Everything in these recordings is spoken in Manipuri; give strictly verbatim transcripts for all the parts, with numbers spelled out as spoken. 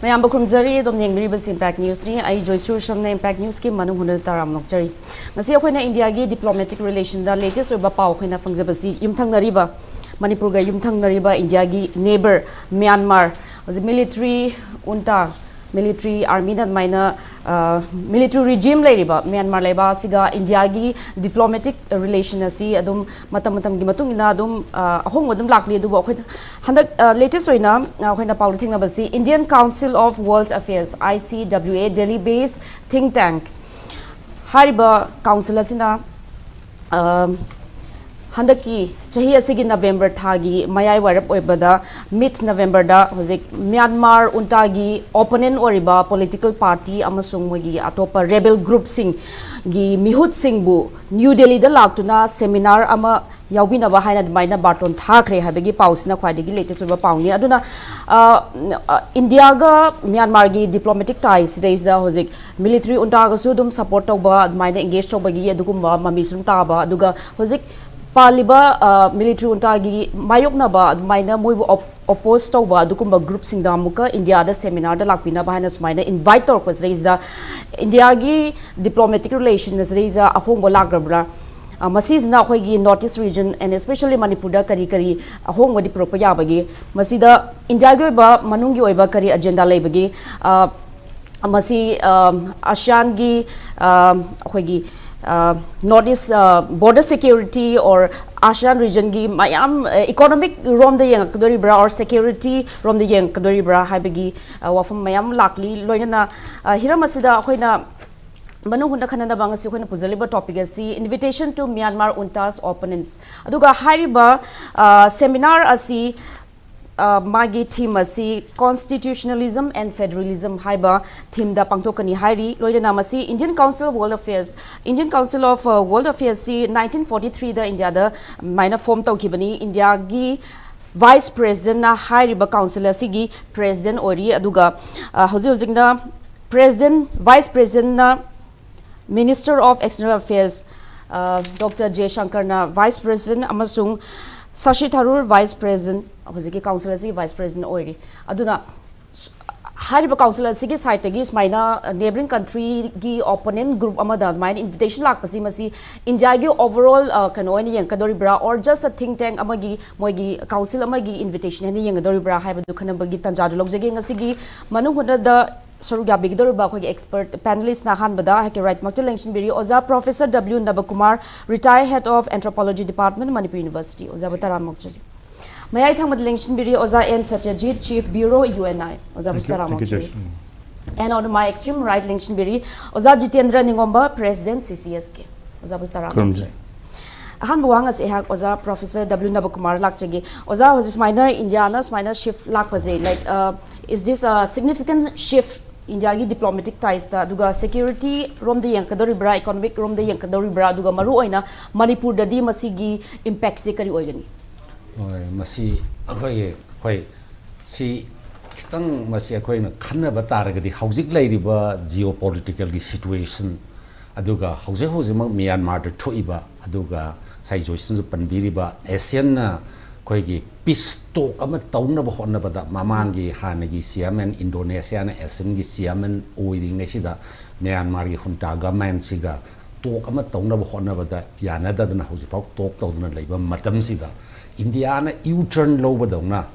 ꯃꯌꯥꯝꯕꯨ ꯈꯨꯔꯨꯝꯖꯔꯤ꯫ ꯑꯗꯨꯝ ꯌꯦꯡꯕꯤꯔꯤꯕꯁꯤ Impact Newsꯅꯤ꯫ ꯑꯩ ꯖꯣꯏꯁꯨꯔ ꯁꯝꯅ Impact Newsꯀꯤ ꯃꯅꯨꯡ ꯍꯨꯠꯅ ꯇꯔꯥꯝ ꯑꯣꯛꯆꯔꯤ꯫ ꯉꯁꯤ ꯑꯩꯈꯣꯏꯅ ꯏꯟꯗꯤꯌꯥꯒꯤ diplomatic relationꯗ latest ꯑꯣꯏꯕ ꯄꯥꯎ ꯑꯩꯈꯣꯏꯅ ꯐꯪꯖꯕꯁꯤ ꯌꯨꯝꯊꯪꯅꯔꯤꯕ, ꯃꯅꯤꯄꯨꯔꯒ ꯌꯨꯝꯊꯪꯅꯔꯤꯕ ꯏꯟꯗꯤꯌꯥꯒꯤ neighbour ꯃ꯭ꯌꯥꯟꯃꯥꯔ, ꯍꯧꯖꯤꯛ military junta, military armyꯅ ꯑꯗꯨꯃꯥꯏꯅ, ꯑ, military regime ꯂꯩꯔꯤꯕ ꯃ꯭ꯌꯥꯟꯃꯥꯔ ꯂꯩꯕꯥꯛ ꯑꯁꯤꯒ ꯏꯟꯗꯤꯌꯥꯒꯤ diplomatic relation ꯑꯁꯤ ꯑꯗꯨꯝ ꯃꯇꯝ ꯃꯇꯝꯒꯤ ꯃꯇꯨꯡ ꯏꯟꯅ ꯑꯗꯨꯝ, ꯑ, ꯑꯍꯣꯡꯕ ꯑꯗꯨꯝ ꯂꯥꯛꯂꯤ꯫ ꯑꯗꯨꯕꯨ ꯑꯩꯈꯣꯏꯅ ꯍꯟꯗꯛ, ꯑ, latest ꯑꯣꯏꯅ, ꯑ, ꯑꯩꯈꯣꯏꯅ ꯄꯥꯎꯗ ꯊꯦꯡꯅꯕꯁꯤ Indian Council of World Affairs, I C W A, Delhi based think tank ꯍꯥꯏꯔꯤꯕ council ꯑꯁꯤꯅ, ꯑ, ꯍꯟꯗꯛꯀꯤ ꯆꯍꯤ ꯑꯁꯤꯒꯤ November ꯊꯥꯒꯤ ꯃꯌꯥꯏ ꯋꯥꯏꯔꯞ ꯑꯣꯏꯕꯗ, mid Novemberꯗ ꯍꯧꯖꯤꯛ ꯃ꯭ꯌꯥꯟꯃꯥꯔ juntaꯒꯤ opponent ꯑꯣꯏꯔꯤꯕ political party ꯑꯃꯁꯨꯡ ꯃꯣꯏꯒꯤ ꯑꯇꯣꯞꯄ rebel groupꯁꯤꯡꯒꯤ ꯃꯤꯍꯨꯠꯁꯤꯡꯕꯨ ꯅ꯭ꯌꯨ ꯗꯦꯜꯂꯤꯗ ꯂꯥꯛꯇꯨꯅ seminar ꯑꯃ ꯌꯥꯎꯕꯤꯅꯕ ꯍꯥꯏꯅ ꯑꯗꯨꯃꯥꯏꯅ ꯕꯥꯔꯇꯣꯟ ꯊꯥꯈ꯭ꯔꯦ ꯍꯥꯏꯕꯒꯤ ꯄꯥꯎꯁꯤꯅ ꯈ꯭ꯋꯥꯏꯗꯒꯤ latest ꯑꯣꯏꯕ ꯄꯥꯎꯅꯤ꯫ ꯑꯗꯨꯅ, ꯑ, ꯑ, ꯏꯟꯗꯤꯌꯥꯒ ꯃ꯭ꯌꯥꯟꯃꯥꯔꯒꯤ diplomatic ties ꯁꯤꯗꯩꯁꯤꯗ ꯍꯧꯖꯤꯛ military juntaꯒꯁꯨ ꯑꯗꯨꯝ support ꯇꯧꯕ, ꯑꯗꯨꯃꯥꯏꯅ engage ꯇꯧꯕꯒꯤ ꯑꯗꯨꯒꯨꯝꯕ ꯃꯃꯤ ꯁꯨꯝ ꯇꯥꯕ, ꯑꯗꯨꯒ ꯍꯧꯖꯤꯛ ꯄꯥꯜꯂꯤꯕ, ꯑ, military juntaꯒꯤ ꯃꯥꯌꯣꯛꯅꯕ, ꯑꯗꯨꯃꯥꯏꯅ ꯃꯣꯏꯕꯨ op-, oppose ꯇꯧꯕ ꯑꯗꯨꯒꯨꯝꯕ groupꯁꯤꯡꯗ ꯑꯃꯨꯛꯀ ꯏꯟꯗꯤꯌꯥꯗ seminarꯗ ꯂꯥꯛꯄꯤꯅꯕ ꯍꯥꯏꯅ ꯁꯨꯃꯥꯏꯅ invite ꯇꯧꯔꯛꯄꯁꯤꯗꯩꯁꯤꯗ ꯏꯟꯗꯤꯌꯥꯒꯤ diplomatic relation ꯑꯁꯤꯗꯩꯁꯤꯗ ꯑꯍꯣꯡꯕ ꯂꯥꯛꯂꯕ꯭ꯔꯥ? ꯑ, ꯃꯁꯤꯁꯤꯅ ꯑꯩꯈꯣꯏꯒꯤ North East region and especially ꯃꯅꯤꯄꯨꯔꯗ ꯀꯔꯤ ꯀꯔꯤ ꯑꯍꯣꯡꯕꯗꯤ ꯄꯨꯔꯛꯄ ꯌꯥꯕꯒꯦ? ꯃꯁꯤꯗ ꯏꯟꯗꯤꯌꯥꯒꯤ ꯑꯣꯏꯕ ꯃꯅꯨꯡꯒꯤ ꯑꯣꯏꯕ ꯀꯔꯤ agenda ꯂꯩꯕꯒꯦ? ꯑ, ꯃꯁꯤ, ꯑ, ASEANꯒꯤ, ꯑ, ꯑꯩꯈꯣꯏꯒꯤ, ꯑ, North East, ꯑ, border security or ASEAN regionꯒꯤ ꯃꯌꯥꯝ, ꯑ, economic ꯔꯣꯝꯗ ꯌꯦꯡꯉꯛꯀꯗꯣꯔꯤꯕ꯭ꯔꯥ or security ꯔꯣꯝꯗ ꯌꯦꯡꯉꯛꯀꯗꯣꯔꯤꯕ꯭ꯔꯥ ꯍꯥꯏꯕꯒꯤ, ꯑ, ꯋꯥꯐꯝ ꯃꯌꯥꯝ ꯂꯥꯛꯂꯤ꯫ ꯂꯣꯏꯅꯅ, ꯑ, ꯍꯤꯔꯝ ꯑꯁꯤꯗ ꯑꯩꯈꯣꯏꯅ ꯃꯅꯨꯡ ꯍꯨꯠꯅ ꯈꯟꯅꯅꯕ ꯉꯁꯤ ꯑꯩꯈꯣꯏꯅ ꯄꯨꯖꯔꯤꯕ topic ꯑꯁꯤ Invitation to Myanmar Junta's Opponents꯫ ꯑꯗꯨꯒ ꯍꯥꯏꯔꯤꯕ, ꯑ, seminar ꯑꯁꯤ, ꯑ, ꯃꯥꯒꯤ theme ꯑꯁꯤ Constitutionalism and Federalism ꯍꯥꯏꯕ themeꯗ ꯄꯥꯡꯊꯣꯛꯀꯅꯤ ꯍꯥꯏꯔꯤ꯫ ꯂꯣꯏꯅꯅ ꯃꯁꯤ Indian Council of World Affairs, Indian Council of, ꯑ, World Affairsꯁꯤ nineteen forty threeꯗ ꯏꯟꯗꯤꯌꯥꯗ ꯑꯗꯨꯃꯥꯏꯅ form ꯇꯧꯈꯤꯕꯅꯤ꯫ ꯏꯟꯗꯤꯌꯥꯒꯤ vice presidentꯅ ꯍꯥꯏꯔꯤꯕ council ꯑꯁꯤꯒꯤ president ꯑꯣꯏꯔꯤ꯫ ꯑꯗꯨꯒ, ꯑ, ꯍꯧꯖꯤꯛ ꯍꯧꯖꯤꯛꯅ president, vice presidentꯅ Minister of External Affairs, ꯑ, Doctor Jaishankarꯅ vice president ꯑꯃꯁꯨꯡ Shashi Tharoor vice president, ꯍꯧꯖꯤꯛꯀꯤ council ꯑꯁꯤꯒꯤ vice president ꯑꯣꯏꯔꯤ꯫ ꯑꯗꯨꯅ ꯁ-, ꯍꯥꯏꯔꯤꯕ ꯀꯥꯎꯟꯁꯤꯜ ꯑꯁꯤꯒꯤ ꯁꯥꯏꯠꯇꯒꯤ ꯁꯨꯃꯥꯏꯅ ꯅꯦꯕꯔꯤꯡ ꯀꯟꯇ꯭ꯔꯤꯒꯤ ꯑꯣꯄꯣꯅꯦꯟ ꯒ꯭ꯔꯨꯞ ꯑꯃꯗ ꯑꯗꯨꯃꯥꯏꯅ ꯏꯟꯚꯤꯇꯦꯁꯟ ꯂꯥꯛꯄꯁꯤ, ꯃꯁꯤ ꯏꯟꯗꯤꯌꯥꯒꯤ ꯑꯣꯚꯔꯑꯣꯜ ꯀꯩꯅꯣ ꯑꯣꯏꯅ ꯌꯦꯡꯉꯛꯀꯗꯧꯔꯤꯕ꯭ꯔꯥ, ꯑꯣꯔ ꯖꯁ ꯑ ꯊꯤꯡ ꯇꯦꯡ ꯑꯃꯒꯤ, ꯃꯣꯏꯒꯤ ꯀꯥꯎꯟꯁꯤꯜ ꯑꯃꯒꯤ ꯏꯟꯚꯤꯇꯦꯁꯟ ꯍꯥꯏꯅ ꯌꯦꯡꯒꯗꯧꯔꯤꯕ꯭ꯔꯥ ꯍꯥꯏꯕꯗꯨ ꯈꯟꯅꯕꯒꯤ ꯇꯥꯟꯖꯥꯗꯨ ꯂꯧꯖꯒꯦ꯫ ꯉꯁꯤꯒꯤ ꯃꯅꯨꯡ ꯍꯨꯠꯅꯗ ꯁꯔꯨꯛ ꯌꯥꯕꯤꯒꯗꯧꯔꯤꯕ ꯑꯩꯈꯣꯏꯒꯤ ꯑꯦꯛꯁꯄꯔꯠ ꯄꯦꯅꯦꯂꯤꯁꯅ ꯑꯍꯥꯟꯕꯗ ꯑꯩꯍꯥꯛꯀꯤ ꯔꯥꯏꯠꯃꯛꯇ ꯂꯦꯡꯁꯤꯟꯕꯤꯔꯤ ꯑꯣꯖꯥ professor W Nabakumar, retire head of anthropology department, Manipur university. ꯑꯣꯖꯥꯕꯨ ꯇꯔꯥꯝꯅ ꯑꯣꯛꯆꯔꯤ꯫ ꯃꯌꯥꯏ ꯊꯪꯕꯗ ꯂꯦꯡꯁꯤꯟꯕꯤꯔꯤ ꯑꯣꯖꯥ N Satyajit, chief bureau, U N I. ꯑꯣꯖꯥꯕꯨ ꯇꯔꯥꯝꯅ ꯑꯣꯛꯆꯔꯤ꯫ And on my extreme right ꯂꯦꯡꯁꯤꯟꯕꯤꯔꯤ ꯑꯣꯖꯥ ꯖꯤꯇꯦꯟꯗ꯭ꯔ ꯅꯤꯉꯣꯝꯕ, ꯄ꯭ꯔꯦꯁꯤꯗꯦꯟ, ꯁꯤ ꯁꯤ ꯑꯦꯁ ꯀꯦ꯫ ꯑꯣꯖꯥꯕꯨ ꯇꯔꯥꯝꯅ ꯈꯨꯔꯨꯝꯖꯔꯤ꯫ ꯑꯣꯛꯆꯔꯤ꯫ ꯑꯍꯥꯟꯕ ꯋꯥꯍꯪ ꯑꯁꯤ ꯑꯩꯍꯥꯛ ꯑꯣꯖꯥ ꯄ꯭ꯔꯣꯐꯦꯁꯔ ꯗꯕ꯭ꯂꯤꯎ ꯅꯕꯀꯨꯃꯥꯔ ꯂꯥꯛꯆꯒꯦ꯫ ꯑꯣꯖꯥ, ꯍꯧꯖꯤꯛ ꯁꯨꯃꯥꯏꯅ ꯏꯟꯗꯤꯌꯥꯅ ꯁꯨꯃꯥꯏꯅ ꯁꯤꯐ ꯂꯥꯛꯄꯁꯦ, ꯂꯥꯏꯛ, ꯏꯁ ꯗꯤꯁ ꯁꯤꯒꯅꯤꯐꯤꯀꯦꯟ ꯁꯤꯐ ꯏꯟꯗꯤꯌꯥꯒꯤ ꯗꯤꯄ꯭ꯂꯣꯃꯦꯇꯤꯛ ꯇꯥꯏꯁꯇ, ꯑꯗꯨꯒ ꯁꯦꯀ꯭ꯌꯨꯔꯤꯇꯤ ꯔꯣꯝꯗ ꯌꯦꯡꯀꯗꯧꯔꯤꯕ꯭ꯔꯥ, ꯏꯀꯣꯅꯣꯃꯤꯛ ꯔꯣꯝꯗ ꯌꯦꯡꯀꯗꯧꯔꯤꯕ꯭ꯔꯥ, ꯑꯗꯨꯒ ꯃꯔꯨꯑꯣꯏꯅ ꯃꯅꯤꯄꯨꯔꯗꯗꯤ ꯃꯁꯤꯒꯤ ꯏꯝꯄꯦꯛꯁꯦ ꯀꯔꯤ ꯑꯣꯏꯒꯅꯤ? ꯍꯣꯏ, ꯃꯁꯤ ꯑꯩꯈꯣꯏꯒꯤ, ꯍꯣꯏ, ꯁꯤ ꯈꯤꯇꯪ ꯃꯁꯤ ꯑꯩꯈꯣꯏꯅ ꯈꯟꯅꯕ ꯇꯥꯔꯒꯗꯤ, ꯍꯧꯖꯤꯛ ꯂꯩꯔꯤꯕ ꯖꯤꯑꯣ ꯄꯣꯂꯤꯇꯤꯀꯦꯜꯒꯤ ꯁꯤꯆꯨꯋꯦꯁꯟ, ꯑꯗꯨꯒ ꯍꯧꯖꯤꯛ ꯍꯧꯖꯤꯛꯃꯛ ꯃ꯭ꯌꯥꯟꯃꯥꯔꯗ ꯊꯣꯛꯏꯕ, ꯑꯗꯨꯒ ꯉꯁꯥꯏ ꯖꯣꯏꯁꯟꯁꯨ ꯄꯟꯕꯤꯔꯤꯕ ꯑꯦꯁꯤꯌꯟꯅ ꯑꯩꯈꯣꯏꯒꯤ ꯄꯤꯁ ꯇꯣꯛ ꯑꯃ ꯇꯧꯅꯕ ꯍꯣꯠꯅꯕꯗ, ꯃꯃꯥꯡꯒꯤ ꯍꯥꯟꯅꯒꯤ ꯆꯤꯌꯥꯔꯃꯦꯟ, ꯏꯟꯗꯣꯅꯦꯁꯤꯌꯥꯅ ꯑꯦꯁꯤꯌꯟꯒꯤ ꯆꯤꯌꯥꯔꯃꯦꯟ ꯑꯣꯏꯔꯤꯉꯩꯁꯤꯗ, ꯃ꯭ꯌꯥꯟꯃꯥꯔꯒꯤ ꯍꯨꯟꯇꯥ ꯒꯃꯦꯟꯁꯤꯒ ꯇꯣꯛ ꯑꯃ ꯇꯧꯅꯕ ꯍꯣꯠꯅꯕꯗ ꯌꯥꯅꯗꯗꯅ ꯍꯧꯖꯤꯛꯐꯥꯎ ꯇꯣꯛ ꯇꯧꯗꯨꯅ ꯂꯩꯕ ꯃꯇꯝꯁꯤꯗ, ꯏꯟꯗꯤꯌꯥꯅ ꯌꯨ ꯇꯔꯟ ꯂꯧꯕꯗꯧꯅ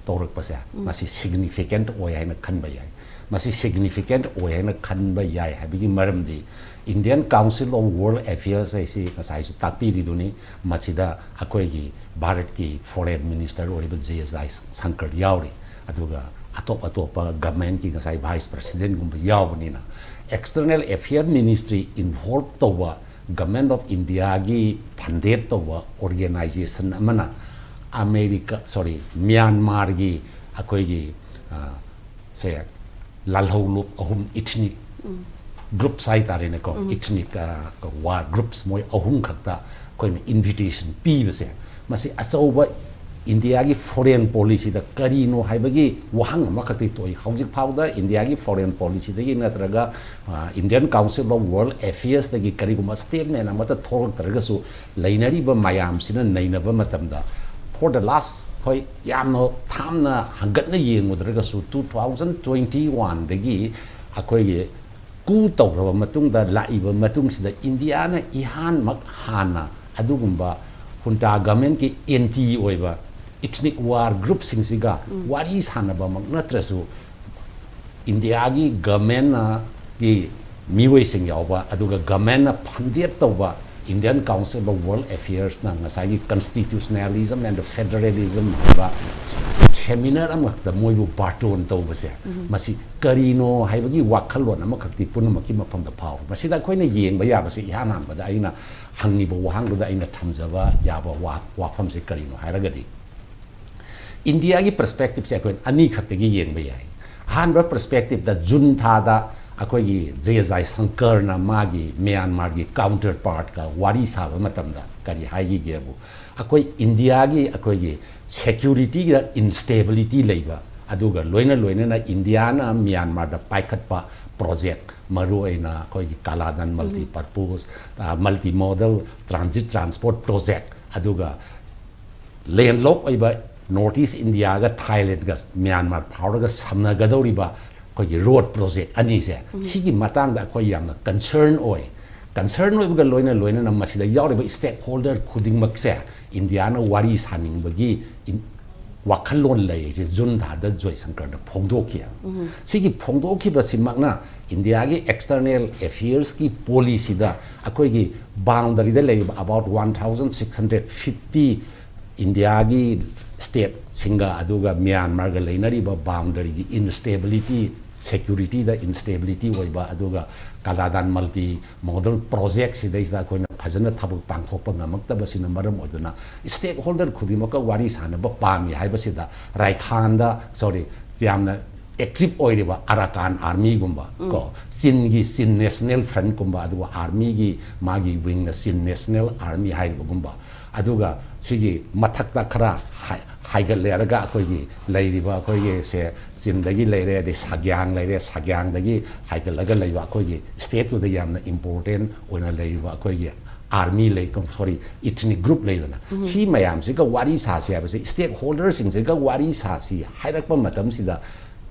ꯇꯧꯔꯛꯄꯁꯦ, ꯃꯁꯤ ꯁꯤꯒꯅꯤꯐꯤꯀꯦꯟꯠ ꯑꯣꯏ ꯍꯥꯏꯅ ꯈꯟꯕ ꯌꯥꯏ꯫ ꯃꯁꯤ ꯁꯤꯒꯅꯤꯐꯤꯀꯦꯟꯠ ꯑꯣꯏ ꯍꯥꯏꯅ ꯈꯟꯕ ꯌꯥꯏ ꯍꯥꯏꯕꯒꯤ ꯃꯔꯝꯗꯤ, Indian council of world affairs ꯍꯥꯏꯁꯤ ꯉꯁꯥꯏꯁꯨ ꯇꯥꯛꯄꯤꯔꯤꯗꯨꯅꯤ, ꯃꯁꯤꯗ ꯑꯩꯈꯣꯏꯒꯤ ꯚꯥꯔꯠꯀꯤ ꯐꯣꯔꯦꯟ ꯃꯤꯅꯤꯁꯇꯔ ꯑꯣꯏꯔꯤꯕ ꯖꯦ ꯖꯥꯏ ꯁꯪꯀꯔ ꯌꯥꯎꯔꯤ, ꯑꯗꯨꯒ ꯑꯇꯣꯞ ꯑꯇꯣꯞꯄ ꯒꯚꯔꯟꯃꯦꯟꯠꯀꯤ ꯉꯁꯥꯏ ꯚꯥꯏꯁ ꯄ꯭ꯔꯁꯤꯗꯦꯟꯠꯒꯨꯝꯕ ꯌꯥꯎꯕꯅꯤꯅ, ꯑꯦꯛꯁꯇꯔꯅꯦꯜ ꯑꯦꯐꯤꯌꯔ ꯃꯤꯅꯤꯁꯇ꯭ꯔꯤ ꯏꯟꯚꯣꯜꯕ ꯇꯧꯕ, ꯒꯚꯔꯟꯃꯦꯟꯠ ꯑꯣꯐ ꯏꯟꯗꯤꯌꯥꯒꯤ ꯐꯟꯗꯦꯠ ꯇꯧꯕ ꯑꯣꯔꯒꯦꯅꯥꯏꯖꯦꯁꯟ ꯑꯃꯅ ꯑꯃꯦꯔꯤꯀꯥ, ꯁꯣꯔꯤ, ꯃ꯭ꯌꯥꯟꯃꯥꯔꯒꯤ ꯑꯩꯈꯣꯏꯒꯤ, ꯑ, ꯁꯦ, ꯂꯥꯜꯍꯧꯂꯨꯞ ꯑꯍꯨꯝ, ꯏꯊꯅꯤꯛ ꯒ꯭ꯔꯨꯞꯁ ꯍꯥꯏꯇꯥꯔꯦꯅꯦꯀꯣ, ꯏꯊꯅꯤꯛ ꯋꯥꯔ ꯒ꯭ꯔꯨꯞꯁ ꯃꯣꯏ ꯑꯍꯨꯝ ꯈꯛꯇ ꯑꯩꯈꯣꯏꯅ ꯏꯟꯚꯤꯇꯦꯁꯟ ꯄꯤꯕꯁꯦ, ꯃꯁꯤ ꯑꯆꯧꯕ ꯏꯟꯗꯤꯌꯥꯒꯤ ꯐꯣꯔꯦꯟ ꯄꯣꯂꯤꯁꯤꯗ ꯀꯔꯤꯅꯣ ꯍꯥꯏꯕꯒꯤ ꯋꯥꯍꯪ ꯑꯃꯈꯛꯇꯤ ꯊꯣꯛꯏ꯫ ꯍꯧꯖꯤꯛ ꯐꯥꯎꯗ ꯏꯟꯗꯤꯌꯥꯒꯤ ꯐꯣꯔꯦꯟ ꯄꯣꯂꯤꯁꯤꯗꯒꯤ ꯅꯠꯇ꯭ꯔꯒ, ꯑ, ꯏꯟꯗꯤꯌꯟ ꯀꯥꯎꯟꯁꯤꯜ ꯑꯣꯐ ꯋꯥꯔꯜ ꯑꯦꯐꯤꯌꯔꯁꯇꯒꯤ ꯀꯔꯤꯒꯨꯝꯕ ꯁ꯭ꯇꯦꯠꯃꯦꯟ ꯑꯃꯠꯇ ꯊꯣꯛꯂꯛꯇ꯭ꯔꯒꯁꯨ, ꯂꯩꯅꯔꯤꯕ ꯃꯌꯥꯝꯁꯤꯅ ꯅꯩꯅꯕ ꯃꯇꯝꯗ, for the last, ꯍꯣꯏ, ꯌꯥꯝꯅ ꯊꯥꯝꯅ ꯍꯪꯒꯠꯅ ꯌꯦꯡꯉꯨꯗ꯭ꯔꯒꯁꯨ, ꯇꯨ ꯊꯥꯎꯖꯟ ꯇ꯭ꯋꯦꯟꯇꯤ ꯋꯥꯟꯗꯒꯤ ꯑꯩꯈꯣꯏꯒꯤ ꯀꯨ ꯇꯧꯈ꯭ꯔꯕ ꯃꯇꯨꯡꯗ, ꯂꯥꯛꯏꯕ ꯃꯇꯨꯡꯁꯤꯗ ꯏꯟꯗꯤꯌꯥꯅ ꯏꯍꯥꯟꯃꯛ ꯍꯥꯟꯅ ꯑꯗꯨꯒꯨꯝꯕ ꯍꯨꯟꯇꯥ ꯒꯃꯦꯟꯒꯤ ꯑꯦꯟꯇꯤ ꯑꯣꯏꯕ ꯏꯊꯅꯤꯛ ꯋꯥꯔ ꯒ꯭ꯔꯨꯞꯁꯤꯡꯁꯤꯒ ꯋꯥꯔꯤ ꯁꯥꯟꯅꯕꯃꯛ ꯅꯠꯇ꯭ꯔꯁꯨ, ꯏꯟꯗꯤꯌꯥꯒꯤ ꯒꯃꯦꯟꯅꯒꯤ ꯃꯤꯑꯣꯏꯁꯤꯡ ꯌꯥꯎꯕ, ꯑꯗꯨꯒ ꯒꯃꯦꯟꯅ ꯐꯟꯗꯦꯠ ꯇꯧꯕ Indian Council of World Affairsꯅ ꯉꯁꯥꯏꯒꯤ Constitutionalism and Federalism ꯍꯥꯏꯕ ꯁꯦꯃꯤꯅꯥꯔ ꯑꯃꯈꯛꯇ ꯃꯣꯏꯕꯨ ꯕꯥꯔꯇꯣꯟ ꯇꯧꯕꯁꯦ, ꯃꯁꯤ ꯀꯔꯤꯅꯣ ꯍꯥꯏꯕꯒꯤ ꯋꯥꯈꯜꯂꯣꯟ ꯑꯃꯈꯛꯇꯤ ꯄꯨꯝꯅꯃꯛꯀꯤ ꯃꯐꯝꯗ ꯐꯥꯎꯔꯤ꯫ ꯃꯁꯤꯗ ꯑꯩꯈꯣꯏꯅ ꯌꯦꯡꯕ ꯌꯥꯕꯁꯦ, ꯏꯍꯥꯟ ꯍꯥꯟꯕꯗ ꯑꯩꯅ ꯍꯪꯉꯤꯕ ꯋꯥꯍꯪꯗꯨꯗ ꯑꯩꯅ ꯊꯝꯖꯕ ꯌꯥꯕ ꯋꯥ-, ꯋꯥꯐꯝꯁꯦ ꯀꯔꯤꯅꯣ ꯍꯥꯏꯔꯒꯗꯤ, ꯏꯟꯗꯤꯌꯥꯒꯤ ꯄꯔꯁꯄꯦꯛꯇꯤꯞꯁꯦ ꯑꯩꯈꯣꯏ ꯑꯅꯤꯈꯛꯇꯒꯤ ꯌꯦꯡꯕ ꯌꯥꯏ꯫ ꯑꯍꯥꯟꯕ ꯄꯔꯁꯄꯦꯛꯇꯤꯞꯇ, ꯖꯨꯟ ꯊꯥꯗ ꯑꯩꯈꯣꯏꯒꯤ ꯖꯦ ꯖꯥꯏꯁꯪꯀꯔꯅ ꯃꯥꯒꯤ ꯃ꯭ꯌꯥꯟꯃꯥꯔꯒꯤ ꯀꯥꯎꯟꯇꯔ ꯄꯥꯔꯠꯀ ꯋꯥꯔꯤ ꯁꯥꯕ ꯃꯇꯝꯗ ꯀꯔꯤ ꯍꯥꯏꯈꯤꯒꯦꯕꯨ, ꯑꯩꯈꯣꯏ ꯏꯟꯗꯤꯌꯥꯒꯤ ꯑꯩꯈꯣꯏꯒꯤ ꯁꯦꯀ꯭ꯌꯨꯔꯤꯇꯤꯗ ꯏꯟꯁꯇꯦꯕꯤꯂꯤꯇꯤ ꯂꯩꯕ, ꯑꯗꯨꯒ ꯂꯣꯏꯅ ꯂꯣꯏꯅꯅ ꯏꯟꯗꯤꯌꯥꯅ ꯃ꯭ꯌꯥꯟꯃꯥꯔꯗ ꯄꯥꯏꯈꯠꯄ ꯄ꯭ꯔꯣꯖꯦꯛ, ꯃꯔꯨꯑꯣꯏꯅ ꯑꯩꯈꯣꯏꯒꯤ Kaladan multi purpose, multi model transit transport project, ꯑꯗꯨꯒ ꯂꯦꯟꯂꯣꯛ ꯑꯣꯏꯕ ꯅꯣꯔꯠ ꯏꯁ ꯏꯟꯗꯤꯌꯥꯒ ꯊꯥꯏꯂꯦꯟꯒ ꯃ꯭ꯌꯥꯟꯃꯥꯔ ꯐꯥꯎꯔꯒ ꯁꯝꯅꯒꯗꯧꯔꯤꯕ ꯑꯩꯈꯣꯏꯒꯤ ꯔꯣꯗ ꯄ꯭ꯔꯣꯖꯦꯛ ꯑꯅꯤꯁꯦ, ꯁꯤꯒꯤ ꯃꯇꯥꯡꯗ ꯑꯩꯈꯣꯏ ꯌꯥꯝꯅ ꯀꯟꯁꯔꯟ ꯑꯣꯏ꯫ ꯀꯟꯁꯔꯟ ꯑꯣꯏꯕꯒ ꯂꯣꯏꯅ ꯂꯣꯏꯅꯅ ꯃꯁꯤꯗ ꯌꯥꯎꯔꯤꯕ ꯁ꯭ꯇꯦꯛ ꯍꯣꯜꯗꯔ ꯈꯨꯗꯤꯡꯃꯛꯁꯦ ꯏꯟꯗꯤꯌꯥꯅ ꯋꯥꯔꯤ ꯁꯥꯅꯤꯡꯕꯒꯤ ꯏꯟ-, ꯋꯥꯈꯜꯂꯣꯟ ꯂꯩꯔꯤꯁꯦ ꯖꯨꯟ ꯊꯥꯗ ꯖꯣꯏꯁꯪꯀꯔꯅ ꯐꯣꯡꯗꯣꯛꯈꯤ꯫ ꯁꯤꯒꯤ ꯐꯣꯡꯗꯣꯛꯈꯤꯕꯁꯤꯃꯛꯅ ꯏꯟꯗꯤꯌꯥꯒꯤ ꯑꯦꯛꯁꯇꯔꯅꯦꯜ ꯑꯦꯐꯤꯌꯔꯁꯀꯤ ꯄꯣꯂꯤꯁꯤꯗ ꯑꯩꯈꯣꯏꯒꯤ ꯕꯥꯎꯟꯗꯔꯤꯗ ꯂꯩꯔꯤꯕ about one thousand six hundred fifty ꯏꯟꯗꯤꯌꯥꯒꯤ ꯁ꯭ꯇꯦꯠꯁꯤꯡꯒ ꯑꯗꯨꯒ ꯃ꯭ꯌꯥꯟꯃꯥꯔꯒ ꯂꯩꯅꯔꯤꯕ ꯕꯥꯎꯟꯗꯔꯤꯒꯤ ꯏꯟꯁꯇꯦꯕꯤꯂꯤꯇꯤ, ꯁꯦꯀ꯭ꯌꯨꯔꯤꯇꯤꯗ ꯏꯟꯁꯇꯦꯕꯤꯂꯤꯇꯤ ꯑꯣꯏꯕ, ꯑꯗꯨꯒ ꯀꯥꯂꯥꯗꯥꯟ ꯃꯜꯇꯤ ꯃꯣꯗꯦꯜ ꯄ꯭ꯔꯣꯖꯦꯛꯁꯤꯗꯩꯁꯤꯗ ꯑꯩꯈꯣꯏꯅ ꯐꯖꯅ ꯊꯕꯛ ꯄꯥꯡꯊꯣꯛꯄ ꯉꯝꯃꯛꯇꯕꯁꯤꯅ ꯃꯔꯝ ꯑꯣꯏꯗꯨꯅ ꯁ꯭ꯇꯦꯛ ꯍꯣꯜꯗꯔ ꯈꯨꯗꯤꯡꯃꯛꯀ ꯋꯥꯔꯤ ꯁꯥꯟꯅꯕ ꯄꯥꯝꯃꯤ ꯍꯥꯏꯕꯁꯤꯗ, ꯔꯥꯏꯈꯥꯟꯗ, ꯁꯣꯔꯤ, ꯌꯥꯝꯅ ꯑꯦꯛꯇꯤꯚ ꯑꯣꯏꯔꯤꯕ ꯑꯔꯥꯀꯥꯟ ꯑꯥꯔꯃꯤꯒꯨꯝꯕ, ꯀꯣ, ꯆꯤꯟꯒꯤ ꯆꯤꯟ ꯅꯦꯁꯅꯦꯜ ꯐ꯭ꯔꯟꯠꯀꯨꯝꯕ, ꯑꯗꯨꯒ ꯑꯥꯔꯃꯤꯒꯤ ꯃꯥꯒꯤ ꯋꯤꯡꯅ ꯆꯤꯟ ꯅꯦꯁꯅꯦꯜ ꯑꯥꯔꯃꯤ ꯍꯥꯏꯔꯤꯕꯒꯨꯝꯕ, ꯑꯗꯨꯒ ꯁꯤꯒꯤ ꯃꯊꯛꯇ ꯈꯔ ꯍꯥꯏ-, ꯍꯥꯏꯒꯠꯂꯦꯔꯒ ꯑꯩꯈꯣꯏꯒꯤ ꯂꯩꯔꯤꯕ ꯑꯩꯈꯣꯏꯒꯤ ꯁꯦ ꯆꯤꯟꯗꯒꯤ ꯂꯩꯔꯦ, ꯑꯗꯩ ꯁꯒ꯭ꯌꯥꯡ ꯂꯩꯔꯦ, ꯁꯒ꯭ꯌꯥꯡꯗꯒꯤ ꯍꯥꯏꯒꯠꯂꯒ ꯂꯩꯕ ꯑꯩꯈꯣꯏꯒꯤ ꯁ꯭ꯇꯦꯠꯇꯨꯗ ꯌꯥꯝꯅ ꯏꯝꯄꯣꯔꯇꯦꯟ ꯑꯣꯏꯅ ꯂꯩꯔꯤꯕ ꯑꯩꯈꯣꯏꯒꯤ ꯑꯥꯔꯃꯤ ꯂꯩ, ꯁꯣꯔꯤ, ꯏꯊꯅꯤꯛ ꯒ꯭ꯔꯨꯞ ꯂꯩꯗꯅ, ꯁꯤ ꯃꯌꯥꯝꯁꯤꯒ ꯋꯥꯔꯤ ꯁꯥꯁꯤ ꯍꯥꯏꯕꯁꯦ, ꯁ꯭ꯇꯦꯛ ꯍꯣꯜꯗꯔꯁꯤꯡꯁꯤꯒ ꯋꯥꯔꯤ ꯁꯥꯁꯤ ꯍꯥꯏꯔꯛꯄ ꯃꯇꯝꯁꯤꯗ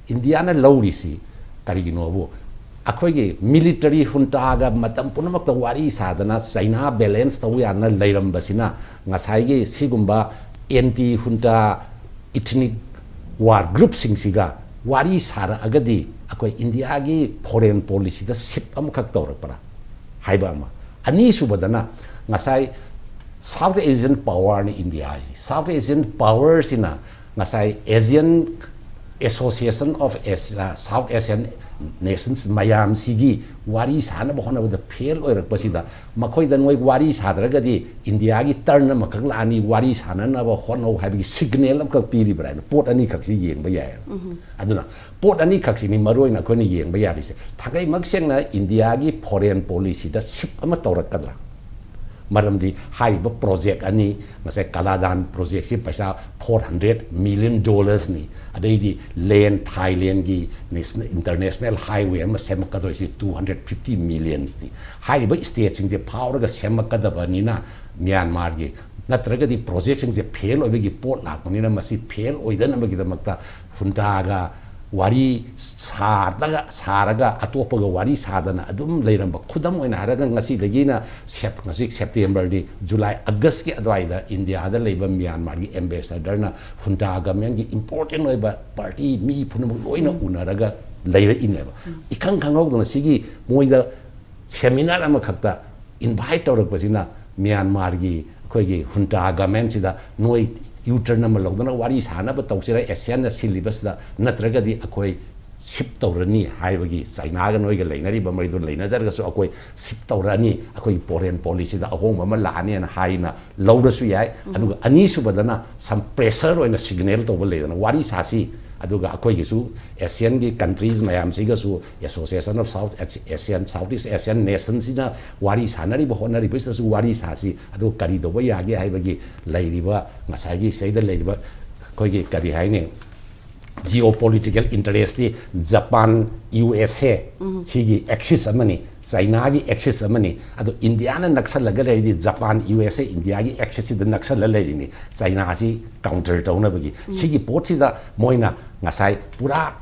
ꯏꯟꯗꯤꯌꯥꯅ ꯂꯧꯔꯤꯁꯤ ꯀꯔꯤꯒꯤꯅꯣꯕꯨ, ꯑꯩꯈꯣꯏꯒꯤ ꯃꯤꯂꯤꯇꯔꯤ ꯍꯨꯟꯇꯥꯒ ꯃꯇꯝ ꯄꯨꯝꯅꯃꯛꯇ ꯋꯥꯔꯤ ꯁꯥꯗꯅ ꯆꯩꯅꯥ ꯕꯦꯂꯦꯟꯁ ꯇꯧ ꯌꯥꯗꯅ ꯂꯩꯔꯝꯕꯁꯤꯅ, ꯉꯁꯥꯏꯒꯤ ꯁꯤꯒꯨꯝꯕ ꯑꯦꯟꯇꯤ ꯍꯨꯟꯇꯥ ꯏꯊꯅꯤꯛ ꯋꯥꯔ ꯒ꯭ꯔꯨꯞꯁꯤꯡꯁꯤꯒ ꯋꯥꯔꯤ ꯁꯥꯔꯛꯑꯒꯗꯤ ꯑꯩꯈꯣꯏ ꯏꯟꯗꯤꯌꯥꯒꯤ ꯐꯣꯔꯦꯟ ꯄꯣꯂꯤꯁꯤꯗ ꯁꯤꯞ ꯑꯃꯈꯛ ꯇꯧꯔꯛꯄ꯭ꯔꯥ ꯍꯥꯏꯕ ꯑꯃ꯫ ꯑꯅꯤꯁꯨꯕꯗꯅ ꯉꯁꯥꯏ ꯁꯥꯎꯠ ꯑꯦꯁꯤꯌꯥꯟ ꯄꯥꯋꯔꯅꯤ ꯏꯟꯗꯤꯌꯥ ꯍꯥꯏꯁꯤ꯫ ꯁꯥꯎꯠ ꯑꯦꯁꯤꯌꯥꯟ ꯄꯥꯋꯔꯁꯤꯅ ꯉꯁꯥꯏ Asian association of south Asian nations ꯃꯌꯥꯝꯁꯤꯒꯤ ꯋꯥꯔꯤ ꯁꯥꯅꯕ ꯍꯣꯠꯅꯕꯗ ꯐꯦꯜ ꯑꯣꯏꯔꯛꯄꯁꯤꯗ, ꯃꯈꯣꯏꯗ ꯅꯣꯏ ꯋꯥꯔꯤ ꯁꯥꯗ꯭ꯔꯒꯗꯤ ꯏꯟꯗꯤꯌꯥꯒꯤ ꯇꯔꯟ ꯑꯃꯈꯛ ꯂꯥꯛꯑꯅꯤ, ꯋꯥꯔꯤ ꯁꯥꯟꯅꯅꯕ ꯍꯣꯠꯅꯧ ꯍꯥꯏꯕꯒꯤ ꯁꯤꯒꯅꯦꯜ ꯑꯃꯈꯛ ꯄꯤꯔꯤꯕ꯭ꯔꯥ ꯍꯥꯏꯅ ꯄꯣꯠ ꯑꯅꯤꯈꯛꯁꯤ ꯌꯦꯡꯕ ꯌꯥꯏ꯫ ꯑꯗꯨꯅ ꯄꯣꯠ ꯑꯅꯤꯈꯛꯁꯤꯅꯤ ꯃꯔꯨ ꯑꯣꯏꯅ ꯑꯩꯈꯣꯏꯅ ꯌꯦꯡꯕ ꯌꯥꯔꯤꯁꯦ꯫ ꯊꯥꯡꯒꯩꯃꯛ ꯁꯦꯡꯅ ꯏꯟꯗꯤꯌꯥꯒꯤ ꯐꯣꯔꯦꯟ ꯄꯣꯂꯤꯁꯤꯗ ꯁꯤꯞ ꯑꯃ ꯇꯧꯔꯛꯀꯗ꯭ꯔꯥ? ꯃꯔꯝꯗꯤ ꯍꯥꯏꯔꯤꯕ ꯄ꯭ꯔꯣꯖꯦꯛ ꯑꯅꯤ, ꯉꯁꯥꯏ ꯀꯂꯥꯗꯥꯟ ꯄ꯭ꯔꯣꯖꯦꯛꯁꯤ ꯄꯩꯁꯥ ꯐꯣꯔ ꯍꯟꯗ꯭ꯔꯦꯠ ꯃꯤꯂꯤꯌꯟ ꯗꯣꯂꯔꯁꯅꯤ, ꯑꯗꯩꯗꯤ ꯂꯦꯟ, ꯊꯥꯏꯂꯦꯟꯒꯤ ꯅꯦꯁꯅꯦꯜ, ꯏꯟꯇꯔꯅꯦꯁꯅꯦꯜ ꯍꯥꯏꯋꯦ ꯑꯃ ꯁꯦꯝꯃꯛꯀꯗꯣꯏꯁꯤ ꯇꯨ ꯍꯟꯗ꯭ꯔꯦꯠ ꯐꯤꯐꯇꯤ ꯃꯤꯂꯤꯌꯟꯁꯅꯤ꯫ ꯍꯥꯏꯔꯤꯕ ꯁ꯭ꯇꯦꯠꯁꯤꯡꯁꯦ ꯐꯥꯎꯔꯒ ꯁꯦꯝꯃꯛꯀꯗꯕꯅꯤꯅ, ꯃ꯭ꯌꯥꯟꯃꯥꯔꯒꯤ ꯅꯠꯇ꯭ꯔꯒꯗꯤ ꯄ꯭ꯔꯣꯖꯦꯛꯁꯤꯡꯁꯦ ꯐꯦꯜ ꯑꯣꯏꯕꯒꯤ ꯄꯣꯠ ꯂꯥꯛꯄꯅꯤꯅ, ꯃꯁꯤ ꯐꯦꯜ ꯑꯣꯏꯗꯅꯕꯒꯤꯗꯃꯛꯇ ꯍꯨꯟꯇꯥꯒ ꯋꯥꯔꯤ ꯁꯥꯗꯒ, ꯁꯥꯔꯒ ꯑꯇꯣꯞꯄꯒ ꯋꯥꯔꯤ ꯁꯥꯗꯅ ꯑꯗꯨꯝ ꯂꯩꯔꯝꯕ꯫ ꯈꯨꯗꯝ ꯑꯣꯏꯅ ꯍꯥꯏꯔꯒ, ꯉꯁꯤꯗꯒꯤꯅ ꯁꯦꯞ-, ꯉꯁꯤ ꯁꯦꯞꯇꯦꯝꯕꯔꯅꯤ, ꯖꯨꯂꯥꯏ, ꯑꯥꯒꯁꯀꯤ ꯑꯗꯨꯋꯥꯏꯗ ꯏꯟꯗꯤꯌꯥꯗ ꯂꯩꯕ ꯃ꯭ꯌꯥꯟꯃꯥꯔꯒꯤ ꯑꯦꯝꯕꯦꯁꯦꯗꯔꯅ ꯍꯨꯟꯇꯥ ꯒꯃꯦꯟꯒꯤ ꯏꯝꯄꯣꯔꯇꯦꯟ ꯑꯣꯏꯕ ꯄꯥꯔꯇꯤ ꯃꯤ ꯄꯨꯝꯅꯃꯛ ꯂꯣꯏꯅ ꯎꯅꯔꯒ ꯂꯩꯔꯛꯏꯅꯦꯕ꯫ ꯏꯈꯪ ꯈꯪꯍꯧꯗꯅ ꯁꯤꯒꯤ ꯃꯣꯏꯗ ꯁꯦꯃꯤꯅꯥꯔ ꯑꯃꯈꯛꯇ ꯏꯟꯚꯥꯏꯠ ꯇꯧꯔꯛꯄꯁꯤꯅ, ꯃ꯭ꯌꯥꯟꯃꯥꯔꯒꯤ ꯑꯩꯈꯣꯏꯒꯤ ꯍꯨꯟꯇꯥ ꯒꯃꯦꯟꯁꯤꯗ ꯅꯣꯏ ꯌꯨ ꯇꯔꯟ ꯑꯃ ꯂꯧꯗꯅ ꯋꯥꯔꯤ ꯁꯥꯅꯕ ꯇꯧꯁꯤꯔ, ꯑꯦꯁꯤꯌꯥꯟꯅ ꯁꯤꯜꯂꯤꯕꯁꯤꯗ, ꯅꯠꯇ꯭ꯔꯒꯗꯤ ꯑꯩꯈꯣꯏ ꯁꯤꯞ ꯇꯧꯔꯅꯤ ꯍꯥꯏꯕꯒꯤ, ꯆꯩꯅꯥꯒ ꯅꯣꯏꯒ ꯂꯩꯅꯔꯤꯕ ꯃꯔꯤꯗꯣ ꯂꯩꯅꯖꯔꯒꯁꯨ ꯑꯩꯈꯣꯏ ꯁꯤꯞ ꯇꯧꯔꯛꯑꯅꯤ, ꯑꯩꯈꯣꯏꯒꯤ ꯐꯣꯔꯦꯟ ꯄꯣꯂꯤꯁꯤꯗ ꯑꯍꯣꯡꯕ ꯑꯃ ꯂꯥꯛꯑꯅꯤꯅ ꯍꯥꯏꯅ ꯂꯧꯔꯁꯨ ꯌꯥꯏ꯫ ꯑꯗꯨꯒ ꯑꯅꯤꯁꯨꯕꯗꯅ some pressure ꯑꯣꯏꯅ ꯁꯤꯒꯅꯦꯜ ꯇꯧꯕ ꯂꯩꯗꯅ, ꯋꯥꯔꯤ ꯁꯥꯁꯤ, ꯑꯗꯨꯒ ꯑꯩꯈꯣꯏꯒꯤꯁꯨ ꯑꯦꯁꯤꯌꯟꯒꯤ ꯀꯟꯇ꯭ꯔꯤꯁ ꯃꯌꯥꯝꯁꯤꯒꯁꯨ, Association of South Asian, South East Asian Nationsꯁꯤꯅ ꯋꯥꯔꯤ ꯁꯥꯟꯅꯔꯤꯕ ꯍꯣꯠꯅꯔꯤꯕꯁꯤꯗꯁꯨ ꯋꯥꯔꯤ ꯁꯥꯁꯤ꯫ ꯑꯗꯨꯒ ꯀꯔꯤ ꯇꯧꯕ ꯌꯥꯒꯦ ꯍꯥꯏꯕꯒꯤ ꯂꯩꯔꯤꯕ, ꯉꯁꯥꯏꯒꯤ ꯁꯤꯗꯩꯗ ꯂꯩꯔꯤꯕ ꯑꯩꯈꯣꯏꯒꯤ ꯀꯔꯤ ꯍꯥꯏꯅꯤ, ꯖꯤꯑꯣ ꯄꯣꯂꯤꯇꯤꯀꯦꯜ ꯏꯟꯇꯔꯦꯁꯇꯤ ꯖꯄꯥꯟ, ꯌꯨ ꯑꯦꯁ ꯑꯦ ꯁꯤꯒꯤ ꯑꯦꯛꯁꯤꯁ ꯑꯃꯅꯤ, ꯆꯩꯅꯥꯒꯤ ꯑꯦꯛꯁꯤꯁ ꯑꯃꯅꯤ꯫ ꯑꯗꯣ ꯏꯟꯗꯤꯌꯥꯅ ꯅꯛꯁꯜꯂꯒ ꯂꯩꯔꯗꯤ ꯖꯄꯥꯟ, ꯌꯨ ꯑꯦꯁ ꯑꯦ, ꯏꯟꯗꯤꯌꯥꯒꯤ ꯑꯦꯛꯁꯤꯁꯁꯤꯗ ꯅꯛꯁꯜꯂ ꯂꯩꯔꯤꯅꯤ ꯆꯩꯅꯥꯁꯤ ꯀꯥꯎꯟꯇꯔ ꯇꯧꯅꯕꯒꯤ꯫ ꯁꯤꯒꯤ ꯄꯣꯠꯁꯤꯗ ꯃꯣꯏꯅ ꯉꯁꯥꯏ ꯄꯨꯔꯥ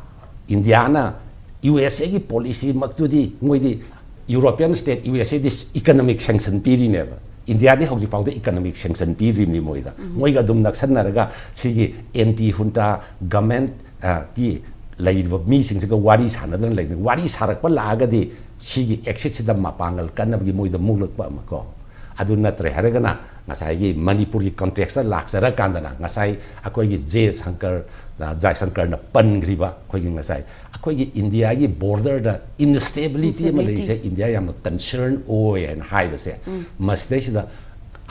ꯏꯟꯗꯤꯌꯥꯅ ꯌꯨ ꯑꯦꯁ ꯑꯦꯒꯤ ꯄꯣꯂꯤꯁꯤꯃꯛꯇꯨꯗꯤ ꯃꯣꯏꯗꯤ ꯌꯨꯔꯣꯄꯤꯌꯟ ꯁ꯭ꯇꯦꯠ ꯌꯨ ꯑꯦꯁ ꯑꯦꯗꯤ ꯏꯀꯅꯣꯃꯤꯛ ꯁꯦꯡꯁꯟ ꯄꯤꯔꯤꯅꯦꯕ꯫ ꯏꯟꯗꯤꯌꯥꯗꯤ ꯍꯧꯖꯤꯛ ꯐꯥꯎꯗ ꯏꯀꯅꯣꯃꯤꯛ ꯁꯦꯡꯁꯟ ꯄꯤꯗ꯭ꯔꯤꯕꯅꯤ ꯃꯣꯏꯗ꯫ ꯃꯣꯏꯒ ꯑꯗꯨꯝ ꯅꯛꯁꯟꯅꯔꯒ ꯁꯤꯒꯤ ꯑꯦꯟꯇꯤ ꯍꯨꯟꯇꯥ ꯒꯃꯦꯟ ꯀꯤ ꯂꯩꯔꯤꯕ ꯃꯤꯁꯤꯡꯁꯤꯒ ꯋꯥꯔꯤ ꯁꯥꯟꯅꯗꯅ ꯂꯩꯕꯅꯤ꯫ ꯋꯥꯔꯤ ꯁꯥꯔꯛꯄ ꯂꯥꯛꯑꯒꯗꯤ ꯁꯤꯒꯤ ꯑꯦꯛꯁꯤꯁꯁꯤꯗ ꯃꯄꯥꯡꯒꯜ ꯀꯟꯅꯕꯒꯤ ꯃꯣꯏꯗ ꯃꯨꯛꯂꯛꯄ ꯑꯃ ꯀꯣ꯫ ꯑꯗꯨ ꯅꯠꯇ꯭ꯔꯦ ꯍꯥꯏꯔꯒꯅ ꯉꯁꯥꯏꯒꯤ ꯃꯅꯤꯄꯨꯔꯒꯤ ꯀꯟꯇꯦꯛꯁꯇ ꯂꯥꯛꯆꯔꯀꯥꯟꯗꯅ ꯉꯁꯥꯏ ꯑꯩꯈꯣꯏꯒꯤ ꯖꯦ ꯁꯪꯀꯔ, ꯖꯥꯏꯁꯪꯀꯔꯅ ꯄꯟꯈ꯭ꯔꯤꯕ ꯑꯩꯈꯣꯏꯒꯤ ꯉꯁꯥꯏ ꯑꯩꯈꯣꯏꯒꯤ ꯏꯟꯗꯤꯌꯥꯒꯤ ꯕꯣꯔꯗꯔꯗ ꯏꯟꯁꯇꯦꯕꯤꯂꯤꯇꯤ ꯑꯃ ꯂꯩꯔꯤꯁꯦ ꯏꯟꯗꯤꯌꯥ ꯌꯥꯝꯅ ꯀꯟꯁꯔꯟ ꯑꯣꯏ ꯍꯥꯏꯅ ꯍꯥꯏꯕꯁꯦ꯫ ꯃꯁꯤꯗꯩꯁꯤꯗ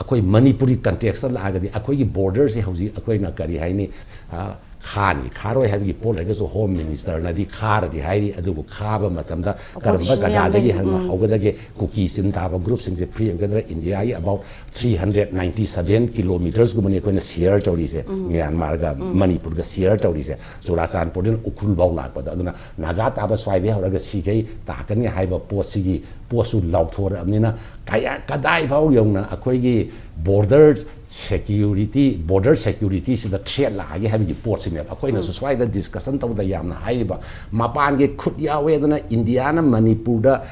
ꯑꯩꯈꯣꯏ ꯃꯅꯤꯄꯨꯔꯤ ꯀꯟꯇꯦꯛꯁꯇ ꯂꯥꯛꯑꯒꯗꯤ ꯑꯩꯈꯣꯏꯒꯤ ꯕꯣꯔꯗꯔꯁꯦ ꯍꯧꯖꯤꯛ ꯑꯩꯈꯣꯏꯅ ꯀꯔꯤ ꯍꯥꯏꯅꯤ, ꯑ, ꯈꯥꯅꯤ ꯈꯥꯔꯣꯏ ꯍꯥꯏꯕꯒꯤ ꯄꯣꯠ ꯂꯩꯔꯒꯁꯨ ꯍꯣꯝ ꯃꯤꯅꯤꯁꯇꯔꯅꯗꯤ ꯈꯥꯔꯗꯤ ꯍꯥꯏꯔꯤ, ꯑꯗꯨꯕꯨ ꯈꯥꯕ ꯃꯇꯝꯗ ꯀꯔꯝꯕ ꯖꯒꯥꯗꯒꯤ ꯍꯧꯅ ꯍꯧꯒꯗꯒꯦ? ꯀꯨꯀꯤ ꯆꯤꯟ ꯇꯥꯕ ꯒ꯭ꯔꯨꯞꯁꯤꯡꯁꯦ ꯐ꯭ꯔꯤ ꯑꯣꯏꯒꯗ꯭ꯔꯥ? ꯏꯟꯗꯤꯌꯥꯒꯤ about three hundred ninety seven kilometersꯀꯨꯝꯕꯅꯤ ꯑꯩꯈꯣꯏꯅ ꯁꯤꯌꯔ ꯇꯧꯔꯤꯁꯦ, ꯃ꯭ꯌꯥꯟꯃꯥꯔꯒ ꯃꯅꯤꯄꯨꯔꯒ ꯁꯤꯌꯔ ꯇꯧꯔꯤꯁꯦ, ꯆꯨꯔꯥꯆꯥꯟꯄꯨꯔꯗꯒꯤꯅ ꯎꯈ꯭ꯔꯨꯜꯐꯥꯎ ꯂꯥꯛꯄꯗ꯫ ꯑꯗꯨꯅ ꯅꯥꯒꯥ ꯇꯥꯕ ꯁ꯭ꯋꯥꯏꯗꯒꯤ ꯍꯧꯔꯒ ꯁꯤꯈꯩ ꯇꯥꯛꯀꯅꯤ ꯍꯥꯏꯕ ꯄꯣꯠꯁꯤꯒꯤ ꯄꯣꯠꯁꯨ ꯂꯥꯎꯊꯣꯔꯛꯑꯕꯅꯤꯅ ꯀꯌꯥ, ꯀꯗꯥꯏꯐꯥꯎ ꯌꯧꯅ ꯑꯩꯈꯣꯏꯒꯤ ꯕꯣꯔꯗꯔ ꯁꯦꯀ꯭ꯌꯨꯔꯤꯇꯤ, ꯕꯣꯔꯗꯔ ꯁꯦꯀ꯭ꯌꯨꯔꯤꯇꯤꯁꯤꯗ ꯊ꯭ꯔꯦꯠ ꯂꯥꯛꯑꯒꯦ ꯍꯥꯏꯕꯒꯤ ꯄꯣꯠꯁꯤꯅꯦꯕ ꯑꯩꯈꯣꯏꯅꯁꯨ ꯁ꯭ꯋꯥꯏꯗ ꯗꯤꯁꯀꯁꯟ ꯇꯧꯕꯗ ꯌꯥꯝꯅ ꯍꯥꯏꯔꯤꯕ꯫ ꯃꯄꯥꯟꯒꯤ ꯈꯨꯠ ꯌꯥꯎꯋꯦꯗꯅ ꯏꯟꯗꯤꯌꯥꯅ ꯃꯅꯤꯄꯨꯔꯗ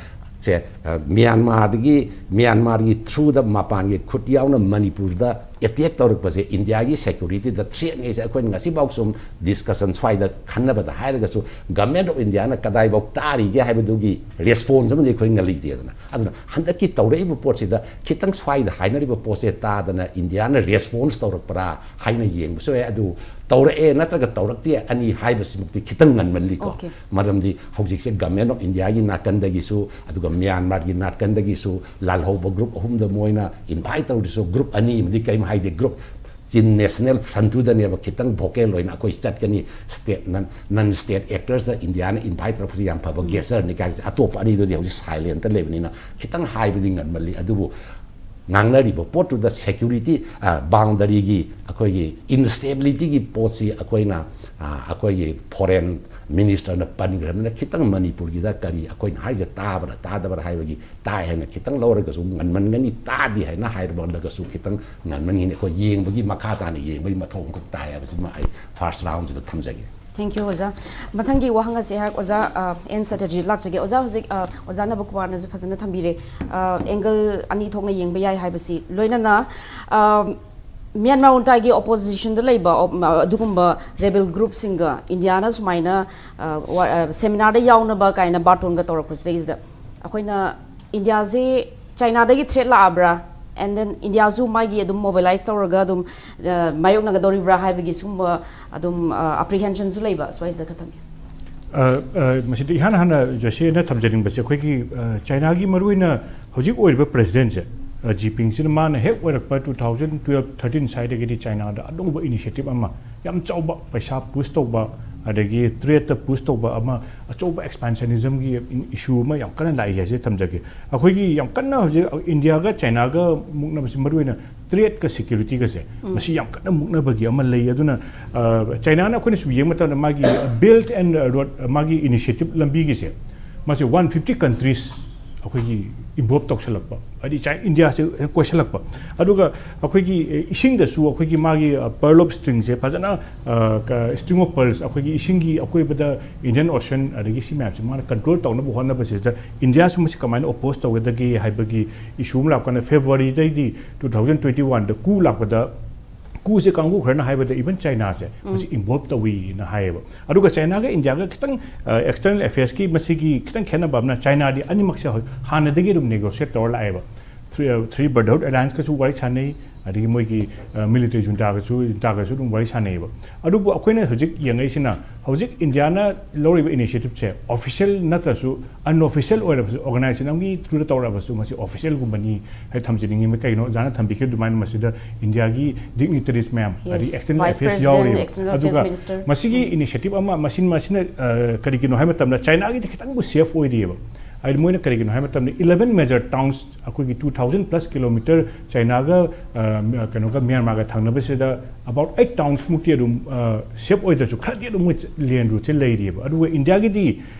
ꯁꯦ, ꯑ, ꯃ꯭ꯌꯥꯟꯃꯥꯔꯗꯒꯤ, ꯃ꯭ꯌꯥꯟꯃꯥꯔꯒꯤ ꯊ꯭ꯔꯨꯗ ꯃꯄꯥꯟꯒꯤ ꯈꯨꯠ ꯌꯥꯎꯅ ꯃꯅꯤꯄꯨꯔꯗ ꯑꯦꯇꯦꯛ ꯇꯧꯔꯛꯄꯁꯦ ꯏꯟꯗꯤꯌꯥꯒꯤ ꯁꯦꯀ꯭ꯌꯨꯔꯤꯇꯤꯗ ꯊ꯭ꯔꯦꯠꯅꯦꯁꯦ ꯑꯩꯈꯣꯏꯅ ꯉꯁꯤꯐꯥꯎ ꯁꯨꯝ ꯗꯤꯁꯀꯁꯟ ꯁ꯭ꯋꯥꯏꯗ ꯈꯟꯅꯕꯗ ꯍꯥꯏꯔꯒꯁꯨ, ꯒꯃꯦꯟ ꯑꯣꯐ ꯏꯟꯗꯤꯌꯥꯅ ꯀꯗꯥꯏꯐꯥꯎ ꯇꯥꯔꯤꯒꯦ ꯍꯥꯏꯕꯗꯨꯒꯤ ꯔꯦꯁꯄꯣꯟꯁ ꯑꯃꯗꯤ ꯑꯩꯈꯣꯏꯅ ꯂꯩꯇꯦꯗꯅ꯫ ꯑꯗꯨꯅ ꯍꯟꯗꯛꯀꯤ ꯇꯧꯔꯛꯏꯕ ꯄꯣꯠꯁꯤꯗ ꯈꯤꯇꯪ ꯁ꯭ꯋꯥꯏꯗ ꯍꯥꯏꯅꯔꯤꯕ ꯄꯣꯠꯁꯦ ꯇꯥꯗꯅ ꯏꯟꯗꯤꯌꯥꯅ ꯔꯦꯁꯄꯣꯟꯁ ꯇꯧꯔꯛꯄ꯭ꯔꯥ ꯍꯥꯏꯅ ꯌꯦꯡꯕꯁꯨ ꯌꯥꯏ꯫ ꯑꯗꯨ ꯇꯧꯔꯛꯑꯦ ꯅꯠꯇ꯭ꯔꯒ ꯇꯧꯔꯛꯇꯦ ꯑꯅꯤ ꯍꯥꯏꯕꯁꯤꯃꯛꯇꯤ ꯈꯤꯇꯪ ꯉꯟꯃꯜꯂꯤꯀꯣ꯫ Okay. ꯃꯔꯝꯗꯤ ꯍꯧꯖꯤꯛꯁꯦ ꯒꯃꯦꯟ ꯑꯣꯐ ꯏꯟꯗꯤꯌꯥꯒꯤ ꯅꯥꯀꯟꯗꯒꯤꯁꯨ ꯑꯗꯨꯒ ꯃ꯭ꯌꯥꯟꯃꯥꯔꯒꯤ ꯅꯥꯀꯟꯗꯒꯤꯁꯨ ꯂꯥꯜꯍꯧꯕ ꯒ꯭ꯔꯨꯞ ꯑꯍꯨꯝꯗ ꯃꯣꯏꯅ ꯏꯟꯚꯥꯏꯠ ꯇꯧꯔꯤꯁꯨ ꯒ꯭ꯔꯨꯞ ꯑꯅꯤ ꯑꯃꯗꯤ ꯀꯔꯤꯝ ꯍꯥꯏꯗꯦ꯫ ꯒ꯭ꯔꯨꯞ ꯆꯤꯟ ꯅꯦꯁꯅꯦꯜ ꯐ꯭ꯔꯟꯠꯇꯨꯗꯅꯦꯕ ꯈꯤꯇꯪ ꯚꯣꯀꯦꯜ ꯑꯣꯏꯅ ꯑꯩꯈꯣꯏ ꯆꯠꯀꯅꯤ, ꯁ꯭ꯇꯦꯠ ꯅꯟ, ꯅꯟ ꯁ꯭ꯇꯦꯠ ꯑꯦꯛꯇꯔꯁꯇ ꯏꯟꯗꯤꯌꯥꯅ ꯏꯟꯚꯥꯏꯠ ꯇꯧꯔꯛꯄꯁꯤ ꯌꯥꯝ ꯐꯕ ꯒꯦꯁꯆꯔꯅꯤ ꯀꯥꯏꯅꯁꯦ꯫ ꯑꯇꯣꯞꯄ ꯑꯅꯤꯗꯨꯗꯤ ꯍꯧꯖꯤꯛ ꯁꯥꯏꯂꯦꯟꯇ ꯂꯩꯕꯅꯤꯅ ꯈꯤꯇꯪ ꯍꯥꯏꯕꯗꯤ ꯉꯟꯃꯜꯂꯤ꯫ ꯑꯗꯨꯕꯨ ꯉꯥꯡꯅꯔꯤꯕ ꯄꯣꯠꯇꯨꯗ ꯁꯦꯀ꯭ꯌꯨꯔꯤꯇꯤ, ꯕꯥꯎꯟꯗꯔꯤꯒꯤ ꯑꯩꯈꯣꯏꯒꯤ ꯏꯟꯁꯇꯦꯕꯤꯂꯤꯇꯤꯒꯤ ꯄꯣꯠꯁꯤ ꯑꯩꯈꯣꯏꯅ, ꯑꯩꯈꯣꯏꯒꯤ ꯐꯣꯔꯦꯟ ꯃꯤꯅꯤꯁꯇꯔꯅ ꯄꯟꯈ꯭ꯔꯕꯅꯤꯅ ꯈꯤꯇꯪ ꯃꯅꯤꯄꯨꯔꯒꯤꯗ ꯀꯔꯤ ꯑꯩꯈꯣꯏꯅ ꯍꯥꯏꯔꯤꯁꯦ ꯇꯥꯕ꯭ꯔꯥ ꯇꯥꯗꯕ꯭ꯔꯥ ꯍꯥꯏꯕꯒꯤ, ꯇꯥꯏ ꯍꯥꯏꯅ ꯈꯤꯇꯪ ꯂꯧꯔꯒꯁꯨ ꯉꯟꯃꯟꯒꯅꯤ, ꯇꯥꯗꯦ ꯍꯥꯏꯅ ꯍꯥꯏꯔꯕꯂꯒꯁꯨ ꯈꯤꯇꯪ ꯉꯟꯃꯟꯒꯅꯤ꯫ ꯑꯩꯈꯣꯏ ꯌꯦꯡꯕꯒꯤ ꯃꯈꯥ ꯇꯥꯅ ꯌꯦꯡꯕꯒꯤ ꯃꯊꯧ ꯑꯃꯈꯛ ꯇꯥꯏ ꯍꯥꯏꯕꯁꯤꯃ ꯑꯩ ꯐꯥꯔꯁ ꯔꯥꯎꯟꯁꯤꯗ ꯊꯝꯖꯒꯦ꯫ Thank you ꯑꯣꯖꯥ꯫ ꯃꯊꯪꯒꯤ ꯋꯥꯍꯪ ꯑꯁꯦ ꯑꯩꯍꯥꯛ ꯑꯣꯖꯥ ꯑꯦꯟ ꯁꯇꯔꯖꯤꯠ ꯂꯥꯛꯆꯒꯦ꯫ ꯑꯣꯖꯥ, ꯍꯧꯖꯤꯛ ꯑꯣꯖꯥ ꯅꯕꯀꯨꯃꯥꯔꯅꯁꯨ ꯐꯖꯅ ꯊꯝꯕꯤꯔꯦ꯫ ꯑꯦꯡꯒꯜ ꯑꯅꯤ ꯊꯣꯛꯅ ꯌꯦꯡꯕ ꯌꯥꯏ ꯍꯥꯏꯕꯁꯤ, ꯂꯣꯏꯅꯅ ꯃ꯭ꯌꯥꯟꯃꯥꯔ ꯎꯟꯇꯥꯏꯒꯤ ꯑꯣꯄꯣꯖꯤꯁꯟꯗ ꯂꯩꯕ ꯑꯗꯨꯒꯨꯝꯕ ꯔꯦꯕꯦꯜ ꯒ꯭ꯔꯨꯞꯁꯤꯡꯒ ꯏꯟꯗꯤꯌꯥꯅ ꯁꯨꯃꯥꯏꯅ ꯁꯦꯃꯤꯅꯥꯔꯗ ꯌꯥꯎꯅꯕ ꯀꯥꯏꯅ ꯕꯥꯔꯇꯣꯟꯒ ꯇꯧꯔꯛꯄꯁꯤꯗꯩꯁꯤꯗ ꯑꯩꯈꯣꯏꯅ ꯏꯟꯗꯤꯌꯥꯁꯦ ꯆꯥꯏꯅꯥꯗꯒꯤ ꯊ꯭ꯔꯦꯠ ꯂꯥꯛꯑꯕ꯭ꯔꯥ, and then ꯏꯟꯗꯤꯌꯥꯁꯨ ꯃꯥꯒꯤ ꯑꯗꯨꯝ ꯃꯣꯕꯤꯂꯥꯏꯁ ꯇꯧꯔꯒ ꯑꯗꯨꯝ ꯃꯥꯌꯣꯛꯅꯒꯗꯧꯔꯤꯕ꯭ꯔꯥ ꯍꯥꯏꯕꯒꯤ ꯁꯤꯒꯨꯝꯕ ꯑꯗꯨꯝ ꯑꯦꯄ꯭ꯔꯤꯍꯦꯟꯁꯟꯁꯨ ꯂꯩꯕ꯫ ꯁ꯭ꯋꯥꯏꯁꯤꯗ ꯈꯛꯇꯪ꯫ ꯃꯁꯤꯗ ꯏꯍꯥꯟ ꯍꯥꯟꯅ ꯖꯣꯁꯤꯅ ꯊꯝꯖꯅꯤꯡꯕꯁꯦ, ꯑꯩꯈꯣꯏꯒꯤ ꯆꯥꯏꯅꯥꯒꯤ ꯃꯔꯨꯑꯣꯏꯅ ꯍꯧꯖꯤꯛ ꯑꯣꯏꯔꯤꯕ ꯄ꯭ꯔꯦꯁꯤꯗꯦꯟꯁꯦ, ꯖꯤꯄꯤꯡꯁꯤꯅ ꯃꯥꯅ ꯍꯦꯛ ꯑꯣꯏꯔꯛꯄ two thousand twelve thirteen ꯁ꯭ꯋꯥꯏꯗꯒꯤꯗꯤ ꯆꯥꯏꯅꯥꯗ ꯑꯅꯧꯕ ꯏꯅꯤꯁꯤꯌꯦꯇꯤꯞ ꯑꯃ, ꯌꯥꯝ ꯆꯥꯎꯕ ꯄꯩꯁꯥ ꯄꯨꯁ ꯇꯧꯕ, ꯑꯗꯒꯤ ꯇ꯭ꯔꯦꯠꯇ ꯄꯨꯁ ꯇꯧꯕ ꯑꯃ, ꯑꯆꯧꯕ ꯑꯦꯛꯁꯄꯥꯟꯁꯅꯤꯖꯝꯒꯤ ꯏꯁꯨ ꯑꯃ ꯌꯥꯝ ꯀꯟꯅ ꯂꯥꯛꯏ ꯍꯥꯏꯁꯦ ꯊꯝꯖꯒꯦ꯫ ꯑꯩꯈꯣꯏꯒꯤ ꯌꯥꯝ ꯀꯟꯅ ꯍꯧꯖꯤꯛ ꯏꯟꯗꯤꯌꯥꯒ ꯆꯥꯏꯅꯥꯒ ꯃꯨꯛꯅꯕꯁꯤ, ꯃꯔꯨꯑꯣꯏꯅ ꯇ꯭ꯔꯦꯠꯀ ꯁꯦꯀ꯭ꯌꯨꯔꯤꯇꯤꯒꯁꯦ, ꯃꯁꯤ ꯌꯥꯝ ꯀꯟꯅ ꯃꯨꯛꯅꯕꯒꯤ ꯑꯃ ꯂꯩ꯫ ꯑꯗꯨꯅ ꯆꯥꯏꯅꯥꯅ ꯑꯩꯈꯣꯏꯅ ꯁꯨꯝ ꯌꯦꯡꯕ ꯃꯇꯝꯗ ꯃꯥꯒꯤ Belt and Road, ꯃꯥꯒꯤ ꯏꯅꯤꯁꯤꯌꯦꯇꯤꯞ ꯂꯝꯕꯤꯒꯤꯁꯦ, ꯃꯁꯤ one fifty countries ꯑꯩꯈꯣꯏꯒꯤ ꯏꯟꯚꯣꯜꯕ ꯇꯧꯁꯜꯂꯛꯄ, ꯍꯥꯏꯗꯤ ꯏꯟꯗꯤꯌꯥꯁꯦ ꯀꯣꯏꯁꯜꯂꯛꯄ꯫ ꯑꯗꯨꯒ ꯑꯩꯈꯣꯏꯒꯤ ꯏꯁꯤꯡꯗꯁꯨ ꯑꯩꯈꯣꯏꯒꯤ ꯃꯥꯒꯤ Pearl of Stringꯁꯦ ꯐꯖꯅ, String of Pearls, ꯑꯩꯈꯣꯏꯒꯤ ꯏꯁꯤꯡꯒꯤ ꯑꯀꯣꯏꯕꯗ Indian Ocean, ꯑꯗꯒꯤ ꯁꯤ ꯃꯌꯥꯝꯁꯦ ꯃꯥꯅ ꯀꯟꯇ꯭ꯔꯣꯜ ꯇꯧꯅꯕ ꯍꯣꯠꯅꯕꯁꯤꯗ ꯏꯟꯗꯤꯌꯥꯁꯨ ꯃꯁꯤ ꯀꯃꯥꯏꯅ ꯑꯣꯄꯣꯖ ꯇꯧꯒꯗꯒꯦ ꯍꯥꯏꯕꯒꯤ ꯏꯁꯨ ꯑꯃ ꯂꯥꯛꯄ ꯀꯥꯟꯗ, Februaryꯗꯩꯗꯤ two thousand twenty oneꯗ coup ꯂꯥꯛꯄꯗ, coupꯁꯦ ꯀꯥꯡꯕꯨ ꯈꯔꯅ ꯍꯥꯏꯕꯗ even ꯆꯥꯏꯅꯥꯁꯦ ꯃꯁꯤ ꯏꯟꯚꯣꯜꯕ ꯇꯧꯏꯅ ꯍꯥꯏꯌꯦꯕ꯫ ꯑꯗꯨꯒ ꯆꯥꯏꯅꯥꯒ ꯏꯟꯗꯤꯌꯥꯒ ꯈꯤꯇꯪ external affairsꯀꯤ ꯃꯁꯤꯒꯤ ꯈꯤꯇꯪ ꯈꯦꯠꯅꯕ ꯑꯃꯅ, ꯆꯥꯏꯅꯥꯗꯤ ꯑꯅꯤꯃꯛꯁꯦ ꯍꯥꯟꯅꯗꯒꯤ ꯑꯗꯨꯝ negotiate ꯇꯧꯔ ꯂꯥꯛꯑꯦꯕ꯫ Three, Three Brotherhood Allianceꯀꯁꯨ ꯋꯥꯔꯤ ꯁꯥꯟꯅꯩ, ꯑꯗꯒꯤ ꯃꯣꯏꯒꯤ military juntaꯒꯁꯨ, juntaꯒꯁꯨ ꯑꯗꯨꯝ ꯋꯥꯔꯤ ꯁꯥꯟꯅꯩꯌꯦꯕ꯫ ꯑꯗꯨꯕꯨ ꯑꯩꯈꯣꯏꯅ ꯍꯧꯖꯤꯛ ꯌꯦꯡꯉꯛꯏꯁꯤꯅ, ꯍꯧꯖꯤꯛ ꯏꯟꯗꯤꯌꯥꯅ ꯂꯧꯔꯤꯕ initiativeꯁꯦ official ꯅꯠꯇ꯭ꯔꯁꯨ, unofficial ꯑꯣꯏꯔꯕꯁꯨ, organization ꯑꯃꯒꯤ throughꯗ ꯇꯧꯔꯛꯑꯕꯁꯨ, ꯃꯁꯤ officialꯒꯨꯝꯕꯅꯤ ꯍꯥꯏ ꯊꯝꯖꯅꯤꯡꯉꯤ꯫ ꯀꯩꯒꯤꯅꯣ ꯑꯣꯖꯥꯅ ꯊꯝꯕꯤꯈꯤꯕ ꯑꯗꯨꯃꯥꯏꯅ ꯃꯁꯤꯗ ꯏꯟꯗꯤꯌꯥꯒꯤ dignitaries ꯃꯌꯥꯝ, ꯍꯥꯏꯗꯤ external affairs ꯌꯥꯎꯔꯤꯕ꯫ ꯑꯗꯨꯒ ꯃꯁꯤꯒꯤ initiative ꯑꯃ, ꯃꯁꯤ, ꯃꯁꯤꯅ ꯀꯔꯤꯒꯤꯅꯣ ꯍꯥꯏꯕ ꯃꯇꯝꯗ, ꯆꯥꯏꯅꯥꯒꯤꯗꯤ ꯈꯤꯇꯪꯕꯨ safe ꯑꯣꯏꯔꯤꯑꯕ꯫ ꯍꯥꯏꯗꯤ ꯃꯣꯏꯅ ꯀꯔꯤꯒꯤꯅꯣ ꯍꯥꯏꯕ ꯃꯇꯝꯗ eleven major towns, ꯑꯩꯈꯣꯏꯒꯤ two thousand plus kilometer ꯆꯥꯏꯅꯥꯒ, ꯑ, ꯀꯩꯅꯣꯒ, ꯃ꯭ꯌꯥꯟꯃꯥꯔꯒ ꯊꯪꯅꯕꯁꯤꯗ about eight towns ꯃꯨꯛꯇꯤ ꯑꯗꯨꯝ, ꯑ, safe ꯑꯣꯏꯗ꯭ꯔꯁꯨ ꯈꯔꯗꯤ ꯑꯗꯨꯝ ꯃꯣꯏ land routeꯁꯦ ꯂꯩꯔꯤꯑꯕ꯫ ꯑꯗꯨꯒ ꯏꯟꯗꯤꯌꯥꯒꯤꯗꯤ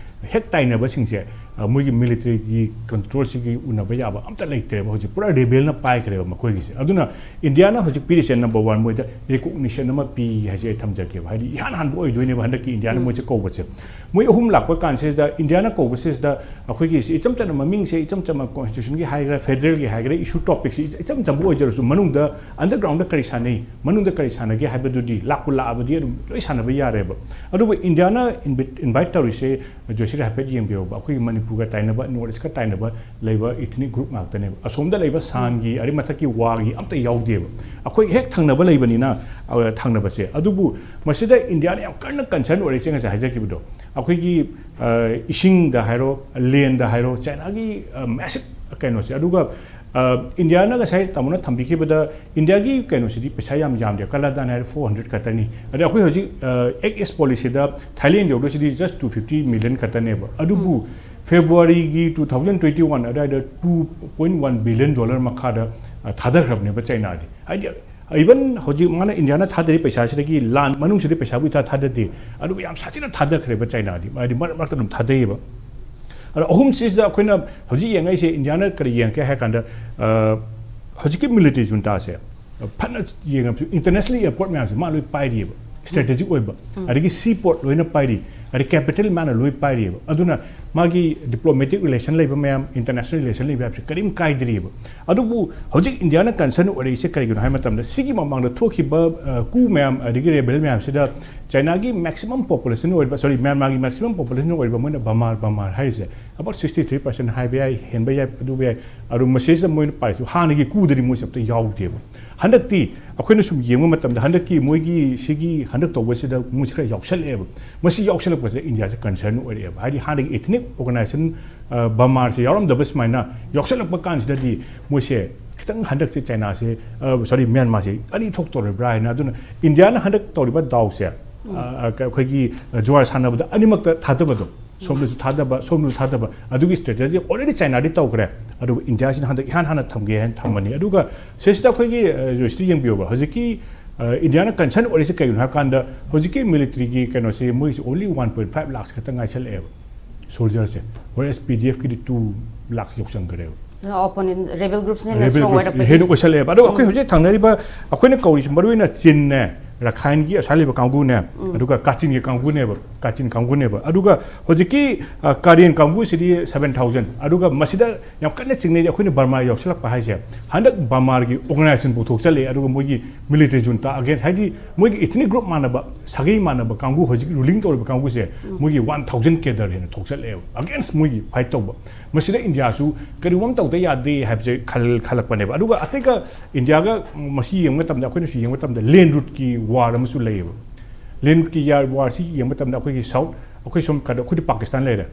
ꯍꯦꯛ ꯇꯥꯏꯅꯕꯁꯤꯡꯁꯦ, ꯑ, ꯃꯣꯏꯒꯤ militaryꯒꯤ controlꯁꯤꯒꯤ ꯎꯅꯕ ꯌꯥꯕ ꯑꯝꯇ ꯂꯩꯇ꯭ꯔꯦꯕ꯫ ꯍꯧꯖꯤꯛ ꯄꯨꯔꯥ rebelꯅ ꯄꯥꯏꯈ꯭ꯔꯦꯕ ꯃꯈꯣꯏꯒꯤꯁꯦ꯫ ꯑꯗꯨꯅ ꯏꯟꯗꯤꯌꯥꯅ ꯍꯧꯖꯤꯛ ꯄꯤꯔꯤꯁꯦ number one, ꯃꯣꯏꯗ recognition ꯑꯃ ꯄꯤ ꯍꯥꯏꯁꯦ ꯑꯩ ꯊꯝꯖꯒꯦꯕ꯫ ꯍꯥꯏꯗꯤ ꯏꯍꯥꯟ ꯍꯥꯟꯕ ꯑꯣꯏꯗꯣꯏꯅꯦꯕ ꯍꯟꯗꯛꯀꯤ ꯏꯟꯗꯤꯌꯥꯅ ꯃꯣꯏꯁꯦ ꯀꯧꯕꯁꯦ꯫ ꯃꯣꯏ ꯑꯍꯨꯝ ꯂꯥꯛꯄ ꯀꯥꯟꯁꯤꯗ ꯏꯟꯗꯤꯌꯥꯅ ꯀꯧꯕꯁꯤꯗ ꯑꯩꯈꯣꯏꯒꯤ ꯁꯤ ꯏꯆꯝ ꯆꯝꯅ ꯃꯃꯤꯡꯁꯦ, ꯏꯆꯝ ꯆꯝꯅ constitutionꯒꯤ ꯍꯥꯏꯒꯦꯔꯥ, federalꯒꯤ ꯍꯥꯏꯒꯦꯔꯥ, issue topicꯁꯤ ꯏꯆꯝ ꯆꯝꯕ ꯑꯣꯏꯖꯔꯁꯨ ꯃꯅꯨꯡꯗ undergroundꯗ ꯀꯔꯤ ꯁꯥꯟꯅꯩ, ꯃꯅꯨꯡꯗ ꯀꯔꯤ ꯁꯥꯟꯅꯒꯦ ꯍꯥꯏꯕꯗꯨꯗꯤ ꯂꯥꯛꯄꯨ ꯂꯥꯛꯑꯕꯗꯤ ꯑꯗꯨꯝ ꯂꯣꯏ ꯁꯥꯟꯅꯕ ꯌꯥꯔꯦꯕ꯫ ꯑꯗꯨꯕꯨ ꯏꯟꯗꯤꯌꯥꯅ invite ꯇꯧꯔꯤꯁꯦ, ꯖꯣꯏꯁꯤꯔ ꯍꯥꯏꯐꯦꯠ ꯌꯦꯡꯕꯤꯌꯣꯕ, ꯑꯩꯈꯣꯏꯒꯤ ꯃꯅꯤꯄꯨꯔꯒ ꯇꯥꯏꯅꯕ, North Eastꯀ ꯇꯥꯏꯅꯕ ꯂꯩꯕ ethnic group ꯉꯥꯛꯇꯅꯦꯕ꯫ ꯑꯁꯣꯝꯗ ꯂꯩꯕ ꯁꯥꯟꯒꯤ, ꯑꯗꯩ ꯃꯊꯛꯀꯤ ꯋꯥꯒꯤ ꯑꯝꯇ ꯌꯥꯎꯗꯦꯕ꯫ ꯑꯩꯈꯣꯏ ꯍꯦꯛ ꯊꯪꯅꯕ ꯂꯩꯕꯅꯤꯅ, ꯑ, ꯊꯪꯅꯕꯁꯦ꯫ ꯑꯗꯨꯕꯨ ꯃꯁꯤꯗ ꯏꯟꯗꯤꯌꯥꯅ ꯌꯥꯝ ꯀꯟꯅ concern ꯑꯣꯏꯔꯤꯁꯦ ꯉꯁꯥꯏ ꯍꯥꯏꯖꯈꯤꯕꯗꯣ, ꯑꯩꯈꯣꯏꯒꯤ, ꯑ, ꯏꯁꯤꯡꯗ ꯍꯥꯏꯔꯣ, landꯗ ꯍꯥꯏꯔꯣ, ꯆꯥꯏꯅꯥꯒꯤ, ꯑ, massive ꯀꯩꯅꯣꯁꯦ꯫ ꯑꯗꯨꯒ, ꯑ, ꯏꯟꯗꯤꯌꯥꯅ ꯉꯁꯥꯏ ꯇꯥꯃꯣꯅ ꯊꯝꯕꯤꯈꯤꯕꯗ ꯏꯟꯗꯤꯌꯥꯒꯤ ꯀꯩꯅꯣꯁꯤꯗꯤ ꯄꯩꯁꯥ ꯌꯥꯝ ꯌꯥꯝꯗꯦ, ꯀꯂꯥꯗꯥꯟ ꯍꯥꯏꯔꯦ four hundred ꯈꯛꯇꯅꯤ꯫ ꯑꯗ ꯑꯩꯈꯣꯏ ꯍꯧꯖꯤꯛ, ꯑ, Act East policyꯗ ꯊꯥꯏꯂꯦꯟ ꯌꯧꯗꯣꯏꯁꯤꯗꯤ just two fifty million ꯈꯛꯇꯅꯦꯕ꯫ ꯑꯗꯨꯕꯨ Februaryꯒꯤ two thousand twenty one ꯑꯗꯨꯋꯥꯏꯗ two point one billion dollar ꯃꯈꯥꯗ, ꯑ, ꯊꯥꯗꯈ꯭ꯔꯕꯅꯦꯕ ꯆꯥꯏꯅꯥꯗꯤ꯫ ꯍꯥꯏꯗꯤ even ꯍꯧꯖꯤꯛ ꯃꯥꯅ ꯏꯟꯗꯤꯌꯥꯅ ꯊꯥꯗꯔꯤ ꯄꯩꯁꯥꯁꯤꯗꯒꯤ ꯂꯥꯟ ꯃꯅꯨꯡꯁꯤꯗ ꯄꯩꯁꯥꯕꯨ ꯏꯊꯥ ꯊꯥꯗꯗꯦ, ꯑꯗꯨꯒ ꯌꯥꯝ ꯁꯥꯊꯤꯅ ꯊꯥꯗꯈ꯭ꯔꯦꯕ ꯆꯥꯏꯅꯥꯗꯤ꯫ ꯍꯥꯏꯗꯤ ꯃꯔꯛ ꯃꯔꯛꯇ ꯑꯗꯨꯝ ꯊꯥꯗꯩꯌꯦꯕ꯫ ꯑꯗꯣ ꯑꯍꯨꯝꯁꯤꯁꯤꯗ ꯑꯩꯈꯣꯏꯅ ꯍꯧꯖꯤꯛ ꯌꯦꯡꯉꯛꯏꯁꯦ, ꯏꯟꯗꯤꯌꯥꯅ ꯀꯔꯤ ꯌꯦꯡꯉꯛꯀꯦ ꯍꯥꯏ ꯀꯥꯟꯗ, ꯑ, ꯍꯧꯖꯤꯛꯀꯤ military juntaꯁꯦ ꯐꯅ ꯌꯦꯡꯉꯕꯁꯨ international airport ꯃꯌꯥꯝꯁꯦ ꯃꯥ ꯂꯣꯏ ꯄꯥꯏꯔꯤꯑꯕ, strategic ꯑꯣꯏꯕ, ꯑꯗꯒꯤ seaport ꯂꯣꯏꯅ ꯄꯥꯏꯔꯤ, ꯑꯗꯩ capital ꯃꯥꯅ ꯂꯣꯏ ꯄꯥꯏꯔꯤꯑꯕ꯫ ꯑꯗꯨꯅ ꯃꯥꯒꯤ diplomatic relation ꯂꯩꯕ ꯃꯌꯥꯝ, international relation ꯂꯩꯕ ꯃꯌꯥꯝꯁꯦ ꯀꯔꯤꯝ ꯀꯥꯏꯗ꯭ꯔꯤꯑꯕ꯫ ꯑꯗꯨꯕꯨ ꯍꯧꯖꯤꯛ ꯏꯟꯗꯤꯌꯥꯅ concern ꯑꯣꯏꯔꯛꯏꯁꯦ ꯀꯔꯤꯒꯤꯅꯣ ꯍꯥꯏꯕ ꯃꯇꯝꯗ, ꯁꯤꯒꯤ ꯃꯃꯥꯡꯗ ꯊꯣꯛꯈꯤꯕ, ꯑ, coup ꯃꯌꯥꯝ ꯑꯗꯒꯤ rebel ꯃꯌꯥꯝꯁꯤꯗ ꯆꯥꯏꯅꯥꯒꯤ maximum population ꯑꯣꯏꯔꯤꯕ, sorry, ꯃ꯭ꯌꯥꯟꯃꯥꯔꯒꯤ maximum population ꯑꯣꯏꯔꯤꯕ ꯃꯣꯏꯅ ꯕꯃꯥꯔ, ꯕꯃꯥꯔ ꯍꯥꯏꯔꯤꯁꯦ about sixty three percent ꯍꯥꯏꯕ ꯌꯥꯏ, ꯍꯦꯟꯕ ꯌꯥꯏ, ꯑꯗꯨꯕꯨ ꯌꯥꯏ꯫ ꯑꯗꯨ ꯃꯁꯤꯁꯤꯗ ꯃꯣꯏꯅ ꯄꯥꯏꯔꯤꯁꯤ ꯍꯥꯟꯅꯒꯤ coupꯗꯗꯤ ꯃꯣꯏꯁꯦ ꯑꯝꯇ ꯌꯥꯎꯗꯦꯕ꯫ ꯍꯟꯗꯛꯇꯤ ꯑꯩꯈꯣꯏꯅ ꯁꯨꯝ ꯌꯦꯡꯕ ꯃꯇꯝꯗ ꯍꯟꯗꯛꯀꯤ ꯃꯣꯏꯒꯤ ꯁꯤꯒꯤ ꯍꯟꯗꯛ ꯇꯧꯕꯁꯤꯗ ꯃꯣꯏꯁꯦ ꯈꯔ ꯌꯥꯎꯁꯜꯂꯛꯑꯦꯕ꯫ ꯃꯁꯤ ꯌꯥꯎꯁꯜꯂꯛꯄꯁꯤꯗ ꯏꯟꯗꯤꯌꯥꯁꯦ concern ꯑꯣꯏꯔꯛꯑꯦꯕ꯫ ꯍꯥꯏꯗꯤ ꯍꯥꯟꯅꯒꯤ ethnic organization, ꯑ, ꯕꯃꯥꯔꯁꯦ ꯌꯥꯎꯔꯝꯗꯕ ꯁꯨꯃꯥꯏꯅ ꯌꯥꯎꯁꯜꯂꯛꯄ ꯀꯥꯟꯁꯤꯗꯗꯤ ꯃꯣꯏꯁꯦ ꯈꯤꯇꯪ ꯍꯟꯗꯛꯁꯦ ꯆꯥꯏꯅꯥꯁꯦ, ꯑ, sorry, ꯃ꯭ꯌꯥꯟꯃꯥꯔꯁꯦ ꯑꯅꯤ ꯊꯣꯛꯇꯧꯔꯤꯕ꯭ꯔꯥ ꯍꯥꯏꯅ꯫ ꯑꯗꯨꯅ ꯏꯟꯗꯤꯌꯥꯅ ꯍꯟꯗꯛ ꯇꯧꯔꯤꯕ ꯗꯥꯎꯁꯦ, ꯑ, ꯑ, ꯑꯩꯈꯣꯏꯒꯤ, ꯑ, ꯖꯨꯋꯥꯔ ꯁꯥꯟꯅꯕꯗ ꯑꯅꯤꯃꯛꯇ ꯊꯥꯗꯕꯗꯣ, ꯁꯣꯝꯗꯁꯨ ꯊꯥꯗꯕ, ꯁꯣꯝꯗꯁꯨ ꯊꯥꯗꯕ, ꯑꯗꯨꯒꯤ strategy already ꯆꯥꯏꯅꯥꯗꯤ ꯇꯧꯈ꯭ꯔꯦ꯫ ꯑꯗꯨꯕꯨ ꯏꯟꯗꯤꯌꯥꯁꯤꯅ ꯍꯟꯗꯛ ꯏꯍꯥꯟ ꯍꯥꯟꯅ ꯊꯝꯒꯦ ꯍꯥꯏꯅ ꯊꯝꯕꯅꯤ꯫ ꯑꯗꯨꯒ ꯁꯤꯁꯤꯗ ꯑꯩꯈꯣꯏꯒꯤ, ꯑ, ꯖꯣꯏꯁ꯭ꯔꯤ, ꯌꯦꯡꯕꯤꯌꯣꯕ, ꯍꯧꯖꯤꯛꯀꯤ, ꯑ, ꯏꯟꯗꯤꯌꯥꯅ concern ꯑꯣꯏꯔꯤꯁꯦ ꯀꯩꯒꯤꯅꯣ ꯍꯥꯏ ꯀꯥꯟꯗ, ꯍꯧꯖꯤꯛꯀꯤ military ꯒꯤ ꯀꯩꯅꯣꯁꯤ, ꯃꯣꯏꯁꯤ only one point five lakhs ꯈꯛꯇ ꯉꯥꯏꯁꯜꯂꯛꯑꯦꯕ, soldier ꯁꯦ, whereas P D F ꯀꯤꯗꯤ two lakhs ꯌꯧꯁꯟꯈ꯭ꯔꯦꯕ꯫ Opponent, rebel groups ꯅ ꯍꯦꯟꯅ Rebel strong group ꯑꯣꯏꯔꯛꯄꯒꯤ꯫ ꯍꯦꯟꯅ ꯑꯣꯏꯁꯜꯂꯛꯑꯦꯕ꯫ ꯑꯗꯣ ꯑꯩꯈꯣꯏ ꯍꯧꯖꯤꯛ ꯊꯪꯅꯔꯤꯕ, ꯑꯩꯈꯣꯏꯅ ꯀꯧꯔꯤꯁꯤ ꯃꯔꯨ ꯑꯣꯏꯅ ꯆꯤꯟꯅꯦ, ꯔꯈꯥꯏꯟꯒꯤ ꯑꯁꯥ ꯂꯩꯕ ꯀꯥꯡꯕꯨꯅꯦ, ꯑꯗꯨꯒ ꯀꯥꯆꯤꯟꯒꯤ ꯀꯥꯡꯕꯨꯅꯦꯕ, ꯀꯥꯆꯤꯟ ꯀꯥꯡꯕꯨꯅꯦꯕ꯫ ꯑꯗꯨꯒ ꯍꯧꯖꯤꯛꯀꯤ, ꯑ, ꯀꯥꯔꯦꯟ ꯀꯥꯡꯕꯨꯁꯤꯗꯤ seven thousand꯫ ꯑꯗꯨꯒ ꯃꯁꯤꯗ ꯌꯥꯝ ꯀꯟꯅ ꯆꯤꯡꯅꯩ ꯑꯩꯈꯣꯏꯅ ꯕꯔꯃꯥ ꯌꯥꯎꯁꯜꯂꯛꯄ ꯍꯥꯏꯁꯦ꯫ ꯍꯟꯗꯛ ꯕꯔꯃꯥꯒꯤ organization ꯄꯨꯊꯣꯛꯆꯜꯂꯛꯑꯦ, ꯑꯗꯨꯒ ꯃꯣꯏꯒꯤ military junta against, ꯍꯥꯏꯗꯤ ꯃꯣꯏꯒꯤ ethnic group ꯃꯥꯟꯅꯕ, ꯁꯥꯒꯩ ꯃꯥꯟꯅꯕ ꯀꯥꯡꯕꯨ, ꯍꯧꯖꯤꯛ ruling ꯇꯧꯔꯤꯕ ꯀꯥꯡꯕꯨꯁꯦ, ꯃꯣꯏꯒꯤ one thousand cadre ꯍꯦꯟꯅ ꯊꯣꯛꯆꯜꯂꯛꯑꯦꯕ against ꯃꯣꯏꯒꯤ fight ꯇꯧꯕ꯫ ꯃꯁꯤꯗ ꯏꯟꯗꯤꯌꯥꯁꯨ ꯀꯔꯤꯒꯨꯝꯕ ꯑꯃ ꯇꯧꯗ ꯌꯥꯗꯦ ꯍꯥꯏꯕꯁꯦ ꯈꯜ-, ꯈꯜꯂꯛꯄꯅꯦꯕ꯫ ꯑꯗꯨꯒ ꯑꯇꯩꯒ ꯏꯟꯗꯤꯌꯥꯒ ꯃꯁꯤ ꯌꯦꯡꯕ ꯃꯇꯝꯗ, ꯑꯩꯈꯣꯏꯅꯁꯨ ꯌꯦꯡꯕ ꯃꯇꯝꯗ land route ꯀꯤ war ꯑꯃꯁꯨ ꯂꯩꯌꯦꯕ꯫ Land route ꯀꯤ ꯌꯥ-, war ꯁꯤ ꯌꯦꯡꯕ ꯃꯇꯝꯗ ꯑꯩꯈꯣꯏꯒꯤ south, ꯑꯩꯈꯣꯏ ꯁꯣꯝ ꯀꯗ-, ꯑꯩꯈꯣꯏꯗꯤ ꯄꯥꯀꯤꯁꯇꯥꯟ ꯂꯩꯔꯦ,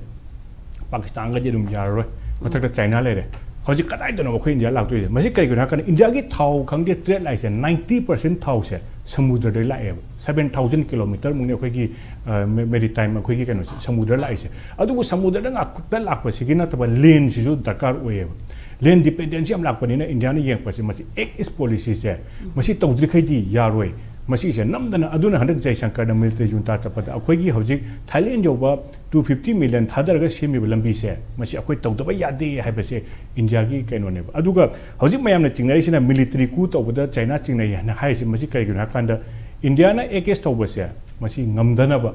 ꯄꯥꯀꯤꯁꯇꯥꯟꯒꯗꯤ ꯑꯗꯨꯝ ꯌꯥꯔꯔꯣꯏ, ꯃꯊꯛꯇ ꯆꯥꯏꯅꯥ ꯂꯩꯔꯦ꯫ ꯍꯧꯖꯤꯛ ꯀꯗꯥꯏꯗꯅꯣ ꯑꯩꯈꯣꯏ ꯏꯟꯗꯤꯌꯥ ꯂꯥꯛꯇꯣꯏꯁꯦ? ꯃꯁꯤ ꯀꯔꯤꯒꯤꯅꯣ ꯍꯥꯏ ꯀꯥꯟꯗ ꯏꯟꯗꯤꯌꯥꯒꯤ ꯊꯥꯎ ꯈꯪꯗꯦ, trade line ꯁꯦ ninety percent ꯊꯥꯎꯁꯦ ꯁꯃꯨꯗ꯭ꯔꯗꯒꯤ ꯂꯥꯛꯑꯦꯕ꯫ Seven thousand kilometre ꯃꯨꯛꯅꯤ ꯑꯩꯈꯣꯏꯒꯤ, ꯑ, ꯃꯦ-, maritime, ꯑꯩꯈꯣꯏꯒꯤ ꯀꯩꯅꯣꯁꯦ, ꯁꯃꯨꯗ꯭ꯔ ꯂꯥꯛꯏꯁꯦ꯫ ꯑꯗꯨꯕꯨ ꯁꯃꯨꯗ꯭ꯔꯗ ꯉꯥꯛꯇ ꯂꯥꯛꯄꯁꯤꯒꯤ ꯅꯠꯇꯕ land ꯁꯤꯁꯨ ꯗꯔꯀꯥꯔ ꯑꯣꯏꯌꯦꯕ꯫ Land dependency ꯌꯥꯝ ꯂꯥꯛꯄꯅꯤꯅ ꯏꯟꯗꯤꯌꯥꯅ ꯌꯦꯡꯉꯛꯄꯁꯦ, ꯃꯁꯤ Act East Policy ꯁꯦ, ꯃꯁꯤ ꯇꯧꯗ꯭ꯔꯤꯈꯩꯗꯤ ꯌꯥꯔꯣꯏ꯫ ꯃꯁꯤꯁꯦ ꯅꯝꯗꯅ, ꯑꯗꯨꯅ ꯍꯟꯗꯛ ꯖꯌꯁꯪꯀꯔꯅ military junta ꯆꯠꯄꯗ ꯑꯩꯈꯣꯏꯒꯤ ꯍꯧꯖꯤꯛ Thailand ꯌꯧꯕ two fifty million ꯊꯥꯗꯔꯒ ꯁꯦꯝꯃꯤꯕ ꯂꯝꯕꯤꯁꯦ, ꯃꯁꯤ ꯑꯩꯈꯣꯏ ꯇꯧꯗꯕ ꯌꯥꯗꯦ ꯍꯥꯏꯕꯁꯦ ꯏꯟꯗꯤꯌꯥꯒꯤ ꯀꯩꯅꯣꯅꯦꯕ꯫ ꯑꯗꯨꯒ ꯍꯧꯖꯤꯛ ꯃꯌꯥꯝꯅ ꯆꯤꯡꯅꯔꯤꯁꯤꯅ military coup ꯇꯧꯕꯗ ꯆꯥꯏꯅꯥ ꯆꯤꯡꯅꯩ ꯍꯥꯏꯅ ꯍꯥꯏꯔꯤꯁꯦ, ꯃꯁꯤ ꯀꯔꯤꯒꯤꯅꯣ ꯍꯥꯏ ꯀꯥꯟꯗ, ꯏꯟꯗꯤꯌꯥꯅ Act East ꯇꯧꯕꯁꯦ, ꯃꯁꯤ ꯉꯝꯗꯅꯕ,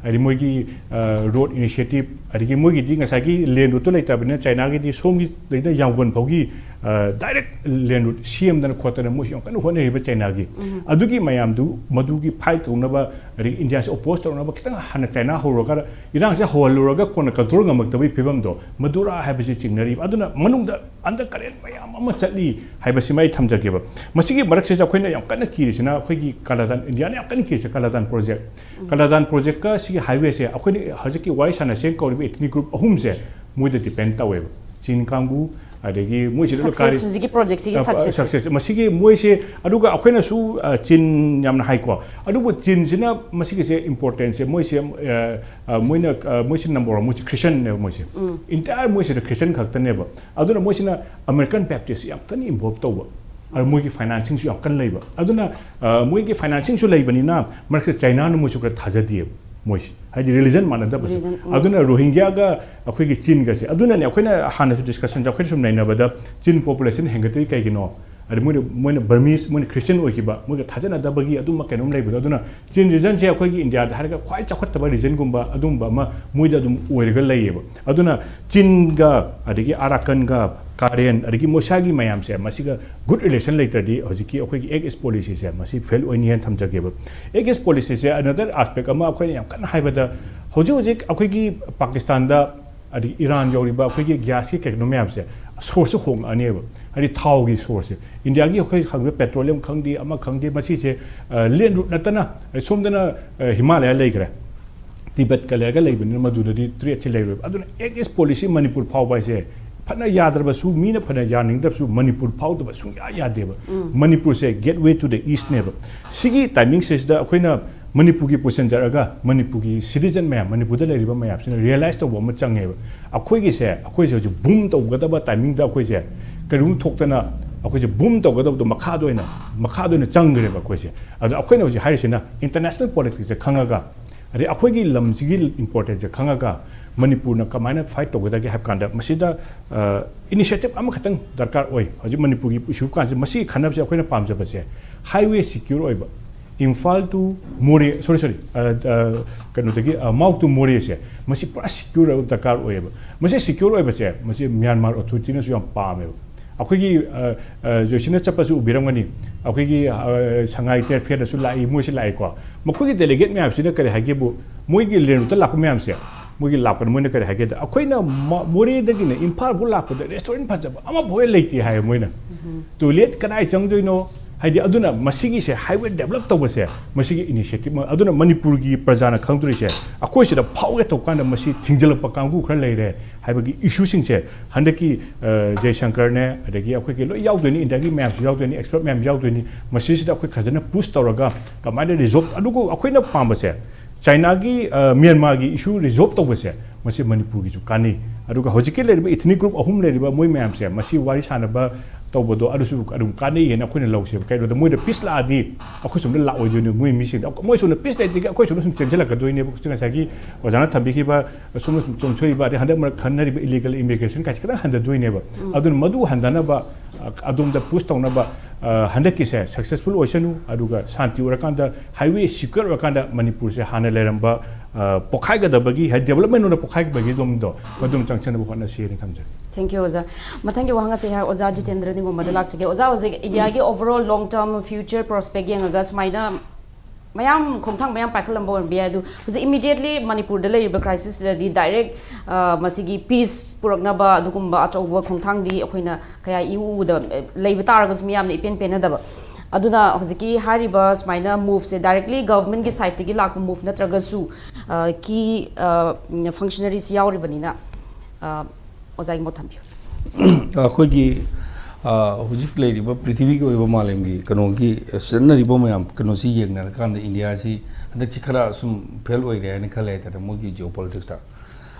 ꯍꯥꯏꯗꯤ ꯃꯣꯏꯒꯤ, ꯑ, road initiative, ꯑꯗꯒꯤ ꯃꯣꯏꯒꯤꯗꯤ ꯉꯁꯥꯏꯒꯤ land route ꯇꯣ ꯂꯩꯇꯕꯅꯤꯅ ꯆꯥꯏꯅꯥꯒꯤꯗꯤ ꯁꯣꯝꯒꯤꯗꯩꯅ ꯌꯥꯡꯒꯣꯟ ꯐꯥꯎꯒꯤ, ꯑ, direct land route ꯁꯦꯝꯗꯅ ꯈꯣꯠꯇꯅ ꯃꯣꯏꯁꯨ ꯌꯥꯝ ꯀꯟꯅ ꯍꯣꯠꯅꯔꯤꯕ ꯆꯥꯏꯅꯥꯒꯤ꯫ ꯑꯗꯨꯒꯤ ꯃꯌꯥꯝꯗꯨ, ꯃꯗꯨꯒꯤ fight ꯇꯧꯅꯕ, ꯑꯗꯒꯤ ꯏꯟꯗꯤꯌꯥꯁꯦ oppose ꯇꯧꯅꯕ ꯈꯤꯇꯪ ꯍꯥꯟꯅ ꯆꯥꯏꯅꯥ ꯍꯧꯔꯒ, ꯏꯔꯥꯡꯁꯦ ꯍꯧꯍꯜꯂꯨꯔꯒ ꯀꯣꯟꯅ control ꯉꯝꯃꯛꯇꯕꯒꯤ ꯐꯤꯕꯝꯗꯣ, ꯃꯗꯨꯔꯥ ꯍꯥꯏꯕꯁꯤ ꯆꯤꯡꯅꯔꯤꯕ꯫ ꯑꯗꯨꯅ ꯃꯅꯨꯡꯗ undercurrent ꯃꯌꯥꯝ ꯑꯃ ꯆꯠꯂꯤ ꯍꯥꯏꯕꯁꯤꯃ ꯑꯩ ꯊꯝꯖꯒꯦꯕ꯫ ꯃꯁꯤꯒꯤ ꯃꯔꯛꯁꯤꯗ ꯑꯩꯈꯣꯏꯅ ꯌꯥꯝ ꯀꯟꯅ ꯀꯤꯔꯤꯁꯤꯅ ꯑꯩꯈꯣꯏꯒꯤ ꯀꯥꯂꯥꯗꯥꯟ, ꯏꯟꯗꯤꯌꯥꯅ ꯌꯥꯝ ꯀꯟꯅ ꯀꯤꯔꯤꯁꯦ ꯀꯥꯂꯥꯗꯥꯟ project꯫ ꯀꯥꯂꯥꯗꯥꯟ project ꯀ ꯁꯤꯒꯤ highway ꯁꯦ ꯑꯩꯈꯣꯏꯅ ꯍꯧꯖꯤꯛꯀꯤ ꯋꯥꯔꯤ ꯁꯥꯟꯅꯁꯦꯅ ꯀꯧꯔꯤꯕ ethnic group ꯑꯍꯨꯝꯁꯦ ꯃꯣꯏꯗ depend ꯇꯧꯋꯦꯕ꯫ ꯆꯤꯟ ꯀꯥꯡꯕꯨ, ꯑꯗꯒꯤ ꯃꯣꯏꯁꯤꯗ ꯁꯛꯁꯦꯁ ꯍꯧꯖꯤꯛꯀꯤ ꯄ꯭ꯔꯣꯖꯦꯛꯁꯤꯒꯤ ꯁꯛꯁꯦꯁ ꯁꯛꯁꯦꯁ ꯃꯁꯤꯒꯤ ꯃꯣꯏꯁꯦ꯫ ꯑꯗꯨꯒ ꯑꯩꯈꯣꯏꯅꯁꯨ ꯑ, ꯆꯤꯟ ꯌꯥꯝꯅ ꯍꯥꯏꯀꯣ꯫ ꯑꯗꯨꯕꯨ ꯆꯤꯟꯁꯤꯅ ꯃꯁꯤꯒꯤꯁꯦ ꯏꯝꯄꯣꯔꯇꯦꯟꯁꯁꯦ ꯃꯣꯏꯁꯦ ꯑ, ꯑ, ꯃꯣꯏꯅ ꯑ, ꯃꯣꯏꯁꯤ ꯅꯝꯕꯔ ꯋꯥꯟ, ꯃꯣꯏꯁꯤ ꯈ꯭ꯔꯤꯁꯇꯟꯅꯦꯕ ꯃꯣꯏꯁꯦ꯫ ꯏꯟꯇꯥꯌꯔ ꯃꯣꯏꯁꯤꯗ ꯈ꯭ꯔꯤꯁꯇꯟ ꯈꯛꯇꯅꯦꯕ꯫ ꯑꯗꯨꯅ ꯃꯣꯏꯁꯤꯅ ꯑꯃꯦꯔꯤꯀꯟ ꯕꯦꯞꯇꯤꯁ ꯌꯥꯝ ꯀꯟꯅ ꯏꯟꯚꯣꯜꯕ ꯇꯧꯕ꯫ ꯑꯗꯨ ꯃꯣꯏꯒꯤ ꯐꯥꯏꯅꯥꯟꯁꯤꯡꯁꯨ ꯌꯥꯝ ꯀꯟꯅ ꯂꯩꯕ꯫ ꯑꯗꯨꯅ ꯑ, ꯃꯣꯏꯒꯤ ꯐꯥꯏꯅꯥꯟꯁꯤꯡꯁꯨ ꯂꯩꯕꯅꯤꯅ ꯃꯔꯛꯁꯤꯗ ꯆꯥꯏꯅꯥꯅ ꯃꯣꯏꯁꯨ ꯈꯔ ꯊꯥꯖꯗꯦꯕ ꯃꯣꯏꯁꯦ, ꯍꯥꯏꯗꯤ ꯔꯤꯂꯤꯖꯟ ꯃꯥꯟꯅꯗꯕꯁꯦ꯫ Religion, ꯎꯝ꯫ ꯑꯗꯨꯅ ꯔꯣꯍꯤꯡꯒ꯭ꯌꯥꯒ ꯑꯩꯈꯣꯏꯒꯤ ꯆꯤꯟꯒꯁꯦ, ꯑꯗꯨꯅꯅꯦ ꯑꯩꯈꯣꯏꯅ ꯍꯥꯟꯅꯁꯨ ꯗꯤꯁꯀꯁꯟꯁꯦ ꯑꯩꯈꯣꯏꯅ ꯁꯨꯝ ꯅꯩꯅꯕꯗ, ꯆꯤꯟ ꯄꯣꯄꯨꯂꯦꯁꯟ ꯍꯦꯟꯒꯠꯇ꯭ꯔꯤ ꯀꯩꯒꯤꯅꯣ? ꯑꯗ ꯃꯣꯏꯅ ꯃꯣꯏꯅ ꯕꯔꯃꯤꯁ, ꯃꯣꯏꯅ ꯈ꯭ꯔꯤꯁꯇꯤꯌꯟ ꯑꯣꯏꯈꯤꯕ, ꯃꯣꯏꯒ ꯊꯥꯖꯅꯗꯕꯒꯤ ꯑꯗꯨꯝꯕ ꯀꯩꯅꯣꯝ ꯂꯩꯕꯗꯣ꯫ ꯑꯗꯨꯅ ꯆꯤꯟ ꯔꯤꯖꯟꯁꯦ ꯑꯩꯈꯣꯏꯒꯤ ꯏꯟꯗꯤꯌꯥꯗ ꯍꯥꯏꯔꯒ ꯈ꯭ꯋꯥꯏ ꯆꯥꯎꯈꯠꯇꯕ ꯔꯤꯖꯟꯒꯨꯝꯕ ꯑꯗꯨꯝꯕ ꯑꯃ ꯃꯣꯏꯗ ꯑꯗꯨꯝ ꯑꯣꯏꯔꯒ ꯂꯩꯌꯦꯕ꯫ ꯑꯗꯨꯅ ꯆꯤꯟꯒ, ꯑꯗꯒꯤ ꯑꯔꯥꯀꯟꯒ, ꯀꯥꯔꯦꯟ, ꯑꯗꯒꯤ ꯃꯣꯁꯥꯒꯤ ꯃꯌꯥꯝꯁꯦ, ꯃꯁꯤꯒ ꯒꯨꯗ ꯔꯤꯂꯦꯁꯟ ꯂꯩꯇ꯭ꯔꯗꯤ ꯍꯧꯖꯤꯛꯀꯤ ꯑꯩꯈꯣꯏꯒꯤ ꯑꯦꯛ ꯏꯁ ꯄꯣꯂꯤꯁꯤꯁꯦ ꯃꯁꯤ ꯐꯦꯜ ꯑꯣꯏꯅꯤ ꯍꯥꯏꯅ ꯊꯝꯖꯒꯦꯕ꯫ ꯑꯦꯛ ꯏꯁ ꯄꯣꯂꯤꯁꯤꯁꯦ ꯑꯅꯗꯔ ꯑꯥꯁꯄꯦꯛ ꯑꯃ ꯑꯩꯈꯣꯏꯅ ꯌꯥꯝ ꯀꯟꯅ ꯍꯥꯏꯕꯗ, ꯍꯧꯖꯤꯛ ꯍꯧꯖꯤꯛ ꯑꯩꯈꯣꯏꯒꯤ ꯄꯥꯀꯤꯁꯇꯥꯟꯗ, ꯑꯗꯒꯤ ꯏꯔꯥꯟ ꯌꯧꯔꯤꯕ ꯑꯩꯈꯣꯏꯒꯤ ꯒ꯭ꯌꯥꯁꯀꯤ ꯀꯩꯅꯣ ꯃꯌꯥꯝꯁꯦ, ꯁꯣꯔꯁꯁꯦ ꯍꯣꯡꯉꯛꯑꯅꯦꯕ꯫ ꯍꯥꯏꯗꯤ ꯊꯥꯎꯒꯤ ꯁꯣꯔꯁꯁꯦ, ꯏꯟꯗꯤꯌꯥꯒꯤ ꯑꯩꯈꯣꯏ ꯈꯪꯕ ꯄꯦꯇ꯭ꯔꯣꯂꯤꯌꯝ ꯈꯪꯗꯦ, ꯑꯃ ꯈꯪꯗꯦ, ꯃꯁꯤꯁꯦ ꯂꯦꯟ ꯔꯨꯠ ꯅꯠꯇꯅ, ꯁꯣꯝꯗꯅ ꯑ, ꯍꯤꯃꯥꯂꯌꯥ ꯂꯩꯈ꯭ꯔꯦ, ꯇꯤꯕꯦꯠꯀ ꯂꯩꯔꯒ ꯂꯩꯕꯅꯤꯅ ꯃꯗꯨꯗꯗꯤ ꯊ꯭ꯔꯦꯠꯁꯦ ꯂꯩꯔꯣꯏꯕ꯫ ꯑꯗꯨꯅ ꯑꯦꯛ ꯏꯁ ꯄꯣꯂꯤꯁꯤ ꯃꯅꯤꯄꯨꯔ ꯐꯥꯎꯕ ꯍꯥꯏꯁꯦ ꯐꯅ ꯌꯥꯗ꯭ꯔꯕꯁꯨ, ꯃꯤꯅ ꯐꯅ ꯌꯥꯅꯤꯡꯗ꯭ꯔꯕꯁꯨ, ꯃꯅꯤꯄꯨꯔ ꯐꯥꯎꯗꯕ ꯁꯨꯡꯌꯥ ꯌꯥꯗꯦꯕ꯫ ꯃꯅꯤꯄꯨꯔꯁꯦ ꯒꯦꯠꯋꯦ ꯇꯨ ꯗ ꯏꯁꯅꯦꯕ꯫ ꯁꯤꯒꯤ ꯇꯥꯏꯃꯤꯡꯁꯤꯗ ꯑꯩꯈꯣꯏꯅ ꯃꯅꯤꯄꯨꯔꯒꯤ ꯄꯨꯁꯤꯟꯖꯔꯒ ꯃꯅꯤꯄꯨꯔꯒꯤ ꯁꯤꯇꯤꯖꯟ ꯃꯌꯥꯝ, ꯃꯅꯤꯄꯨꯔꯗ ꯂꯩꯔꯤꯕ ꯃꯌꯥꯝꯁꯤꯅ ꯔꯤꯌꯦꯂꯥꯏꯁ ꯇꯧꯕ ꯑꯃ ꯆꯪꯉꯦꯕ꯫ ꯑꯩꯈꯣꯏꯒꯤꯁꯦ, ꯑꯩꯈꯣꯏꯁꯦ ꯍꯧꯖꯤꯛ ꯕꯨꯝ ꯇꯧꯒꯗꯕ ꯇꯥꯏꯃꯤꯡꯗ ꯑꯩꯈꯣꯏꯁꯦ ꯀꯔꯤꯒꯨꯝꯕ ꯊꯣꯛꯇꯅ, ꯑꯩꯈꯣꯏꯁꯦ ꯕꯨꯝ ꯇꯧꯒꯗꯕꯗꯣ ꯃꯈꯥꯗ ꯑꯣꯏꯅ, ꯃꯈꯥꯗ ꯑꯣꯏꯅ ꯆꯪꯈ꯭ꯔꯦꯕ ꯑꯩꯈꯣꯏꯁꯦ꯫ ꯑꯗꯣ ꯑꯩꯈꯣꯏꯅ ꯍꯧꯖꯤꯛ ꯍꯥꯏꯔꯤꯁꯤꯅ ꯏꯟꯇꯔꯅꯦꯁꯅꯦꯜ ꯄꯣꯂꯤꯇꯤꯛꯁꯁꯦ ꯈꯪꯉꯒ, ꯑꯗꯩ ꯑꯩꯈꯣꯏꯒꯤ ꯂꯝꯁꯤꯒꯤ ꯏꯝꯄꯣꯔꯇꯦꯟꯁꯁꯦ ꯈꯪꯉꯒ ꯃꯅꯤꯄꯨꯔꯅ ꯀꯃꯥꯏꯅ ꯐꯥꯏꯠ ꯇꯧꯒꯗꯒꯦ ꯍꯥꯏꯕ ꯀꯥꯟꯗ, ꯃꯁꯤꯗ ꯏꯅꯤꯁꯤꯌꯦꯇꯤꯚ ꯑꯃꯈꯛꯇꯪ ꯗꯔꯀꯥꯔ ꯑꯣꯏ꯫ ꯍꯧꯖꯤꯛ ꯃꯅꯤꯄꯨꯔꯒꯤ ꯏꯁꯨ ꯀꯥꯟꯁꯦ, ꯃꯁꯤꯒꯤ ꯈꯟꯅꯕꯁꯦ ꯑꯩꯈꯣꯏꯅ ꯄꯥꯝꯖꯕꯁꯦ ꯍꯥꯏꯋꯦ ꯁꯤꯀ꯭ꯌꯣꯔ ꯑꯣꯏꯕ, ꯏꯝꯐꯥꯜ ꯇꯨ ꯃꯣꯔꯦ, ꯁꯣꯔꯤ, ꯁꯣꯔꯤ, ꯀꯩꯅꯣꯗꯒꯤ, ꯑ, ꯃꯥꯎ ꯇꯨ ꯃꯣꯔꯦꯁꯦ, ꯃꯁꯤ ꯄꯨꯔꯥ ꯁꯤꯀ꯭ꯌꯣꯔ ꯑꯣꯏꯕ ꯗꯔꯀꯥꯔ ꯑꯣꯏꯌꯦꯕ꯫ ꯃꯁꯤ ꯁꯤꯀ꯭ꯌꯣꯔ ꯑꯣꯏꯕꯁꯦ, ꯃꯁꯤ ꯃ꯭ꯌꯥꯟꯃꯥꯔ ꯑꯣꯊꯣꯔꯤꯇꯤꯅꯁꯨ ꯌꯥꯝ ꯄꯥꯝꯃꯦꯕ꯫ ꯑꯩꯈꯣꯏꯒꯤ, ꯑ, ꯑ, ꯖꯣꯏꯁꯤꯅ ꯆꯠꯄꯁꯨ ꯎꯕꯤꯔꯝꯒꯅꯤ꯫ ꯑꯩꯈꯣꯏꯒꯤ, ꯑ, ꯁꯉꯥꯏ ꯇ꯭ꯔꯦꯗ ꯐꯤꯌꯔꯗꯁꯨ ꯂꯥꯛꯏ, ꯃꯣꯏꯁꯨ ꯂꯥꯛꯏꯀꯣ꯫ ꯃꯈꯣꯏꯒꯤ ꯗꯦꯂꯤꯒꯦꯠ ꯃꯌꯥꯝꯁꯤꯅ ꯀꯔꯤ ꯍꯥꯏꯒꯦꯕꯨ, ꯃꯣꯏꯒꯤ ꯂꯦꯟ ꯔꯨꯠꯇ ꯂꯥꯛꯄ ꯃꯌꯥꯝꯁꯦ, ꯃꯣꯏꯒꯤ ꯂꯥꯛꯄꯗ ꯃꯣꯏꯅ ꯀꯔꯤ ꯍꯥꯏꯒꯦꯗ, ꯑꯩꯈꯣꯏꯅ ꯃ-, ꯃꯣꯔꯦꯗꯒꯤꯅ ꯏꯝꯐꯥꯜ ꯐꯥꯎ ꯂꯥꯛꯄꯗ ꯔꯦꯁꯇꯨꯔꯦꯟ ꯐꯖꯕ ꯑꯃꯐꯥꯎ ꯍꯦꯛ ꯂꯩꯇꯦ ꯍꯥꯏꯌꯦ ꯃꯣꯏꯅ꯫ ꯇꯣꯏꯂꯦꯠ ꯀꯗꯥꯏ ꯆꯪꯗꯣꯏꯅꯣ? ꯍꯥꯏꯗꯤ ꯑꯗꯨꯅ ꯃꯁꯤꯒꯤꯁꯦ highway develop ꯇꯧꯕꯁꯦ ꯃꯁꯤꯒꯤ initiative ꯑꯃ, ꯑꯗꯨꯅ ꯃꯅꯤꯄꯨꯔꯒꯤ ꯄ꯭ꯔꯖꯥꯅ ꯈꯪꯗꯣꯔꯤꯁꯦ, ꯑꯩꯈꯣꯏ ꯁꯤꯗ ꯐꯥꯎꯒꯦ ꯇꯧꯕ ꯀꯥꯟꯗ ꯃꯁꯤ ꯊꯤꯡꯖꯤꯜꯂꯛꯄ ꯀꯥꯡꯕꯨ ꯈꯔ ꯂꯩꯔꯦ ꯍꯥꯏꯕꯒꯤ ꯏꯁꯨꯁꯤꯡꯁꯦ ꯍꯟꯗꯛꯀꯤ ꯑ, ꯖꯌꯁꯪꯀꯔꯅꯦ, ꯑꯗꯒꯤ ꯑꯩꯈꯣꯏꯒꯤ ꯂꯣꯏ ꯌꯥꯎꯗꯣꯏꯅꯤ, ꯏꯟꯗꯤꯌꯥꯒꯤ ꯃꯌꯥꯝꯁꯨ ꯌꯥꯎꯗꯣꯏꯅꯤ, expert ꯃꯌꯥꯝ ꯌꯥꯎꯗꯣꯏꯅꯤ꯫ ꯃꯁꯤꯁꯤꯗ ꯑꯩꯈꯣꯏ ꯐꯖꯅ push ꯇꯧꯔꯒ ꯀꯃꯥꯏꯅ resolve, ꯑꯗꯨꯒ ꯑꯩꯈꯣꯏꯅ ꯄꯥꯝꯕꯁꯦ ꯆꯥꯏꯅꯥꯒꯤ, ꯑ, ꯃ꯭ꯌꯥꯟꯃꯥꯔꯒꯤ issue resolve ꯇꯧꯕꯁꯦ ꯃꯁꯤ ꯃꯅꯤꯄꯨꯔꯒꯤꯁꯨ ꯀꯥꯟꯅꯩ꯫ ꯑꯗꯨꯒ ꯍꯧꯖꯤꯛꯀꯤ ꯂꯩꯔꯤꯕ ethnic group ꯑꯍꯨꯝ ꯂꯩꯔꯤꯕ ꯃꯣꯏ ꯃꯌꯥꯝꯁꯦ ꯃꯁꯤ ꯋꯥꯔꯤ ꯁꯥꯟꯅꯕ ꯇꯧꯕꯗꯣ ꯑꯗꯨꯁꯨ ꯑꯗꯨꯝ ꯀꯥꯟꯅꯩ ꯍꯥꯏꯅ ꯑꯩꯈꯣꯏꯅ ꯂꯧꯁꯦꯕ꯫ ꯀꯩꯅꯣꯗ ꯃꯣꯏꯗ peace ꯂꯥꯛꯑꯗꯤ ꯑꯩꯈꯣꯏ ꯁꯣꯝꯗ ꯂꯥꯛꯑꯣꯏꯗꯣꯏꯅꯤ, ꯃꯣꯏ ꯃꯤꯁꯤꯡꯗꯣ꯫ ꯃꯣꯏ ꯁꯣꯝꯗ peace ꯂꯩꯇ꯭ꯔꯤꯒꯩ ꯑꯩꯈꯣꯏ ꯁꯣꯝꯗ ꯁꯨꯝ ꯆꯦꯟꯁꯤꯜꯂꯛꯀꯗꯣꯏꯅꯦꯕ꯫ ꯉꯁꯥꯏꯒꯤ ꯑꯣꯖꯥꯅ ꯊꯝꯕꯤꯈꯤꯕ ꯁꯣꯝꯗ ꯁꯨꯝ ꯆꯣꯡꯊꯣꯛꯏꯕ, ꯑꯗꯩ ꯍꯟꯗꯛ ꯃꯔꯛ ꯈꯟꯅꯔꯤꯕ illegal immigration ꯀꯥꯏꯁꯦ ꯈꯤꯇꯪ ꯍꯟꯊꯗꯣꯏꯅꯦꯕ꯫ ꯑꯗꯨꯅ ꯃꯗꯨ ꯍꯟꯊꯅꯕ, ꯑ, ꯑꯗꯣꯝꯗ push ꯇꯧꯅꯕ, ꯑ, ꯍꯟꯗꯛꯀꯤꯁꯦ successful ꯑꯣꯏꯁꯅꯨ, ꯑꯗꯨꯒ ꯁꯥꯟꯇꯤ ꯑꯣꯏꯔꯀꯥꯟꯗ, highway secure ꯑꯣꯏꯔꯀꯥꯟꯗ ꯃꯅꯤꯄꯨꯔꯁꯦ ꯍꯥꯟꯅ ꯂꯩꯔꯝꯕ, ꯑ, ꯄꯣꯛꯈꯥꯏꯒꯗꯕꯒꯤ, ꯍꯥꯏꯗꯤ development ꯂꯣꯝꯗ ꯄꯣꯛꯈꯥꯏꯕꯒꯤ ꯑꯗꯣꯝꯗꯣ, ꯃꯗꯨꯝ ꯆꯪꯁꯟꯅꯕ ꯍꯣꯠꯅꯁꯤ ꯍꯥꯏꯅ ꯊꯝꯖꯒꯦ꯫ Thank you, ꯑꯣꯖꯥ꯫ ꯃꯊꯪꯒꯤ ꯋꯥꯍꯪ ꯑꯁꯤ ꯑꯩꯍꯥꯛ ꯑꯣꯖꯥ ꯖꯤꯇꯦꯟꯗ꯭ꯔ ꯅꯤꯡꯉꯣꯝꯕꯗ ꯂꯥꯛꯆꯒꯦ꯫ ꯑꯣꯖꯥ, ꯍꯧꯖꯤꯛ ꯏꯟꯗꯤꯌꯥꯒꯤ overall long term future prospect ꯌꯦꯡꯉꯒ ꯁꯨꯃꯥꯏꯅ ꯃꯌꯥꯝ ꯈꯣꯡꯊꯥꯡ ꯃꯌꯥꯝ ꯄꯥꯏꯈꯠꯂꯝꯕ ꯑꯣꯏꯔꯝꯕ ꯌꯥꯏ, ꯑꯗꯨ ꯍꯧꯖꯤꯛ immediately ꯃꯅꯤꯄꯨꯔꯗ ꯂꯩꯔꯤꯕ crisis ꯁꯤꯗꯗꯤ direct, ꯑ, ꯃꯁꯤꯒꯤ peace ꯄꯨꯔꯛꯅꯕ ꯑꯗꯨꯒꯨꯝꯕ ꯑꯆꯧꯕ ꯈꯣꯡꯊꯥꯡꯗꯤ ꯑꯩꯈꯣꯏꯅ ꯀꯌꯥ ꯏꯎ ꯎꯗꯕ, ꯑ, ꯂꯩꯕ ꯇꯥꯔꯒꯁꯨ ꯃꯤꯌꯥꯝꯅ ꯏꯄꯦꯟ ꯄꯦꯟꯅꯗꯕ꯫ ꯑꯗꯨꯅ ꯍꯧꯖꯤꯛꯀꯤ ꯍꯥꯏꯔꯤꯕ ꯁꯨꯃꯥꯏꯅ move ꯁꯦ directly government ꯀꯤ side ꯇꯒꯤ ꯂꯥꯛꯄ move ꯅꯠꯇ꯭ꯔꯒꯁꯨ, ꯑ, key, ꯑ, functionaries ꯌꯥꯎꯔꯤꯕꯅꯤꯅ, ꯑ, ꯑꯣꯖꯥꯒꯤ ꯃꯣꯠ ꯊꯝꯕꯤꯌꯨ꯫ ꯑꯩꯈꯣꯏꯒꯤ, ꯑ, ꯍꯧꯖꯤꯛ ꯂꯩꯔꯤꯕ ꯄ꯭ꯔꯤꯊꯤꯕꯤꯒꯤ ꯑꯣꯏꯕ ꯃꯥꯂꯦꯝꯒꯤ ꯀꯩꯅꯣꯒꯤ ꯆꯠꯅꯔꯤꯕ ꯃꯌꯥꯝ ꯀꯩꯅꯣꯁꯤ ꯌꯦꯡꯅꯔꯀꯥꯟꯗ ꯏꯟꯗꯤꯌꯥꯁꯤ ꯍꯟꯗꯛꯁꯤ ꯈꯔ ꯁꯨꯝ fail ꯑꯣꯏꯔꯦ ꯍꯥꯏꯅ ꯈꯜꯂꯦ ꯍꯥꯏꯇꯥꯔꯦ, ꯃꯣꯏꯒꯤ geopolitics ꯇ꯫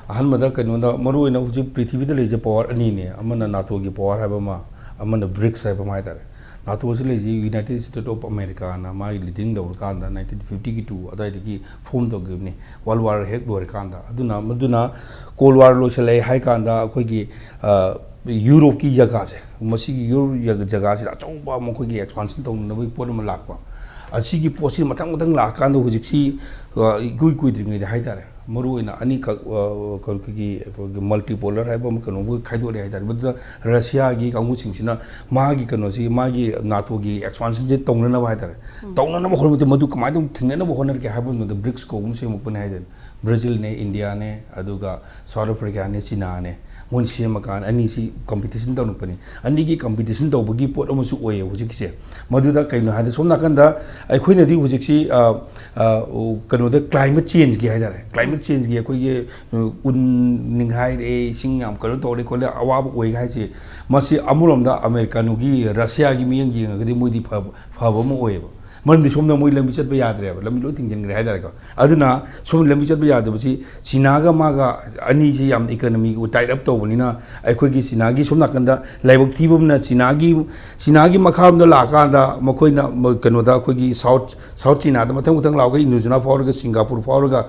ꯑꯍꯥꯟꯕꯗ ꯀꯩꯅꯣꯗ ꯃꯔꯨꯑꯣꯏꯅ ꯍꯧꯖꯤꯛ ꯄ꯭ꯔꯤꯊꯤꯕꯤꯗ ꯂꯩꯔꯤꯁꯦ power ꯑꯅꯤꯅꯦ, ꯑꯃꯅ ꯅꯥꯇꯣꯒꯤ power ꯍꯥꯏꯕ ꯑꯃ, ꯑꯃꯅ ꯕ꯭ꯔꯤꯛꯁ ꯍꯥꯏꯕ ꯑꯃ ꯍꯥꯏꯇꯥꯔꯦ꯫ ꯅꯥꯇꯣꯁꯤ ꯂꯩꯔꯤꯁꯤ United States of America ꯅ ꯃꯥꯒꯤ leading ꯂꯧꯔꯀꯥꯟꯗ nineteen fifty two ꯑꯗꯨꯋꯥꯏꯗꯒꯤ form ꯇꯧꯈꯤꯕꯅꯤ, World War ꯍꯦꯛ ꯂꯣꯏꯔꯀꯥꯟꯗ꯫ ꯑꯗꯨꯅ ꯃꯗꯨꯅ Cold War ꯂꯣꯏꯁꯤꯜꯂꯛꯑꯦ ꯍꯥꯏ ꯀꯥꯟꯗ ꯑꯩꯈꯣꯏꯒꯤ, ꯑ, ꯌꯨꯔꯣꯞꯀꯤ ꯖꯒꯥꯁꯦ, ꯃꯁꯤꯒꯤ ꯌꯨꯔꯣꯞ ꯖꯒ-, ꯖꯒꯥꯁꯤꯗ ꯑꯆꯧꯕ ꯃꯈꯣꯏꯒꯤ expansion ꯇꯧꯅꯅꯕꯒꯤ ꯄꯣꯠ ꯑꯃ ꯂꯥꯛꯄ꯫ ꯑꯁꯤꯒꯤ ꯄꯣꯠꯁꯤ ꯃꯊꯪ ꯃꯊꯪ ꯂꯥꯛꯑꯀꯥꯟꯗ ꯍꯧꯖꯤꯛꯁꯤ, ꯑ, ꯏꯀꯨꯏ ꯀꯨꯏꯗ꯭ꯔꯤꯉꯩꯗ ꯍꯥꯏꯇꯥꯔꯦ, ꯃꯔꯨꯑꯣꯏꯅ ꯑꯅꯤꯈꯛ, ꯑ, ꯑꯩꯈꯣꯏꯒꯤ, ꯑꯩꯈꯣꯏꯒꯤ multipolar ꯍꯥꯏꯕ ꯑꯃ ꯀꯩꯅꯣꯕꯨ ꯈꯥꯏꯗꯣꯔꯛꯑꯦ ꯍꯥꯏꯇꯥꯔꯦ꯫ ꯃꯗꯨꯗ ꯔꯁꯤꯌꯥꯒꯤ ꯀꯥꯡꯕꯨꯁꯤꯡꯁꯤꯅ ꯃꯥꯒꯤ ꯀꯩꯅꯣꯁꯤ, ꯃꯥꯒꯤ ꯅꯥꯇꯣꯒꯤ expansion ꯁꯦ ꯇꯧꯅꯅꯕ ꯍꯥꯏꯇꯥꯔꯦ, ꯇꯧꯅꯅꯕ ꯍꯣꯠꯅꯕꯗ ꯃꯗꯨ ꯀꯃꯥꯏꯅ ꯇꯧꯅ ꯊꯤꯡꯅꯅꯕ ꯍꯣꯠꯅꯔꯛꯀꯦ ꯍꯥꯏꯕ ꯃꯇꯝꯗ ꯕ꯭ꯔꯤꯛꯁ ꯀꯧꯕ ꯑꯃ ꯁꯦꯝꯃꯛꯄꯅꯦ ꯍꯥꯏꯇꯥꯔꯦ꯫ ꯕ꯭ꯔꯥꯖꯤꯜꯅꯦ, ꯏꯟꯗꯤꯌꯥꯅꯦ, ꯑꯗꯨꯒ ꯁꯥꯎꯠ ꯑꯐ꯭ꯔꯤꯀꯥꯅꯦ, ꯆꯤꯅꯥꯅꯦ, ꯃꯣꯏꯅ ꯁꯦꯝꯃꯀꯥꯟꯗ ꯑꯅꯤꯁꯤ ꯀꯝꯄꯤꯇꯤꯁꯟ ꯇꯧꯔꯛꯄꯅꯤ꯫ ꯑꯅꯤꯒꯤ ꯀꯝꯄꯤꯇꯤꯁꯟ ꯇꯧꯕꯒꯤ ꯄꯣꯠ ꯑꯃꯁꯨ ꯑꯣꯏꯌꯦ ꯍꯧꯖꯤꯛꯀꯤꯁꯦ꯫ ꯃꯗꯨꯗ ꯀꯩꯅꯣ ꯍꯥꯏꯗꯤ, ꯁꯣꯝ ꯅꯥꯀꯟꯗ ꯑꯩꯈꯣꯏꯅꯗꯤ ꯍꯧꯖꯤꯛꯁꯤ, ꯑ, ꯑ, ꯀꯩꯅꯣꯗ, ꯀ꯭ꯂꯥꯏꯃꯦꯠ ꯆꯦꯟꯖꯀꯤ ꯍꯥꯏꯇꯥꯔꯦ, ꯀ꯭ꯂꯥꯏꯃꯦꯠ ꯆꯦꯟꯖꯀꯤ ꯑꯩꯈꯣꯏꯒꯤ, ꯑ, ꯎꯟ ꯅꯤꯡꯈꯥꯏꯔꯛꯑꯦ, ꯏꯁꯤꯡ ꯌꯥꯝ ꯀꯩꯅꯣ ꯇꯧꯔꯦ ꯈꯣꯠꯂꯦ, ꯑꯋꯥꯕ ꯑꯣꯏ ꯍꯥꯏꯁꯦ, ꯃꯁꯤ ꯑꯃꯔꯣꯝꯗ ꯑꯃꯦꯔꯤꯀꯥꯅꯨꯒꯤ, ꯔꯁꯤꯌꯥꯒꯤ ꯃꯤꯠꯌꯦꯡ ꯌꯦꯡꯉꯒꯗꯤ ꯃꯣꯏꯗꯤ ꯐꯕ, ꯐꯕ ꯑꯃ ꯑꯣꯏꯌꯦꯕ꯫ ꯃꯔꯝꯗꯤ ꯁꯣꯝꯗ ꯃꯣꯏ ꯂꯝꯕꯤ ꯆꯠꯄ ꯌꯥꯗ꯭ꯔꯦꯕ, ꯂꯝꯕꯤ ꯂꯣꯏ ꯊꯤꯡꯖꯤꯟꯈ꯭ꯔꯦ ꯍꯥꯏꯇꯥꯔꯦꯀꯣ꯫ ꯑꯗꯨꯅ ꯁꯣꯝ ꯂꯝꯕꯤ ꯆꯠꯄ ꯌꯥꯗꯕꯁꯤ, ꯆꯤꯅꯥꯒ ꯃꯥꯒ ꯑꯅꯤꯁꯤ ꯌꯥꯝ ꯏꯀꯅꯃꯤꯒ ꯇꯥꯏꯠ ꯑꯞ ꯇꯧꯕꯅꯤꯅ, ꯑꯩꯈꯣꯏꯒꯤ ꯆꯤꯅꯥꯒꯤ ꯁꯣꯝ ꯅꯥꯀꯟꯗ ꯂꯥꯏꯕꯛ ꯊꯤꯕ ꯑꯃꯅ, ꯆꯤꯅꯥꯒꯤ, ꯆꯤꯅꯥꯒꯤ ꯃꯈꯥꯔꯣꯝꯗ ꯂꯥꯛꯑꯀꯥꯟꯗ ꯃꯈꯣꯏꯅ ꯃ-, ꯀꯩꯅꯣꯗ, ꯑꯩꯈꯣꯏꯒꯤ ꯁꯥꯎꯠ, ꯁꯥꯎꯠ ꯆꯤꯅꯥꯗ ꯃꯊꯪ ꯃꯊꯪ ꯂꯥꯛꯑꯒ ꯏꯟꯗꯣ ꯆꯤꯅꯥ ꯐꯥꯎꯔꯒ, ꯁꯤꯡꯒꯥꯄꯨꯔ ꯐꯥꯎꯔꯒ,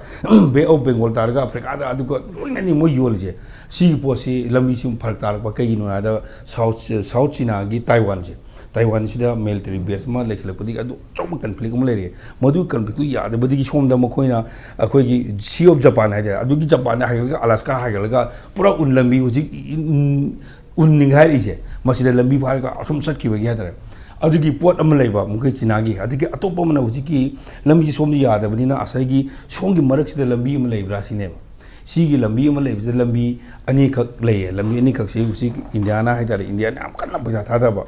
ꯕꯦ ꯑꯣꯐ ꯕꯦꯡꯒꯣꯜ ꯇꯥꯔꯒ, ꯑꯐ꯭ꯔꯤꯀꯥꯗ, ꯑꯗꯨꯒ ꯂꯣꯏꯅꯅꯤ ꯃꯣꯏ ꯌꯣꯜꯂꯤꯁꯦ꯫ ꯁꯤꯒꯤ ꯄꯣꯠꯁꯤ ꯂꯝꯕꯤꯁꯤ ꯑꯃꯨꯛ ꯐꯔꯛ ꯇꯥꯔꯛꯄ ꯀꯩꯒꯤꯅꯣ ꯍꯥꯏꯗ, ꯁꯥꯎꯠ, ꯁꯥꯎꯠ ꯆꯤꯅꯥꯒꯤ ꯇꯥꯏꯋꯥꯟꯁꯦ, ꯇꯥꯏꯋꯥꯟꯁꯤꯗ ꯃꯤꯂꯤꯇꯔꯤ ꯕꯦꯁ ꯑꯃ ꯂꯩꯁꯤꯜꯂꯛꯄꯗꯒꯤ ꯑꯗꯨ ꯑꯆꯧꯕ ꯀꯟꯐ꯭ꯂꯤꯛ ꯑꯃ ꯂꯩꯔꯦ꯫ ꯃꯗꯨ ꯀꯟꯐ꯭ꯂꯤꯛꯇꯨ ꯌꯥꯗꯕꯗꯒꯤ ꯁꯣꯝꯗ ꯃꯈꯣꯏꯅ ꯑꯩꯈꯣꯏꯒꯤ ꯁꯤ ꯑꯣꯐ ꯖꯄꯥꯟ ꯍꯥꯏꯇꯥꯔꯦ, ꯑꯗꯨꯒꯤ ꯖꯄꯥꯟꯗ ꯍꯥꯏꯒꯠꯂꯒ ꯑꯂꯥꯁꯀꯥ ꯍꯥꯏꯒꯠꯂꯒ ꯄꯨꯔꯥ ꯎꯟ ꯂꯝꯕꯤ ꯍꯧꯖꯤꯛ ꯏ-, ꯎꯟ, ꯎꯟ ꯅꯤꯡꯈꯥꯏꯔꯛꯏꯁꯦ, ꯃꯁꯤꯗ ꯂꯝꯕꯤ ꯐꯥꯔꯒ ꯑꯁꯨꯝ ꯆꯠꯈꯤꯕꯒꯤ ꯍꯥꯏꯇꯥꯔꯦ꯫ ꯑꯗꯨꯒꯤ ꯄꯣꯠ ꯑꯃ ꯂꯩꯕ ꯃꯈꯣꯏ ꯆꯤꯅꯥꯒꯤ꯫ ꯑꯗꯒꯤ ꯑꯇꯣꯞꯄ ꯑꯃꯅ ꯍꯧꯖꯤꯛꯀꯤ ꯂꯝꯕꯤꯁꯤ ꯁꯣꯝꯗ ꯌꯥꯗꯕꯅꯤꯅ ꯉꯁꯥꯏꯒꯤ ꯁꯣꯝꯒꯤ ꯃꯔꯛꯁꯤꯗ ꯂꯝꯕꯤ ꯑꯃ ꯂꯩꯕ꯭ꯔꯥ ꯁꯤꯅꯦꯕ꯫ ꯁꯤꯒꯤ ꯂꯝꯕꯤ ꯑꯃ ꯂꯩꯕꯁꯤꯗ ꯂꯝꯕꯤ ꯑꯅꯤꯈꯛ ꯂꯩꯌꯦ꯫ ꯂꯝꯕꯤ ꯑꯅꯤꯈꯛꯁꯤ ꯍꯧꯖꯤꯛ ꯏꯟꯗꯤꯌꯥꯅ ꯍꯥꯏꯇꯥꯔꯦ, ꯏꯟꯗꯤꯌꯥꯅ ꯌꯥꯝ ꯀꯟꯅ ꯄꯩꯁꯥ ꯊꯥꯗꯕ,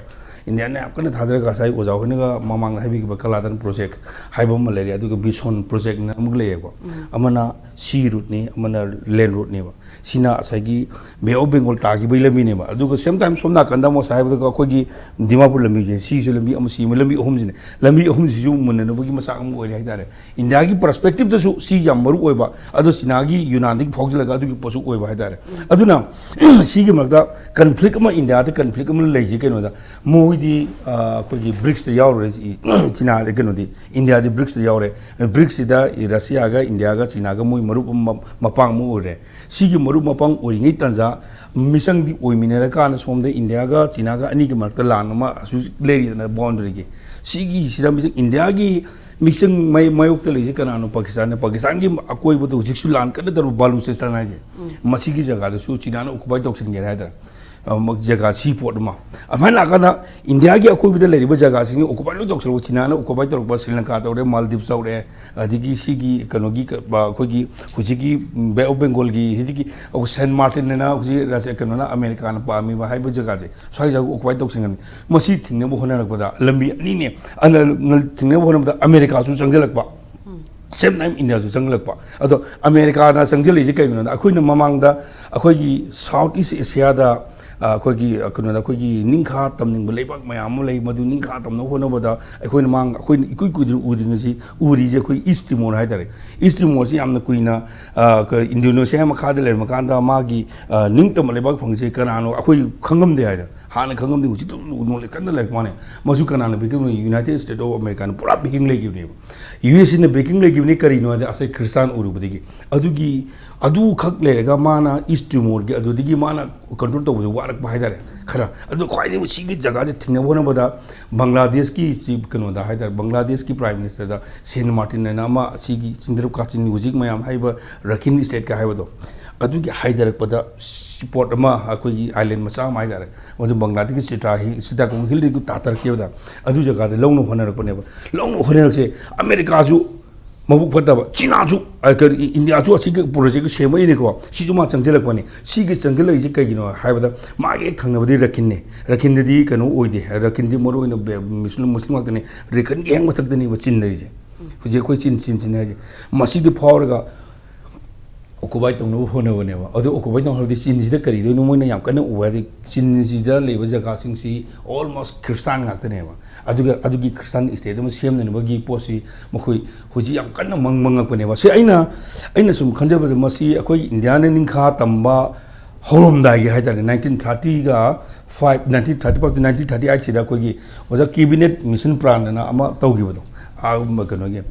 ꯏꯟꯗꯤꯌꯥꯅ ꯌꯥꯝ ꯀꯟꯅ ꯊꯥꯗꯔꯒ ꯉꯁꯥꯏ ꯑꯣꯖꯥ ꯍꯣꯏꯅꯒ ꯃꯃꯥꯡꯗ ꯍꯥꯏꯕꯤꯈꯤꯕ ꯀꯂꯥꯗꯟ ꯄ꯭ꯔꯣꯖꯦꯛ ꯍꯥꯏꯕ ꯑꯃ ꯂꯩꯔꯦ, ꯑꯗꯨꯒ ꯕꯤꯁꯣꯟ ꯄ꯭ꯔꯣꯖꯦꯛꯅ ꯑꯃꯨꯛ ꯂꯩꯌꯦꯀꯣ꯫ ꯑꯃꯅ ꯁꯤ ꯔꯨꯠꯅꯤ, ꯑꯃꯅ ꯂꯦꯟ ꯔꯨꯠꯅꯦꯕ꯫ ꯁꯤꯅ ꯉꯁꯥꯏꯒꯤ ꯕꯦ ꯑꯣꯐ ꯕꯦꯡꯒꯣꯜ ꯇꯥꯈꯤꯕꯒꯤ ꯂꯝꯕꯤꯅꯦꯕ꯫ ꯑꯗꯨꯒ ꯁꯦꯝ ꯇꯥꯏꯝ ꯁꯣꯝ ꯅꯥꯀꯟꯗ ꯑꯃꯨꯛ ꯉꯁꯥꯏ ꯍꯥꯏꯕꯗ ꯑꯩꯈꯣꯏꯒꯤ ꯗꯤꯃꯥꯄꯨꯔ ꯂꯝꯕꯤꯁꯦ, ꯁꯤꯁꯨ ꯂꯝꯕꯤ ꯑꯃ, ꯁꯤ ꯑꯃ, ꯂꯝꯕꯤ ꯑꯍꯨꯝꯁꯤꯅꯦ꯫ ꯂꯝꯕꯤ ꯑꯍꯨꯝꯁꯤꯁꯨ ꯃꯨꯟꯅꯅꯕꯒꯤ ꯃꯆꯥꯛ ꯑꯃ ꯑꯣꯏꯔꯦ ꯍꯥꯏꯇꯥꯔꯦ꯫ ꯏꯟꯗꯤꯌꯥꯒꯤ ꯄꯔꯁꯄꯦꯛꯇꯤꯞꯇꯁꯨ ꯁꯤ ꯌꯥꯝ ꯃꯔꯨ ꯑꯣꯏꯕ, ꯑꯗꯣ ꯆꯤꯅꯥꯒꯤ ꯌꯨꯅꯥꯟꯗꯒꯤ ꯐꯥꯎꯖꯤꯜꯂꯒ ꯑꯗꯨꯒꯤ ꯄꯣꯠꯁꯨ ꯑꯣꯏꯕ ꯍꯥꯏꯇꯥꯔꯦ꯫ ꯑꯗꯨꯅ ꯁꯤꯒꯤ ꯃꯔꯛꯇ ꯀꯟꯐ꯭ꯂꯤꯛ ꯑꯃ, ꯏꯟꯗꯤꯌꯥꯗ ꯀꯟꯐ꯭ꯂꯤꯛ ꯑꯃ ꯂꯩꯁꯤ ꯀꯩꯅꯣꯗ, ꯃꯣꯏꯗꯤ, ꯑ, ꯑꯩꯈꯣꯏꯒꯤ ꯕ꯭ꯔꯤꯛꯁꯇ ꯌꯥꯎꯔꯨꯔꯦ, ꯆꯤ-, ꯆꯤꯅꯥꯗ, ꯀꯩꯅꯣꯗꯤ, ꯏꯟꯗꯤꯌꯥꯗꯤ ꯕ꯭ꯔꯤꯛꯁꯇ ꯌꯥꯎꯔꯦ꯫ ꯕ꯭ꯔꯤꯛꯁꯁꯤꯗ ꯔꯁꯤꯌꯥꯒ ꯏꯟꯗꯤꯌꯥꯒ ꯆꯤꯅꯥꯒ ꯃꯣꯏ ꯃꯔꯨꯞ ꯑꯃ, ꯃꯄꯥꯡ ꯑꯃ ꯑꯣꯏꯔꯦ꯫ ꯁꯤꯒꯤ ꯃꯔꯨꯞ ꯃꯄꯥꯡ ꯑꯣꯏꯔꯤꯉꯩ ꯇꯥꯟꯖꯥ, ꯃꯤꯆꯪꯗꯤ ꯑꯣꯏꯃꯤꯟꯅꯔꯀꯥꯟꯗ ꯁꯣꯝꯗ ꯏꯟꯗꯤꯌꯥꯒ ꯆꯤꯅꯥꯒ ꯑꯅꯤꯒꯤ ꯃꯔꯛꯇ ꯂꯥꯟ ꯑꯃ ꯍꯧꯖꯤꯛ ꯂꯩꯔꯤꯗꯅ, ꯕꯥꯎꯟꯗꯔꯤꯒꯤ꯫ ꯁꯤꯒꯤꯁꯤꯗ ꯃꯤꯆꯪ, ꯏꯟꯗꯤꯌꯥꯒꯤ ꯃꯤꯆꯪ ꯃꯥꯏ-, ꯃꯥꯌꯣꯛꯇ ꯂꯩꯔꯤꯁꯦ ꯀꯅꯥꯅꯣ? ꯄꯥꯀꯤꯁꯇꯥꯟꯅ꯫ ꯄꯥꯀꯤꯁꯇꯥꯟꯒꯤ ꯑꯀꯣꯏꯕꯗ ꯍꯧꯖꯤꯛꯁꯨ ꯂꯥꯟ ꯀꯟꯅ ꯇꯧꯔꯤ, ꯕꯂꯨꯆꯤꯁꯇꯥꯟ ꯍꯥꯏꯁꯦ꯫ ꯃꯁꯤꯒꯤ ꯖꯒꯥꯗꯁꯨ ꯆꯤꯅꯥꯅ ꯑꯣꯀꯨꯄꯥꯏ ꯇꯧꯁꯤꯟꯒꯦ ꯍꯥꯏꯇꯥꯔꯦ꯫ ꯑꯃ ꯖꯒꯥ, ꯁꯤ ꯄꯣꯠ ꯑꯃ꯫ ꯑꯗꯨꯃꯥꯏꯅ ꯂꯥꯛꯀꯥꯟꯗ ꯏꯟꯗꯤꯌꯥꯒꯤ ꯑꯀꯣꯏꯕꯗ ꯂꯩꯔꯤꯕ ꯖꯒꯥꯁꯤꯡꯁꯤ ꯑꯣꯀꯨꯄꯥꯏ ꯂꯣꯏ ꯇꯧꯁꯜꯂꯛꯄ, ꯆꯤꯅꯥꯅ ꯑꯣꯀꯨꯄꯥꯏ ꯇꯧꯔꯛꯄ, ꯁ꯭ꯔꯤ ꯂꯪꯀꯥ ꯇꯧꯔꯦ, ꯃꯥꯜꯗꯤꯞꯁ ꯇꯧꯔꯦ, ꯑꯗꯒꯤ ꯁꯤꯒꯤ ꯀꯩꯅꯣꯒꯤ ꯀ-, ꯑ, ꯑꯩꯈꯣꯏꯒꯤ ꯍꯧꯖꯤꯛꯀꯤ ꯕꯦ ꯑꯣꯐ ꯕꯦꯡꯒꯣꯜꯒꯤ ꯍꯧꯖꯤꯛꯀꯤ ꯑꯩꯈꯣꯏ ꯁꯦꯟ ꯃꯥꯔꯇꯤꯟ ꯍꯥꯏꯅ ꯍꯧꯖꯤꯛ ꯔꯥꯖ-, ꯀꯩꯅꯣꯅ, ꯑꯃꯦꯔꯤꯀꯥꯅ ꯄꯥꯝꯃꯤꯕ ꯍꯥꯏꯕ ꯖꯒꯥꯁꯦ, ꯁ꯭ꯋꯥꯏ ꯖꯒꯥ ꯑꯣꯀꯨꯄꯥꯏ ꯇꯧꯁꯤꯟꯒꯅꯤ꯫ ꯃꯁꯤ ꯊꯤꯡꯅꯕ ꯍꯣꯠꯅꯔꯛꯄꯗ ꯂꯝꯕꯤ ꯑꯅꯤꯅꯦ꯫ ꯑꯅ-, ꯊꯤꯡꯅꯕ ꯍꯣꯠꯅꯕꯗ ꯑꯃꯦꯔꯤꯀꯥꯁꯨ ꯆꯪꯁꯤꯜꯂꯛꯄ, ꯁꯦꯝ ꯇꯥꯏꯝ ꯏꯟꯗꯤꯌꯥꯁꯨ ꯆꯪꯁꯤꯜꯂꯛꯄ꯫ ꯑꯗꯣ ꯑꯃꯦꯔꯤꯀꯥꯅ ꯆꯪꯁꯤꯜꯂꯛꯏꯁꯦ ꯀꯩꯒꯤꯅꯣꯗ, ꯑꯩꯈꯣꯏꯅ ꯃꯃꯥꯡꯗ ꯑꯩꯈꯣꯏꯒꯤ ꯁꯥꯎꯠ ꯏꯁ ꯑꯦꯁꯤꯌꯥꯗ, ꯑ, ꯑꯩꯈꯣꯏꯒꯤ, ꯑ, ꯀꯩꯅꯣꯗ, ꯑꯩꯈꯣꯏꯒꯤ ꯅꯤꯡꯈꯥ ꯇꯝꯅꯤꯡꯕ ꯂꯩꯕꯥꯛ ꯃꯌꯥꯝ ꯑꯃ ꯂꯩ, ꯃꯗꯨ ꯅꯤꯡꯈꯥ ꯇꯝꯅꯕ ꯍꯣꯠꯅꯕꯗ ꯑꯩꯈꯣꯏꯅ ꯃꯥꯡ-, ꯑꯩꯈꯣꯏꯅ ꯏꯀꯨꯏ ꯀꯨꯏꯗꯅ ꯎꯗ꯭ꯔꯤꯉꯩꯁꯤ, ꯎꯔꯤꯁꯦ ꯑꯩꯈꯣꯏ ꯏꯁ ꯇꯤꯃꯣꯔ ꯍꯥꯏꯇꯥꯔꯦ꯫ ꯏꯁ ꯇꯤꯃꯣꯔꯁꯤ ꯌꯥꯝꯅ ꯀꯨꯏꯅ, ꯑ, ꯀ-, ꯏꯟꯗꯣꯅꯦꯁꯤꯌꯥ ꯃꯈꯥꯗ ꯂꯩꯔꯝꯃꯀꯥꯟꯗ ꯃꯥꯒꯤ, ꯑ, ꯅꯤꯡꯇꯝꯕ ꯂꯩꯕꯥꯛ ꯐꯪꯉꯤꯁꯦ ꯀꯅꯥꯅꯣ ꯑꯩꯈꯣꯏ ꯈꯪꯉꯝꯗꯦ ꯍꯥꯏꯗꯅ꯫ ꯍꯥꯟꯅ ꯈꯪꯉꯝꯗꯦ, ꯍꯧꯖꯤꯛꯇ ꯅꯣꯂꯦꯖ ꯀꯟꯅ ꯂꯩꯔꯛꯄ ꯋꯥꯅꯦ꯫ ꯃꯁꯨ ꯀꯅꯥꯅ ꯄꯤꯈꯤꯕꯅꯣ? ꯌꯨꯅꯥꯏꯇꯦꯗ ꯁ꯭ꯇꯦꯠ ꯑꯣꯐ ꯑꯃꯦꯔꯤꯀꯥꯅ ꯄꯨꯔꯥ ꯕꯦꯀꯤꯡ ꯂꯩꯈꯤꯕꯅꯦꯕ꯫ ꯌꯨ ꯑꯦꯁ ꯑꯦꯅ ꯕꯦꯀꯤꯡ ꯂꯩꯈꯤꯕꯅꯤ꯫ ꯀꯔꯤꯅꯣ ꯍꯥꯏꯗꯤ, ꯑꯁꯦ ꯈ꯭ꯔꯤꯁꯇꯥꯟ ꯎꯔꯨꯕꯗꯒꯤ꯫ ꯑꯗꯨꯒꯤ, ꯑꯗꯨꯈꯛ ꯂꯩꯔꯒ ꯃꯥꯅ ꯏꯁ ꯇꯤꯃꯣꯔꯒꯤ ꯑꯗꯨꯗꯒꯤ ꯃꯥꯅ ꯀꯟꯇ꯭ꯔꯣꯜ ꯇꯧꯕꯁꯦ ꯋꯥꯔꯛꯄ ꯍꯥꯏꯇꯥꯔꯦ ꯈꯔ꯫ ꯑꯗꯣ ꯈ꯭ꯋꯥꯏꯗꯒꯤ ꯁꯤꯒꯤ ꯖꯒꯥꯁꯦ ꯊꯤꯡꯅꯕ ꯍꯣꯠꯅꯕꯗ ꯕꯪꯒ꯭ꯂꯥꯗꯦꯁꯀꯤ ꯆꯤꯐ ꯀꯩꯅꯣꯗ ꯍꯥꯏꯇꯥꯔꯦ, ꯕꯪꯒ꯭ꯂꯥꯗꯦꯁꯀꯤ ꯄ꯭ꯔꯥꯏꯝ ꯃꯤꯅꯤꯁꯇꯔꯗ ꯁꯦꯟ ꯃꯥꯔꯇꯤꯟ ꯍꯥꯏꯅ ꯑꯃ ꯁꯤꯒꯤ ꯆꯤꯟꯗ꯭ꯔꯞ ꯀꯥꯆꯤꯟ ꯍꯧꯖꯤꯛ ꯃꯌꯥꯝ ꯍꯥꯏꯕ ꯔꯈꯤꯟ ꯁ꯭ꯇꯦꯠꯀ ꯍꯥꯏꯕꯗꯣ, ꯑꯗꯨꯒꯤ ꯍꯥꯏꯊꯔꯛꯄꯗ ꯁꯤ ꯄꯣꯠ ꯑꯃ, ꯑꯩꯈꯣꯏꯒꯤ ꯑꯥꯏꯂꯦꯟ ꯃꯆꯥ ꯑꯃ ꯍꯥꯏꯇꯥꯔꯦ, ꯃꯗꯨ ꯕꯪꯒ꯭ꯂꯥꯗꯦꯁꯀꯤ ꯆꯤꯇꯥ ꯍꯤ-, ꯆꯤꯇꯥꯒꯣꯡ ꯍꯤꯜꯗꯒꯤ ꯇꯥꯊꯔꯛꯈꯤꯕꯗ ꯑꯗꯨ ꯖꯒꯥꯗ ꯂꯧꯅ ꯍꯣꯠꯅꯔꯛꯄꯅꯦꯕ꯫ ꯂꯧꯅ ꯍꯣꯠꯅꯔꯛꯁꯦ ꯑꯃꯦꯔꯤꯀꯥꯁꯨ ꯃꯕꯨꯛ ꯐꯠꯇꯕ, ꯆꯤꯅꯥꯁꯨ, ꯑ, ꯀꯔꯤ, ꯏꯟꯗꯤꯌꯥꯁꯨ ꯑꯁꯤꯒꯤ ꯄ꯭ꯔꯣꯖꯦꯛꯇ ꯁꯦꯝꯃꯛꯏꯅꯦꯀꯣ, ꯁꯤꯁꯨ ꯃꯥ ꯆꯪꯁꯤꯜꯂꯛꯄꯅꯤ꯫ ꯁꯤꯒꯤ ꯆꯪꯁꯤꯜꯂꯛꯏꯁꯦ ꯀꯩꯒꯤꯅꯣ ꯍꯥꯏꯕꯗ, ꯃꯥꯒꯤ ꯍꯦꯛ ꯊꯪꯅꯕꯗꯤ ꯔꯈꯤꯟꯅꯦ꯫ ꯔꯈꯤꯟꯗꯗꯤ ꯀꯩꯅꯣ ꯑꯣꯏꯗꯦ, ꯔꯈꯤꯟꯗꯤ ꯃꯔꯨ ꯑꯣꯏꯅ ꯕꯦ-, ꯃꯨꯁꯂꯤꯝ, ꯃꯨꯁꯂꯤꯝ ꯉꯥꯛꯇꯅꯤ꯫ ꯔꯈꯤꯟꯒꯤ ꯍꯦꯛ ꯃꯊꯛꯇꯅꯦꯕ ꯆꯤꯟ ꯂꯩꯔꯤꯁꯦ꯫ ꯍꯧꯖꯤꯛ ꯑꯩꯈꯣꯏ ꯆꯤꯟ, ꯆꯤꯟ, ꯆꯤꯟ ꯍꯥꯏꯁꯦ꯫ ꯃꯁꯤꯗꯤ ꯐꯥꯎꯔꯒ ꯑꯣꯀꯨꯄꯥꯏ ꯇꯧꯅꯕ ꯍꯣꯠꯅꯕꯅꯦꯕ꯫ ꯑꯗꯨ ꯑꯣꯀꯨꯄꯥꯏ ꯇꯧꯅꯕꯗꯤ ꯆꯤꯟꯁꯤꯗ ꯀꯔꯤꯗꯣꯏꯅꯣ ꯃꯣꯏꯅ ꯌꯥꯝ ꯀꯟꯅ ꯎꯕ ꯍꯥꯏꯗꯤ, ꯆꯤꯟꯁꯤꯗ ꯂꯩꯕ ꯖꯒꯥꯁꯤꯡꯁꯤ almost ꯈ꯭ꯔꯤꯁꯇꯥꯟ ꯉꯥꯛꯇꯅꯦꯕ꯫ ꯑꯗꯨꯒ ꯑꯗꯨꯒꯤ ꯈ꯭ꯔꯤꯁꯇꯥꯟ ꯁ꯭ꯇꯦꯠ ꯑꯃ ꯁꯦꯝꯅꯅꯕꯒꯤ ꯄꯣꯠꯁꯤ ꯃꯈꯣꯏ ꯍꯧꯖꯤꯛ ꯌꯥꯝ ꯀꯟꯅ ꯃꯪ ꯃꯪꯉꯛꯄꯅꯦꯕ꯫ ꯁꯤ ꯑꯩꯅ, ꯑꯩꯅ ꯁꯨꯝ ꯈꯟꯖꯕꯗ, ꯃꯁꯤ ꯑꯩꯈꯣꯏ ꯏꯟꯗꯤꯌꯥꯅ ꯅꯤꯡꯈꯥ ꯇꯝꯕ ꯍꯧꯔꯝꯗꯥꯏꯒꯤ ꯍꯥꯏꯇꯥꯔꯦ, nineteen thirty-ꯒ five, nineteen thirty-five to nineteen thirty-eight ꯁꯤꯗ ꯑꯩꯈꯣꯏꯒꯤ ꯑꯣꯖꯥ ꯀꯦꯕꯤꯅꯦꯠ ꯃꯤꯁꯟ ꯄ꯭ꯂꯥꯟ ꯑꯅ ꯑꯃ ꯇꯧꯈꯤꯕꯗꯣ, ꯑꯥ, ꯀꯩꯅꯣꯒꯤ,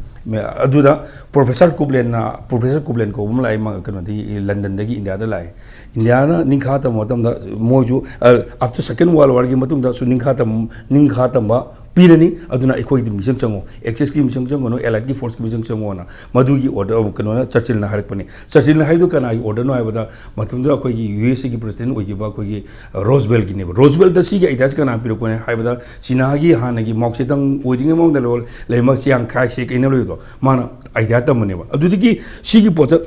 ꯑꯗꯨꯗ ꯄ꯭ꯔꯣꯐꯦꯁꯔ ꯀꯨꯞꯂꯦꯟꯅ, ꯄ꯭ꯔꯣꯐꯦꯁꯔ ꯀꯨꯞꯂꯦꯟ ꯀꯧꯕ ꯑꯃ ꯂꯥꯛꯑꯦ, ꯃꯥ ꯀꯩꯅꯣꯗꯒꯤ, ꯂꯟꯗꯟꯗꯒꯤ ꯏꯟꯗꯤꯌꯥꯗ ꯂꯥꯛꯑꯦ꯫ ꯏꯟꯗꯤꯌꯥꯅ ꯅꯤꯡꯈꯥ ꯇꯝꯕ ꯃꯇꯝꯗ ꯃꯣꯏꯁꯨ, ꯑ, after Second World War ꯒꯤ ꯃꯇꯨꯡꯗꯁꯨ ꯅꯤꯡꯈꯥ ꯇꯝ-, ꯅꯤꯡꯈꯥ ꯇꯝꯕ ꯄꯤꯔꯅꯤ꯫ ꯑꯗꯨꯅ ꯑꯩꯈꯣꯏꯒꯤ ꯃꯤꯆꯪ ꯆꯪꯉꯣ, ꯑꯦꯛꯁꯤꯁꯀꯤ ꯃꯤꯆꯪ ꯆꯪꯒꯅꯨ, ꯑꯦꯂꯥꯏꯠꯀꯤ ꯐꯣꯔꯁꯀꯤ ꯃꯤꯆꯪ ꯆꯪꯉꯣꯅ ꯃꯗꯨꯒꯤ ꯑꯣꯔꯗꯔ ꯑꯃꯨꯛ ꯀꯩꯅꯣꯅ, ꯆꯔꯆꯤꯜꯅ ꯍꯥꯏꯔꯛꯄꯅꯤ꯫ ꯆꯔꯆꯤꯜꯅ ꯍꯥꯏꯗꯣ ꯀꯅꯥꯒꯤ ꯑꯣꯔꯗꯔꯅꯣ ꯍꯥꯏꯕꯗ, ꯃꯇꯝꯗꯨꯗ ꯑꯩꯈꯣꯏꯒꯤ ꯌꯨ ꯑꯦꯁ ꯑꯦꯒꯤ ꯄ꯭ꯔꯁꯤꯗꯦꯟ ꯑꯣꯏꯈꯤꯕ ꯑꯩꯈꯣꯏꯒꯤ ꯔꯣꯁꯕꯦꯜꯒꯤꯅꯦꯕ꯫ ꯔꯣꯁꯕꯦꯜꯗ ꯁꯤꯒꯤ ꯑꯥꯏꯗꯤꯌꯥꯁꯤ ꯀꯅꯥꯅ ꯄꯤꯔꯛꯄꯅꯦ ꯍꯥꯏꯕꯗ, ꯆꯤꯅꯥꯒꯤ ꯍꯥꯟꯅꯒꯤ ꯃꯥꯎ ꯁꯦꯇꯪ ꯑꯣꯏꯗ꯭ꯔꯤꯉꯩ ꯃꯃꯥꯡꯗ ꯂꯩꯔꯝꯕ ꯆꯤꯌꯥꯡ ꯈꯥꯏ ꯁꯦꯛ ꯍꯥꯏꯅ ꯂꯩꯕꯗꯣ, ꯃꯥꯅ ꯑꯥꯏꯗꯤꯌꯥ ꯇꯝꯕꯅꯦꯕ꯫ ꯑꯗꯨꯗꯒꯤ ꯁꯤꯒꯤ ꯄꯣꯠꯇ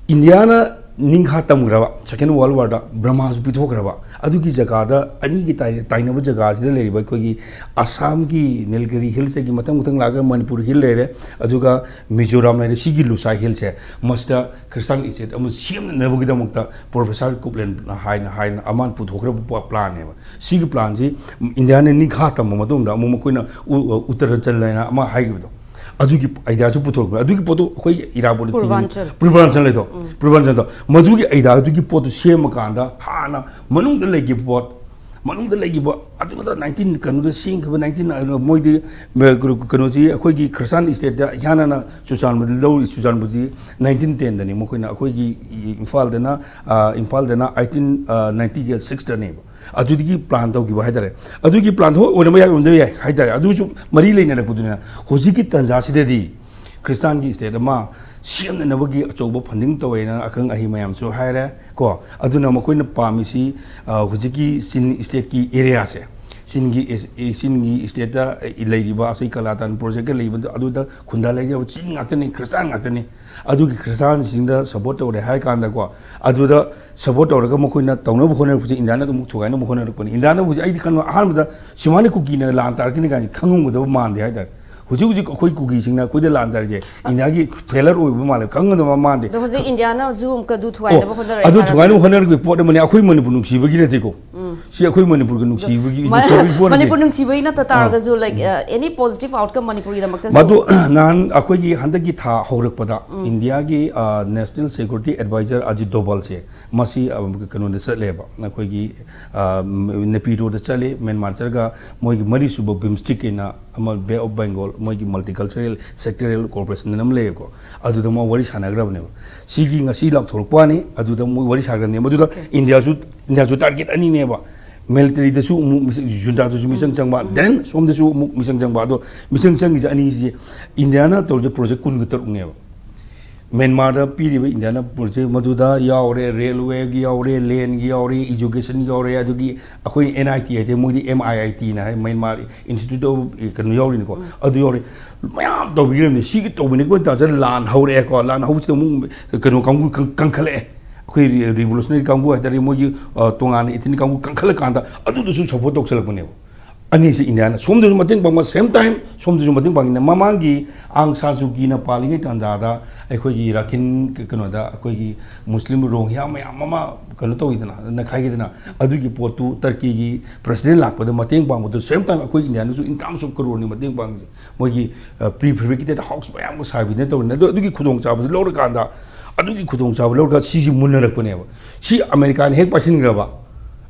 ꯏꯟꯗꯤꯌꯥꯅ ꯅꯤꯡꯈꯥ ꯇꯝꯈ꯭ꯔꯕ, ꯁꯦꯀꯦꯟ ꯋꯥꯔꯜ ꯋꯥꯔꯗ ꯕ꯭ꯔꯍꯃꯥꯁꯨ ꯄꯤꯊꯣꯛꯈ꯭ꯔꯕ, ꯑꯗꯨꯒꯤ ꯖꯒꯥꯗ, ꯑꯅꯤꯒꯤ ꯇꯥꯏ-, ꯇꯥꯏꯅꯕ ꯖꯒꯥꯁꯤꯗ ꯂꯩꯔꯤꯕ ꯑꯩꯈꯣꯏꯒꯤ ꯑꯁꯥꯝꯒꯤ ꯅꯤꯜꯒꯤꯔꯤ ꯍꯤꯜꯁꯇꯒꯤ ꯃꯊꯪ ꯃꯊꯪ ꯂꯥꯛꯑꯒ ꯃꯅꯤꯄꯨꯔ ꯍꯤꯜ ꯂꯩꯔꯦ, ꯑꯗꯨꯒ ꯃꯤꯖꯣꯔꯥꯝ ꯂꯩꯔꯦ꯫ ꯁꯤꯒꯤ ꯂꯨꯁꯥꯏ ꯍꯤꯜꯁꯦ ꯃꯁꯤꯗ ꯈ꯭ꯔꯤꯁꯇꯥꯟ ꯏꯁꯇꯦꯠ ꯑꯃ ꯁꯦꯝꯅꯅꯕꯒꯤꯗꯃꯛꯇ ꯄ꯭ꯔꯣꯐꯦꯁꯔ ꯀꯨꯞꯂꯦꯟ ꯍꯥꯏꯅ, ꯍꯥꯏꯅ ꯑꯃꯅ ꯄꯨꯊꯣꯛꯈ꯭ꯔꯕ ꯄ-, ꯄ꯭ꯂꯥꯟꯅꯦꯕ꯫ ꯁꯤꯒꯤ ꯄ꯭ꯂꯥꯟꯁꯤ ꯏꯟꯗꯤꯌꯥꯅ ꯅꯤꯡꯈꯥ ꯇꯝꯕ ꯃꯇꯨꯡꯗ ꯑꯃꯨꯛ ꯃꯈꯣꯏꯅ ꯎ-, ꯎ-, ꯎꯠꯇꯔꯥꯟꯆꯜ ꯍꯥꯏꯅ ꯑꯃ ꯍꯥꯏꯈꯤꯕꯗꯣ, ꯑꯗꯨꯒꯤ ꯑꯥꯏꯗꯤꯌꯥꯁꯨ ꯄꯨꯊꯣꯔꯛꯄꯅꯦ꯫ ꯑꯗꯨꯒꯤ ꯄꯣꯠꯇꯣ ꯑꯩꯈꯣꯏ ꯏꯔꯥꯕꯣꯠꯇ ꯊꯤꯡꯉꯤ꯫ ꯄꯨꯔꯕꯥꯟꯆꯜ꯫ ꯄꯨꯔꯕꯥꯟꯆꯜ ꯂꯩꯗꯣ, ꯄꯨꯔꯕꯥꯟꯆꯜꯗꯣ, ꯃꯗꯨꯒꯤ ꯑꯥꯏꯗꯤꯌꯥꯗꯨꯒꯤ ꯄꯣꯠꯇꯣ ꯁꯦꯝꯃꯀꯥꯟꯗ ꯍꯥꯟꯅ ꯃꯅꯨꯡꯗ ꯂꯩꯈꯤꯕ ꯄꯣꯠ, ꯃꯅꯨꯡꯗ ꯂꯩꯈꯤꯕ ꯑꯗꯨꯒ ꯅꯥꯏꯟꯇꯤꯟ ꯀꯩꯅꯣꯗ ꯁꯦꯝꯈꯤꯕ, ꯅꯥꯏꯟꯇꯤꯟ, ꯃꯣꯏꯗꯤ ꯀꯩꯅꯣꯁꯤ ꯑꯩꯈꯣꯏꯒꯤ ꯈ꯭ꯔꯤꯁꯇꯥꯟ ꯏꯁꯇꯦꯠꯇ ꯏꯍꯥꯟ ꯍꯥꯟꯅ ꯆꯨꯔꯆꯥꯟꯄꯨꯔꯗ ꯂꯧꯔꯤ꯫ ꯆꯨꯔꯆꯥꯟꯄꯨꯔꯁꯤ ꯅꯥꯏꯟꯇꯤꯟ ꯇꯦꯟꯗꯅꯤ ꯃꯈꯣꯏꯅ ꯑꯩꯈꯣꯏꯒꯤ ꯏꯝꯐꯥꯜꯗꯅ, ꯑ, ꯏꯝꯐꯥꯜꯗꯅ ꯑꯩꯠꯇꯤꯟ ꯅꯥꯏꯟꯇꯤꯒ ꯁꯤꯛꯁꯇꯅꯦꯕ꯫ ꯑꯗꯨꯗꯒꯤ ꯄ꯭ꯂꯥꯟ ꯇꯧꯈꯤꯕ ꯍꯥꯏꯇꯥꯔꯦ꯫ ꯑꯗꯨꯒꯤ ꯄ꯭ꯂꯥꯟ ꯊꯣꯛ ꯑꯣꯏꯔꯝꯕ ꯌꯥꯏ, ꯑꯣꯏꯔꯝꯗꯕ ꯌꯥꯏ ꯍꯥꯏꯇꯥꯔꯦ꯫ ꯑꯗꯨꯁꯨ ꯃꯔꯤ ꯂꯩꯅꯔꯛꯄꯗꯨꯅ ꯍꯧꯖꯤꯛꯀꯤ ꯇꯥꯟꯖꯥꯁꯤꯗꯗꯤ ꯈ꯭ꯔꯤꯁꯇꯥꯟꯒꯤ ꯏꯁꯇꯦꯠ ꯑꯃ ꯁꯦꯝꯅꯅꯕꯒꯤ ꯑꯆꯧꯕ ꯐꯟꯗꯤꯡ ꯇꯧꯋꯦꯅ ꯑꯈꯪ ꯑꯍꯩ ꯃꯌꯥꯝꯁꯨ ꯍꯥꯏꯔꯦ ꯀꯣ꯫ ꯑꯗꯨꯅ ꯃꯈꯣꯏꯅ ꯄꯥꯝꯃꯤꯁꯤ, ꯑ, ꯍꯧꯖꯤꯛꯀꯤ ꯆꯤꯟ ꯏꯁꯇꯦꯠꯀꯤ ꯑꯦꯔꯤꯌꯥꯁꯦ, ꯆꯤꯟꯒꯤ ꯑꯦ-, ꯑꯦ-, ꯆꯤꯟꯒꯤ ꯏꯁꯇꯦꯠꯇ ꯂꯩꯔꯤꯕ ꯑꯁꯣꯏ ꯀꯂꯥꯇꯥꯟ ꯄ꯭ꯔꯣꯖꯦꯛꯀ ꯂꯩꯕꯗꯣ, ꯑꯗꯨꯗ ꯈꯨꯟꯗꯥ ꯂꯩꯔꯤꯕ ꯆꯤꯟ ꯉꯥꯛꯇꯅꯤ, ꯈ꯭ꯔꯤꯁꯇꯥꯟ ꯉꯥꯛꯇꯅꯤ꯫ ꯑꯗꯨꯒꯤ ꯈ꯭ꯔꯤꯁꯇꯥꯟꯁꯤꯡꯗ ꯁꯞꯄꯣꯔꯠ ꯇꯧꯔꯦ ꯍꯥꯏꯔ ꯀꯥꯟꯗꯀꯣ, ꯑꯗꯨꯗ ꯁꯞꯄꯣꯔꯠ ꯇꯧꯔꯒ ꯃꯈꯣꯏꯅ ꯇꯧꯅꯕ ꯍꯣꯠꯅꯔꯛꯄꯁꯦ ꯏꯟꯗꯤꯌꯥꯅ ꯑꯃꯨꯛ ꯊꯨꯒꯥꯏꯅꯕ ꯍꯣꯠꯅꯔꯛꯄꯅꯤ꯫ ꯏꯟꯗꯤꯌꯥꯅ ꯍꯧꯖꯤꯛ, ꯑꯩꯗꯤ ꯈꯟꯕ ꯑꯍꯥꯟꯕꯗ ꯁꯤꯃꯥꯅ ꯀꯨꯀꯤꯅ ꯂꯥꯟ ꯇꯥꯔꯛꯀꯅꯤ ꯀꯥꯏꯅ ꯈꯪꯉꯝꯒꯗꯕ ꯃꯥꯟꯗꯦ ꯍꯥꯏꯇꯥꯔꯦ꯫ ꯍꯧꯖꯤꯛ ꯍꯧꯖꯤꯛ ꯑꯩꯈꯣꯏ ꯀꯨꯀꯤꯁꯤꯡꯅ ꯑꯩꯈꯣꯏꯗ ꯂꯥꯟ ꯇꯥꯔꯤꯁꯦ ꯏꯟꯗꯤꯌꯥꯒꯤ ꯐꯦꯂꯔ ꯑꯣꯏꯕ ꯃꯥꯜꯂꯦ, ꯈꯪꯒꯗꯕ ꯃꯥꯟꯗꯦ꯫ ꯑꯗꯣ ꯍꯧꯖꯤꯛ ꯏꯟꯗꯤꯌꯥꯅꯁꯨ ꯑꯃꯨꯛꯀ ꯑꯗꯨ ꯑꯣ, ꯊꯨꯒꯥꯏꯅꯕ ꯍꯣꯠꯅꯔꯛꯑꯦ ꯑꯗꯨ ꯍꯥꯏꯔꯒ꯫ ꯊꯨꯒꯥꯏꯅꯕ ꯍꯣꯠꯅꯔꯛꯄꯒꯤ ꯄꯣꯠ ꯑꯃꯅꯤ, ꯑꯩꯈꯣꯏ ꯃꯅꯤꯄꯨꯔ ꯅꯨꯡꯁꯤꯕꯒꯤ ꯅꯠꯇꯦꯀꯣ꯫ ꯁꯤ ꯑꯩꯈꯣꯏ ꯃꯅꯤꯄꯨꯔꯒꯤ ꯅꯨꯡꯁꯤꯕꯒꯤ, ꯃ-, ꯅꯨꯡꯁꯤꯕꯒꯤ ꯄꯣꯠ ꯅꯠꯇꯦ꯫ ꯃꯅꯤꯄꯨꯔ ꯅꯨꯡꯁꯤꯕꯒꯤ ꯅꯠꯇ ꯇꯥꯔꯒꯁꯨ, like, uh, any positive outcome ꯃꯅꯤꯄꯨꯔꯒꯤꯗꯃꯛꯇꯁꯨ? ꯃꯗꯨ ꯅꯍꯥꯟ ꯑꯩꯈꯣꯏꯒꯤ ꯍꯟꯗꯛꯀꯤ ꯊꯥ ꯍꯧꯔꯛꯄꯗ ꯏꯟꯗꯤꯌꯥꯒꯤ, ꯑ, ꯅꯦꯁꯅꯦꯜ ꯁꯦꯀ꯭ꯌꯨꯔꯤꯇꯤ ꯑꯦꯗꯚꯥꯏꯖꯔ ꯑꯖꯤꯠ ꯗꯣꯚꯜꯁꯦ, ꯃꯁꯤ, ꯑ, ꯀꯩꯅꯣꯗ ꯆꯠꯂꯦꯕ, ꯑꯩꯈꯣꯏꯒꯤ, ꯑ, ꯅꯦꯄꯤꯗꯣꯗ ꯆꯠꯂꯤ꯫ ꯃ꯭ꯌꯥꯟꯃꯥꯔ ꯆꯠꯂꯒ ꯃꯣꯏꯒꯤ ꯃꯔꯤꯁꯨꯕ ꯕꯤꯝꯁꯇꯤꯛ ꯑꯅ ꯑꯃ ꯕꯦ ꯑꯣꯐ ꯕꯦꯡꯒꯣꯜ, ꯃꯣꯏꯒꯤ ꯃꯜꯇꯤꯀꯜꯆꯔꯦꯜ ꯁꯦꯛꯇꯔꯦꯜ ꯀꯣꯔꯄꯣꯔꯦꯁꯟ ꯑꯃ ꯂꯩꯌꯦꯀꯣ, ꯑꯗꯨꯗ ꯃꯣꯏ ꯋꯥꯔꯤ ꯁꯥꯟꯅꯈ꯭ꯔꯕꯅꯦꯕ꯫ ꯁꯤꯒꯤ ꯉꯁꯤ ꯂꯥꯎꯊꯣꯔꯛꯄ ꯋꯥꯅꯤ, ꯑꯗꯨꯗ ꯃꯣꯏ ꯋꯥꯔꯤ ꯁꯥꯈ꯭ꯔꯕꯅꯦ꯫ ꯃꯗꯨꯗ ꯏꯟꯗꯤꯌꯥꯁꯨ, ꯏꯟꯗꯤꯌꯥꯁꯨ ꯇꯥꯔꯒꯦꯠ ꯑꯅꯤꯅꯦꯕ꯫ ꯃꯤꯂꯤꯇꯔꯤꯗꯁꯨ ꯑꯃꯨꯛ ꯃꯤꯆꯪ, ꯖꯨꯟꯇꯥꯗꯁꯨ ꯃꯤꯆꯪ ꯆꯪꯕ, ꯗꯦꯟ ꯁꯣꯝꯗꯁꯨ ꯑꯃꯨꯛ ꯃꯤꯆꯪ ꯆꯪꯕ꯫ ꯑꯗꯣ ꯃꯤꯆꯪ ꯆꯪꯉꯤꯁꯦ ꯑꯅꯤꯁꯤ, ꯏꯟꯗꯤꯌꯥꯅ ꯇꯧꯔꯤꯁꯦ ꯄ꯭ꯔꯣꯖꯦꯛ ꯀꯨꯟꯒ ꯇꯔꯨꯛꯅꯦꯕ꯫ ꯃ꯭ꯌꯥꯟꯃꯥꯔꯗ ꯄꯤꯔꯤꯕ ꯏꯟꯗꯤꯌꯥꯅ ꯄ꯭ꯔꯣꯖꯦꯛ ꯃꯗꯨꯗ ꯌꯥꯎꯔꯦ, ꯔꯦꯜꯋꯦꯒꯤ ꯌꯥꯎꯔꯦ, ꯂꯦꯟꯒꯤ ꯌꯥꯎꯔꯦ, ꯏꯖꯨꯀꯦꯁꯟꯒꯤ ꯌꯥꯎꯔꯦ, ꯑꯗꯨꯒꯤ ꯑꯩꯈꯣꯏ ꯑꯦꯟ ꯑꯥꯏ ꯇꯤ ꯍꯥꯏꯗꯤ ꯃꯣꯏꯗꯤ ꯑꯦꯝ ꯑꯥꯏ ꯑꯥꯏ ꯇꯤꯅ ꯍꯥꯏ, ꯃ꯭ꯌꯥꯟꯃꯥꯔ ꯏꯟꯁꯇꯤꯇ꯭ꯌꯨꯠ ꯑꯣꯐ ꯀꯩꯅꯣ ꯌꯥꯎꯔꯤꯅꯤꯀꯣ, ꯑꯗꯨ ꯌꯥꯎꯔꯦ꯫ ꯃꯌꯥꯝ ꯇꯧꯕꯤꯔꯝꯅꯤ꯫ ꯁꯤꯒꯤ ꯇꯧꯕꯅꯤ ꯀꯣꯏ ꯇꯥꯖꯔ ꯂꯥꯟ ꯍꯧꯔꯛꯑꯦꯀꯣ꯫ ꯂꯥꯟ ꯍꯧꯕꯁꯤꯗ ꯑꯃꯨꯛ ꯀꯩꯅꯣ ꯀꯥꯡꯕꯨ ꯀꯟ-, ꯀꯟꯈꯠꯂꯛꯑꯦ꯫ ꯑꯩꯈꯣꯏ ꯔꯤ-, ꯔꯤꯚꯣꯂꯨꯁꯅꯔꯤ ꯀꯥꯡꯕꯨ ꯍꯥꯏꯇꯥꯔꯦ, ꯃꯣꯏꯒꯤ, ꯑ, ꯇꯣꯉꯥꯟꯅ ꯏꯊꯤꯅꯤꯛ ꯀꯥꯡꯕꯨ ꯀꯟꯈꯠꯂꯀꯥꯟꯗ ꯑꯗꯨꯗꯁꯨ ꯁꯞꯄꯣꯔꯠ ꯇꯧꯁꯜꯂꯛꯄꯅꯦꯕ꯫ ꯑꯅꯤꯁꯤ ꯏꯟꯗꯤꯌꯥꯅ ꯁꯣꯝꯗꯁꯨ ꯃꯇꯦꯡ ꯄꯥꯡꯕ, ꯁꯦꯝ ꯇꯥꯏꯝ ꯁꯣꯝꯗꯁꯨ ꯃꯇꯦꯡ ꯄꯥꯡꯉꯤꯅ꯫ ꯃꯃꯥꯡꯒꯤ ꯑꯥꯡ ꯁꯥꯟ ꯁꯨ ꯀꯤꯅ ꯄꯥꯜꯂꯤꯉꯩ ꯇꯥꯟꯖꯥꯗ ꯑꯩꯈꯣꯏꯒꯤ ꯔꯥꯈꯤꯟ ꯀ-, ꯀꯩꯅꯣꯗ ꯑꯩꯈꯣꯏꯒꯤ ꯃꯨꯁꯂꯤꯝ ꯔꯣꯍꯤꯡꯒ꯭ꯌꯥ ꯃꯌꯥꯝ ꯑꯃ ꯀꯩꯅꯣ ꯇꯧꯋꯤꯗꯅ, ꯅꯩꯈꯥꯏꯈꯤꯗꯅ, ꯑꯗꯨꯒꯤ ꯄꯣꯠꯇꯨ ꯇꯔꯀꯤꯒꯤ ꯄ꯭ꯔꯁꯤꯗꯦꯟ ꯂꯥꯛꯄꯗ ꯃꯇꯦꯡ ꯄꯥꯡꯕꯗꯨ ꯁꯦꯝ ꯇꯥꯏꯝ ꯑꯩꯈꯣꯏ ꯏꯟꯗꯤꯌꯥꯅꯁꯨ ꯏꯟ ꯇꯥꯔꯝꯁ ꯑꯣꯐ ꯀꯔꯣꯔꯅꯤ ꯃꯇꯦꯡ ꯄꯥꯡꯉꯤꯁꯦ꯫ ꯃꯣꯏꯒꯤ, ꯑ, ꯄ꯭ꯔꯤ ꯐꯦꯕ꯭ꯔꯤꯀꯦꯇꯦꯠ ꯍꯥꯎꯁ ꯃꯌꯥꯝꯒ ꯁꯥꯕꯤꯗꯅ ꯇꯧꯔꯤꯅꯦ꯫ ꯑꯗꯣ ꯑꯗꯨꯒꯤ ꯈꯨꯗꯣꯡꯆꯥꯕꯁꯤ ꯂꯧꯔꯀꯥꯟꯗ, ꯑꯗꯨꯒꯤ ꯈꯨꯗꯣꯡꯆꯥꯕ ꯂꯧꯔꯀꯥꯟꯗ ꯁꯤꯁꯤ ꯃꯨꯟꯅꯔꯛꯄꯅꯦꯕ꯫ ꯁꯤ ꯑꯃꯦꯔꯤꯀꯥꯅ ꯍꯦꯛ ꯄꯥꯏꯁꯤꯟꯈ꯭ꯔꯕ,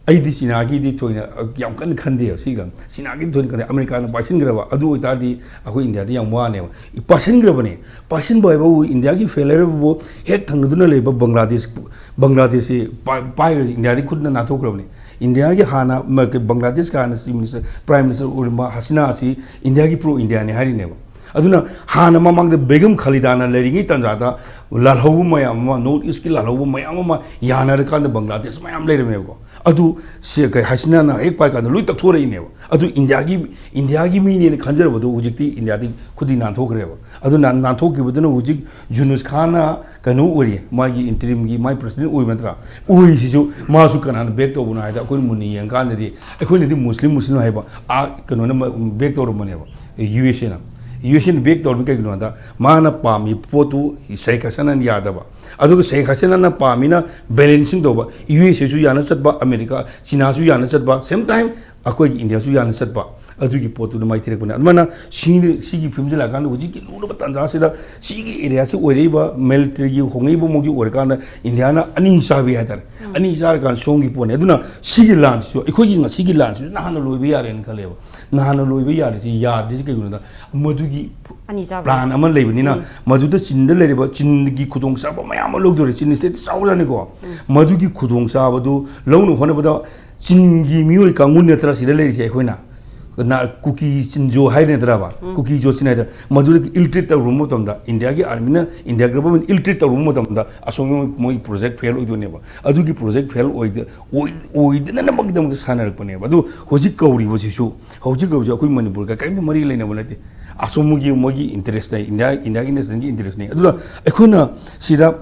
ꯑꯩꯗꯤ ꯆꯤꯅꯥꯒꯤꯗꯤ ꯊꯣꯏꯅ, ꯑ, ꯌꯥꯝ ꯀꯟꯅ ꯈꯟꯗꯦꯕ꯫ ꯁꯤꯒ ꯆꯤꯅꯥꯒꯤꯗꯤ ꯊꯣꯏꯅ ꯈꯟꯗꯦ꯫ ꯑꯃꯦꯔꯤꯀꯥꯅ ꯄꯥꯏꯁꯤꯟꯈ꯭ꯔꯕ, ꯑꯗꯨ ꯑꯣꯏꯇꯥꯔꯗꯤ ꯑꯩꯈꯣꯏ ꯏꯟꯗꯤꯌꯥꯗꯤ ꯌꯥꯝ ꯋꯥꯅꯦꯕ꯫ ꯄꯥꯏꯁꯤꯟꯈ꯭ꯔꯕꯅꯦ꯫ ꯄꯥꯏꯁꯤꯟꯕ ꯍꯥꯏꯕꯕꯨ ꯏꯟꯗꯤꯌꯥꯒꯤ ꯐꯦꯂꯔꯕꯨ ꯍꯦꯛ ꯊꯪꯅꯗꯨꯅ ꯂꯩꯕ ꯕꯪꯒ꯭ꯂꯥꯗꯦꯁ, ꯕꯪꯒ꯭ꯂꯥꯗꯦꯁꯁꯤ ꯄꯥꯏ-, ꯄꯥꯏꯈ꯭ꯔꯗꯤ ꯏꯟꯗꯤꯌꯥꯗꯤ ꯈꯨꯠꯅ ꯅꯥꯟꯊꯣꯛꯈ꯭ꯔꯕꯅꯦ꯫ ꯏꯟꯗꯤꯌꯥꯒꯤ ꯍꯥꯟꯅ ꯃ-, ꯕꯪꯒ꯭ꯂꯥꯗꯦꯁꯀꯤ ꯍꯥꯟꯅ ꯆꯤꯐ ꯃꯤꯅꯤꯁꯇꯔ, ꯄ꯭ꯔꯥꯏꯝ ꯃꯤꯅꯤꯁꯇꯔ ꯑꯣꯏꯔꯝꯕ ꯍꯁꯤꯅꯥ ꯑꯁꯤ ꯏꯟꯗꯤꯌꯥꯒꯤ ꯄ꯭ꯔꯣ ꯏꯟꯗꯤꯌꯥꯅꯤ ꯍꯥꯏꯔꯤꯅꯦꯕ꯫ ꯑꯗꯨꯅ ꯍꯥꯟꯅ ꯃꯃꯥꯡꯗ ꯕꯦꯒꯝ ꯈꯂꯤꯗꯥꯅ ꯂꯩꯔꯤꯉꯩ ꯇꯥꯟꯖꯥꯗ ꯂꯥꯜꯍꯧꯕ ꯃꯌꯥꯝ ꯑꯃ, ꯅꯣꯔꯠ ꯏꯁꯀꯤ ꯂꯥꯜꯍꯧꯕ ꯃꯌꯥꯝ ꯑꯃ ꯌꯥꯅꯔꯀꯥꯟꯗ ꯕꯪꯒ꯭ꯂꯥꯗꯦꯁ ꯃꯌꯥꯝ ꯂꯩꯔꯝꯃꯦꯕꯀꯣ꯫ ꯑꯗꯨ ꯁꯤ-, ꯀꯩ, ꯍꯁꯤꯅꯥꯅ ꯍꯦꯛ ꯄꯥꯏꯀꯥꯟꯗ ꯂꯣꯏ ꯇꯛꯊꯣꯔꯛꯏꯅꯦꯕ꯫ ꯑꯗꯨ ꯏꯟꯗꯤꯌꯥꯒꯤ, ꯏꯟꯗꯤꯌꯥꯒꯤ ꯃꯤꯅꯦꯅ ꯈꯟꯖꯔꯕꯗꯣ ꯍꯧꯖꯤꯛꯇꯤ ꯏꯟꯗꯤꯌꯥꯗꯤ ꯈꯨꯗꯤ ꯅꯥꯟꯊꯣꯛꯈ꯭ꯔꯦꯕ꯫ ꯑꯗꯨ ꯅꯥꯟ-, ꯅꯥꯟꯊꯣꯛꯈꯤꯕꯗꯨꯅ ꯍꯧꯖꯤꯛ ꯖꯨꯅꯨꯁ ꯈꯥꯟꯅ ꯀꯩꯅꯣ ꯑꯣꯏꯔꯤ, ꯃꯥꯒꯤ ꯏꯟꯇꯔꯤꯝꯒꯤ ꯃꯥꯏ ꯄ꯭ꯔꯁꯤꯗꯦꯟ ꯑꯣꯏꯕ ꯅꯠꯇ꯭ꯔꯥ? ꯑꯣꯏꯔꯤꯁꯤꯁꯨ ꯃꯥꯁꯨ ꯀꯅꯥꯅ ꯕꯦꯛ ꯇꯧꯕꯅꯣ ꯍꯥꯏꯗ ꯑꯩꯈꯣꯏꯅ ꯃꯨꯟꯅ ꯌꯦꯡꯀꯥꯟꯗꯗꯤ ꯑꯩꯈꯣꯏꯅꯗꯤ ꯃꯨꯁꯂꯤꯝ, ꯃꯨꯁꯂꯤꯝ ꯍꯥꯏꯕ, ꯑꯥ, ꯀꯩꯅꯣꯅ ꯃ-, ꯕꯦꯛ ꯇꯧꯔꯝꯕꯅꯦꯕ꯫ ꯌꯨ ꯑꯦꯁ ꯑꯦꯅ, ꯌꯨ ꯑꯦꯁ ꯑꯦꯅ ꯕꯦꯛ ꯇꯧꯔꯝꯃꯤ ꯀꯩꯒꯤꯅꯣ ꯍꯥꯏꯗ ꯃꯥꯅ ꯄꯥꯝꯃꯤ ꯄꯣꯠꯇꯨ ꯁꯦꯈ ꯍꯁꯤꯅꯥꯅ ꯌꯥꯗꯕ꯫ ꯑꯗꯨꯒ ꯁꯦꯈ ꯍꯁꯤꯅꯥꯅ ꯄꯥꯝꯃꯤꯅ ꯕꯦꯂꯦꯟꯁꯤꯡ ꯇꯧꯕ, ꯌꯨ ꯑꯦꯁ ꯑꯦꯁꯨ ꯌꯥꯅ ꯆꯠꯄ, ꯑꯃꯦꯔꯤꯀꯥ, ꯆꯤꯅꯥꯁꯨ ꯌꯥꯅ ꯆꯠꯄ, ꯁꯦꯝ ꯇꯥꯏꯝ ꯑꯩꯈꯣꯏꯒꯤ ꯏꯟꯗꯤꯌꯥꯁꯨ ꯌꯥꯅ ꯆꯠꯄ꯫ ꯑꯗꯨꯒꯤ ꯄꯣꯠꯇꯨꯅ ꯃꯥꯏꯊꯤꯔꯛꯄꯅꯦ꯫ ꯑꯗꯨꯃꯥꯏꯅ ꯁꯤ-, ꯁꯤꯒꯤ ꯐꯤꯕꯝꯁꯤ ꯂꯥꯛꯀꯥꯟꯗ ꯍꯧꯖꯤꯛꯀꯤ ꯂꯨꯔꯕ ꯇꯥꯟꯖꯥꯁꯤꯗ ꯁꯤꯒꯤ ꯑꯦꯔꯤꯌꯥꯁꯤ ꯑꯣꯏꯔꯛꯏꯕ, ꯃꯤꯂꯤꯇꯔꯤꯒꯤ ꯍꯣꯡꯉꯛꯏꯕ ꯃꯑꯣꯡꯁꯤ ꯑꯣꯏꯔꯀꯥꯟꯗ ꯏꯟꯗꯤꯌꯥꯅ ꯑꯅꯤ ꯆꯥꯕꯤ ꯍꯥꯏꯇꯥꯔꯦ꯫ ꯑꯅꯤ ꯆꯥꯔꯀꯥꯟꯗ ꯁꯣꯝꯒꯤ ꯄꯣꯠꯅꯤ꯫ ꯑꯗꯨꯅ ꯁꯤꯒꯤ ꯂꯥꯟꯁꯤꯁꯨ, ꯑꯩꯈꯣꯏꯒꯤ ꯉꯁꯤꯒꯤ ꯂꯥꯟꯁꯤꯁꯨ ꯅꯍꯥꯟꯅ ꯂꯣꯏꯕ ꯌꯥꯔꯦꯅ ꯈꯜꯂꯦꯕ꯫ ꯅꯍꯥꯟꯅ ꯂꯣꯏꯕ ꯌꯥꯔꯤꯁꯤ, ꯌꯥꯗ꯭ꯔꯤꯁꯤ ꯀꯩꯒꯤꯅꯣꯗ ꯃꯗꯨꯒꯤ ꯑꯅꯤ ꯆꯥꯕ꯫ ꯄ꯭ꯂꯥꯟ ꯑꯃ ꯂꯩꯕꯅꯤꯅ ꯃꯗꯨꯗ ꯆꯤꯟꯗ ꯂꯩꯔꯤꯕ, ꯆꯤꯟꯒꯤ ꯈꯨꯗꯣꯡꯆꯥꯕ ꯃꯌꯥꯝ ꯑꯃ ꯂꯧꯗꯣꯔꯦ꯫ ꯆꯤꯟ ꯁ꯭ꯇꯦꯠꯇꯤ ꯆꯥꯎꯖꯥꯠꯅꯤꯀꯣ꯫ ꯃꯗꯨꯒꯤ ꯈꯨꯗꯣꯡꯆꯥꯕꯗꯨ ꯂꯧꯅꯕ ꯍꯣꯠꯅꯕꯗ ꯆꯤꯟꯒꯤ ꯃꯤꯑꯣꯏ ꯀꯥꯡꯕꯨ ꯅꯠꯇ꯭ꯔꯥ ꯁꯤꯗ ꯂꯩꯔꯤꯁꯦ ꯑꯩꯈꯣꯏꯅ? ꯀꯅꯥ, ꯀꯨꯀꯤ ꯆꯤꯟꯖꯣ ꯍꯥꯏ ꯅꯠꯇ꯭ꯔꯕ? ꯀꯨꯀꯤ ꯖꯣ ꯆꯤꯟ ꯍꯥꯏꯗꯅ ꯃꯗꯨꯗꯒꯤ ꯏꯜ ꯇ꯭ꯔꯤꯠ ꯇꯧꯔꯨꯕ ꯃꯇꯝꯗ, ꯏꯟꯗꯤꯌꯥꯒꯤ ꯑꯥꯔꯃꯤꯅ, ꯏꯟꯗꯤꯌꯥ ꯒꯚꯔꯟꯃꯦꯟ ꯏꯜ ꯇ꯭ꯔꯤꯠ ꯇꯧꯔꯨꯕ ꯃꯇꯝꯗ ꯑꯁꯣꯝꯒꯤ ꯃꯣꯏ ꯄ꯭ꯔꯣꯖꯦꯛ ꯐꯦꯜ ꯑꯣꯏꯗꯣꯏꯅꯦꯕ꯫ ꯑꯗꯨꯒꯤ ꯄ꯭ꯔꯣꯖꯦꯛ ꯐꯦꯜ ꯑꯣꯏꯗ-, ꯑꯣꯏ-, ꯑꯣꯏꯗꯅꯅꯕꯒꯤꯗꯃꯛꯇ ꯁꯥꯟꯅꯔꯛꯄꯅꯦꯕ꯫ ꯑꯗꯨ ꯍꯧꯖꯤꯛ ꯀꯧꯔꯤꯕꯁꯤꯁꯨ, ꯍꯧꯖꯤꯛ ꯀꯧꯔꯤꯕꯁꯤ ꯑꯩꯈꯣꯏ ꯃꯅꯤꯄꯨꯔꯒ ꯀꯔꯤꯝꯇ ꯃꯔꯤ ꯂꯩꯅꯕ ꯅꯠꯇꯦ꯫ ꯑꯁꯣꯝꯒꯤ ꯃꯣꯏꯒꯤ ꯏꯟꯇꯔꯦꯁ ꯂꯩ, ꯏꯟꯗꯤꯌꯥ, ꯏꯟꯗꯤꯌꯥꯒꯤ ꯅꯦꯁꯅꯦꯜꯒꯤ ꯏꯟꯇꯔꯦꯁ ꯂꯩ꯫ ꯑꯗꯨꯅ ꯑꯩꯈꯣꯏꯅ ꯁꯤꯗ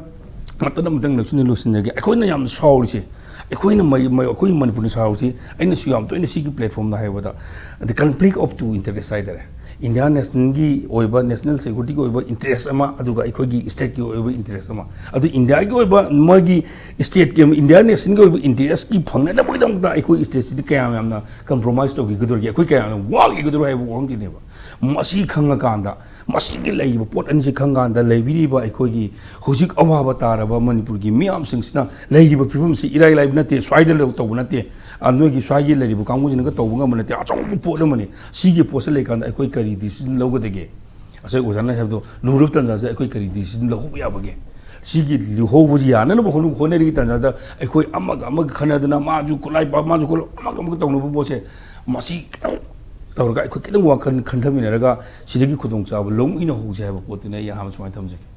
ꯃꯇꯝ ꯑꯃꯇꯪ ꯂꯣꯏꯁꯤꯟꯖ-, ꯂꯣꯏꯁꯤꯟꯖꯒꯦ꯫ ꯑꯩꯈꯣꯏꯅ ꯌꯥꯝꯅ ꯁꯥꯎꯔꯤꯁꯦ, ꯑꯩꯈꯣꯏꯅ ꯃꯩ-, ꯃꯩ-, ꯑꯩꯈꯣꯏ ꯃꯅꯤꯄꯨꯔꯅ ꯁꯥꯎꯔꯤꯁꯤ, ꯑꯩꯅꯁꯨ ꯌꯥꯝ ꯇꯣꯏꯅ ꯁꯤꯒꯤ ꯄ꯭ꯂꯦꯠꯐꯣꯔꯝꯗ ꯍꯥꯏꯕꯗ, the conflict of two interest ꯍꯥꯏꯇꯥꯔꯦ꯫ ꯏꯟꯗꯤꯌꯥ ꯅꯦꯁꯅꯦꯜꯒꯤ ꯑꯣꯏꯕ, ꯅꯦꯁꯅꯦꯜ ꯁꯦꯀ꯭ꯌꯨꯔꯤꯇꯤꯒꯤ ꯑꯣꯏꯕ ꯏꯟꯇꯔꯦꯁ ꯑꯃ, ꯑꯗꯨꯒ ꯑꯩꯈꯣꯏꯒꯤ ꯁ꯭ꯇꯦꯠꯀꯤ ꯑꯣꯏꯕ ꯏꯟꯇꯔꯦꯁ ꯑꯃ꯫ ꯑꯗꯨ ꯏꯟꯗꯤꯌꯥꯒꯤ ꯑꯣꯏꯕ ꯃꯣꯏꯒꯤ ꯁ꯭ꯇꯦꯠꯀꯤ, ꯏꯟꯗꯤꯌꯥ ꯅꯦꯁꯅꯦꯜꯒꯤ ꯑꯣꯏꯕ ꯏꯟꯇꯔꯦꯁꯀꯤ ꯐꯪꯅꯅꯕꯒꯤꯗꯃꯛꯇ ꯑꯩꯈꯣꯏ ꯁ꯭ꯇꯦꯠꯁꯤꯗ ꯀꯌꯥꯝ ꯌꯥꯝꯅ ꯀꯝꯄ꯭ꯔꯣꯃꯥꯏꯁ ꯇꯧꯈꯤꯒꯗꯧꯔꯤꯒꯦ, ꯑꯩꯈꯣꯏ ꯀꯌꯥꯝ ꯌꯥꯝꯅ ꯋꯥꯈꯤꯒꯗꯧꯔꯣ ꯍꯥꯏꯕ ꯋꯥꯐꯝꯁꯤꯅꯦꯕ꯫ ꯃꯁꯤ ꯈꯪꯉꯀꯥꯟꯗ, ꯃꯁꯤꯒꯤ ꯂꯩꯔꯤꯕ ꯄꯣꯠ ꯑꯅꯤꯁꯤ ꯈꯪꯀꯥꯟꯗ, ꯂꯩꯕꯤꯔꯤꯕ ꯑꯩꯈꯣꯏꯒꯤ ꯍꯧꯖꯤꯛ ꯑꯋꯥꯕ ꯇꯥꯔꯕ ꯃꯅꯤꯄꯨꯔꯒꯤ ꯃꯤꯌꯥꯝꯁꯤꯡꯁꯤꯅ ꯂꯩꯔꯤꯕ ꯐꯤꯕꯝꯁꯤ ꯏꯔꯥꯏ ꯂꯥꯏꯕ ꯅꯠꯇꯦ, ꯁ꯭ꯋꯥꯏꯗ ꯂꯧ-, ꯇꯧꯕ ꯅꯠꯇꯦ꯫ ꯑ, ꯅꯣꯏꯒꯤ ꯁ꯭ꯋꯥꯏꯒꯤ ꯂꯩꯔꯤꯕ ꯀꯥꯡꯕꯨꯁꯤꯅꯒ ꯇꯧꯕ ꯉꯝꯕ ꯅꯠꯇꯦ, ꯑꯆꯧꯕ ꯄꯣꯠ ꯑꯃꯅꯤ꯫ ꯁꯤꯒꯤ ꯄꯣꯠꯁꯤ ꯂꯩꯀꯥꯟꯗ ꯑꯩꯈꯣꯏ ꯀꯔꯤ ꯗꯤꯁꯤꯖꯟ ꯂꯧꯒꯗꯒꯦ? ꯉꯁꯥꯏ ꯑꯣꯖꯥꯅ ꯍꯥꯏꯕꯗꯣ, ꯂꯨꯔꯕ ꯇꯥꯟꯖꯥꯁꯤꯗ ꯑꯩꯈꯣꯏ ꯀꯔꯤ ꯗꯤꯁꯤꯖꯟ ꯂꯧꯍꯧꯕ ꯌꯥꯕꯒꯦ? ꯁꯤꯒꯤ ꯂꯨꯍꯧꯕꯁꯤ ꯌꯥꯅꯅꯕ ꯍꯣꯠꯅ-, ꯍꯣꯠꯅꯔꯤꯉꯩ ꯇꯥꯟꯖꯥꯗ ꯑꯩꯈꯣꯏ ꯑꯃꯒ ꯑꯃꯒ ꯈꯟꯅꯗꯅ, ꯃꯥꯁꯨ ꯈꯨꯠꯂꯥꯏ ꯄꯥ-, ꯃꯥꯁꯨ ꯈꯨꯠꯂꯥꯏ, ꯑꯃꯒ ꯑꯃꯒ ꯇꯧꯅꯕ ꯄꯣꯠꯁꯦ, ꯃꯁꯤ ꯈꯤꯇꯪ ꯇꯧꯔꯒ ꯑꯩꯈꯣꯏ ꯈꯤꯇꯪ ꯋꯥꯈꯜ ꯈꯟꯊꯃꯤꯟꯅꯔꯒ ꯁꯤꯗꯒꯤ ꯈꯨꯗꯣꯡꯆꯥꯕ ꯂꯧꯃꯤꯟꯅꯍꯧꯁꯦ ꯍꯥꯏꯕ ꯄꯣꯠꯇꯨꯅ ꯑꯩ ꯑꯍꯥꯟꯕ ꯁꯨꯃꯥꯏꯅ ꯊꯝꯖꯒꯦ꯫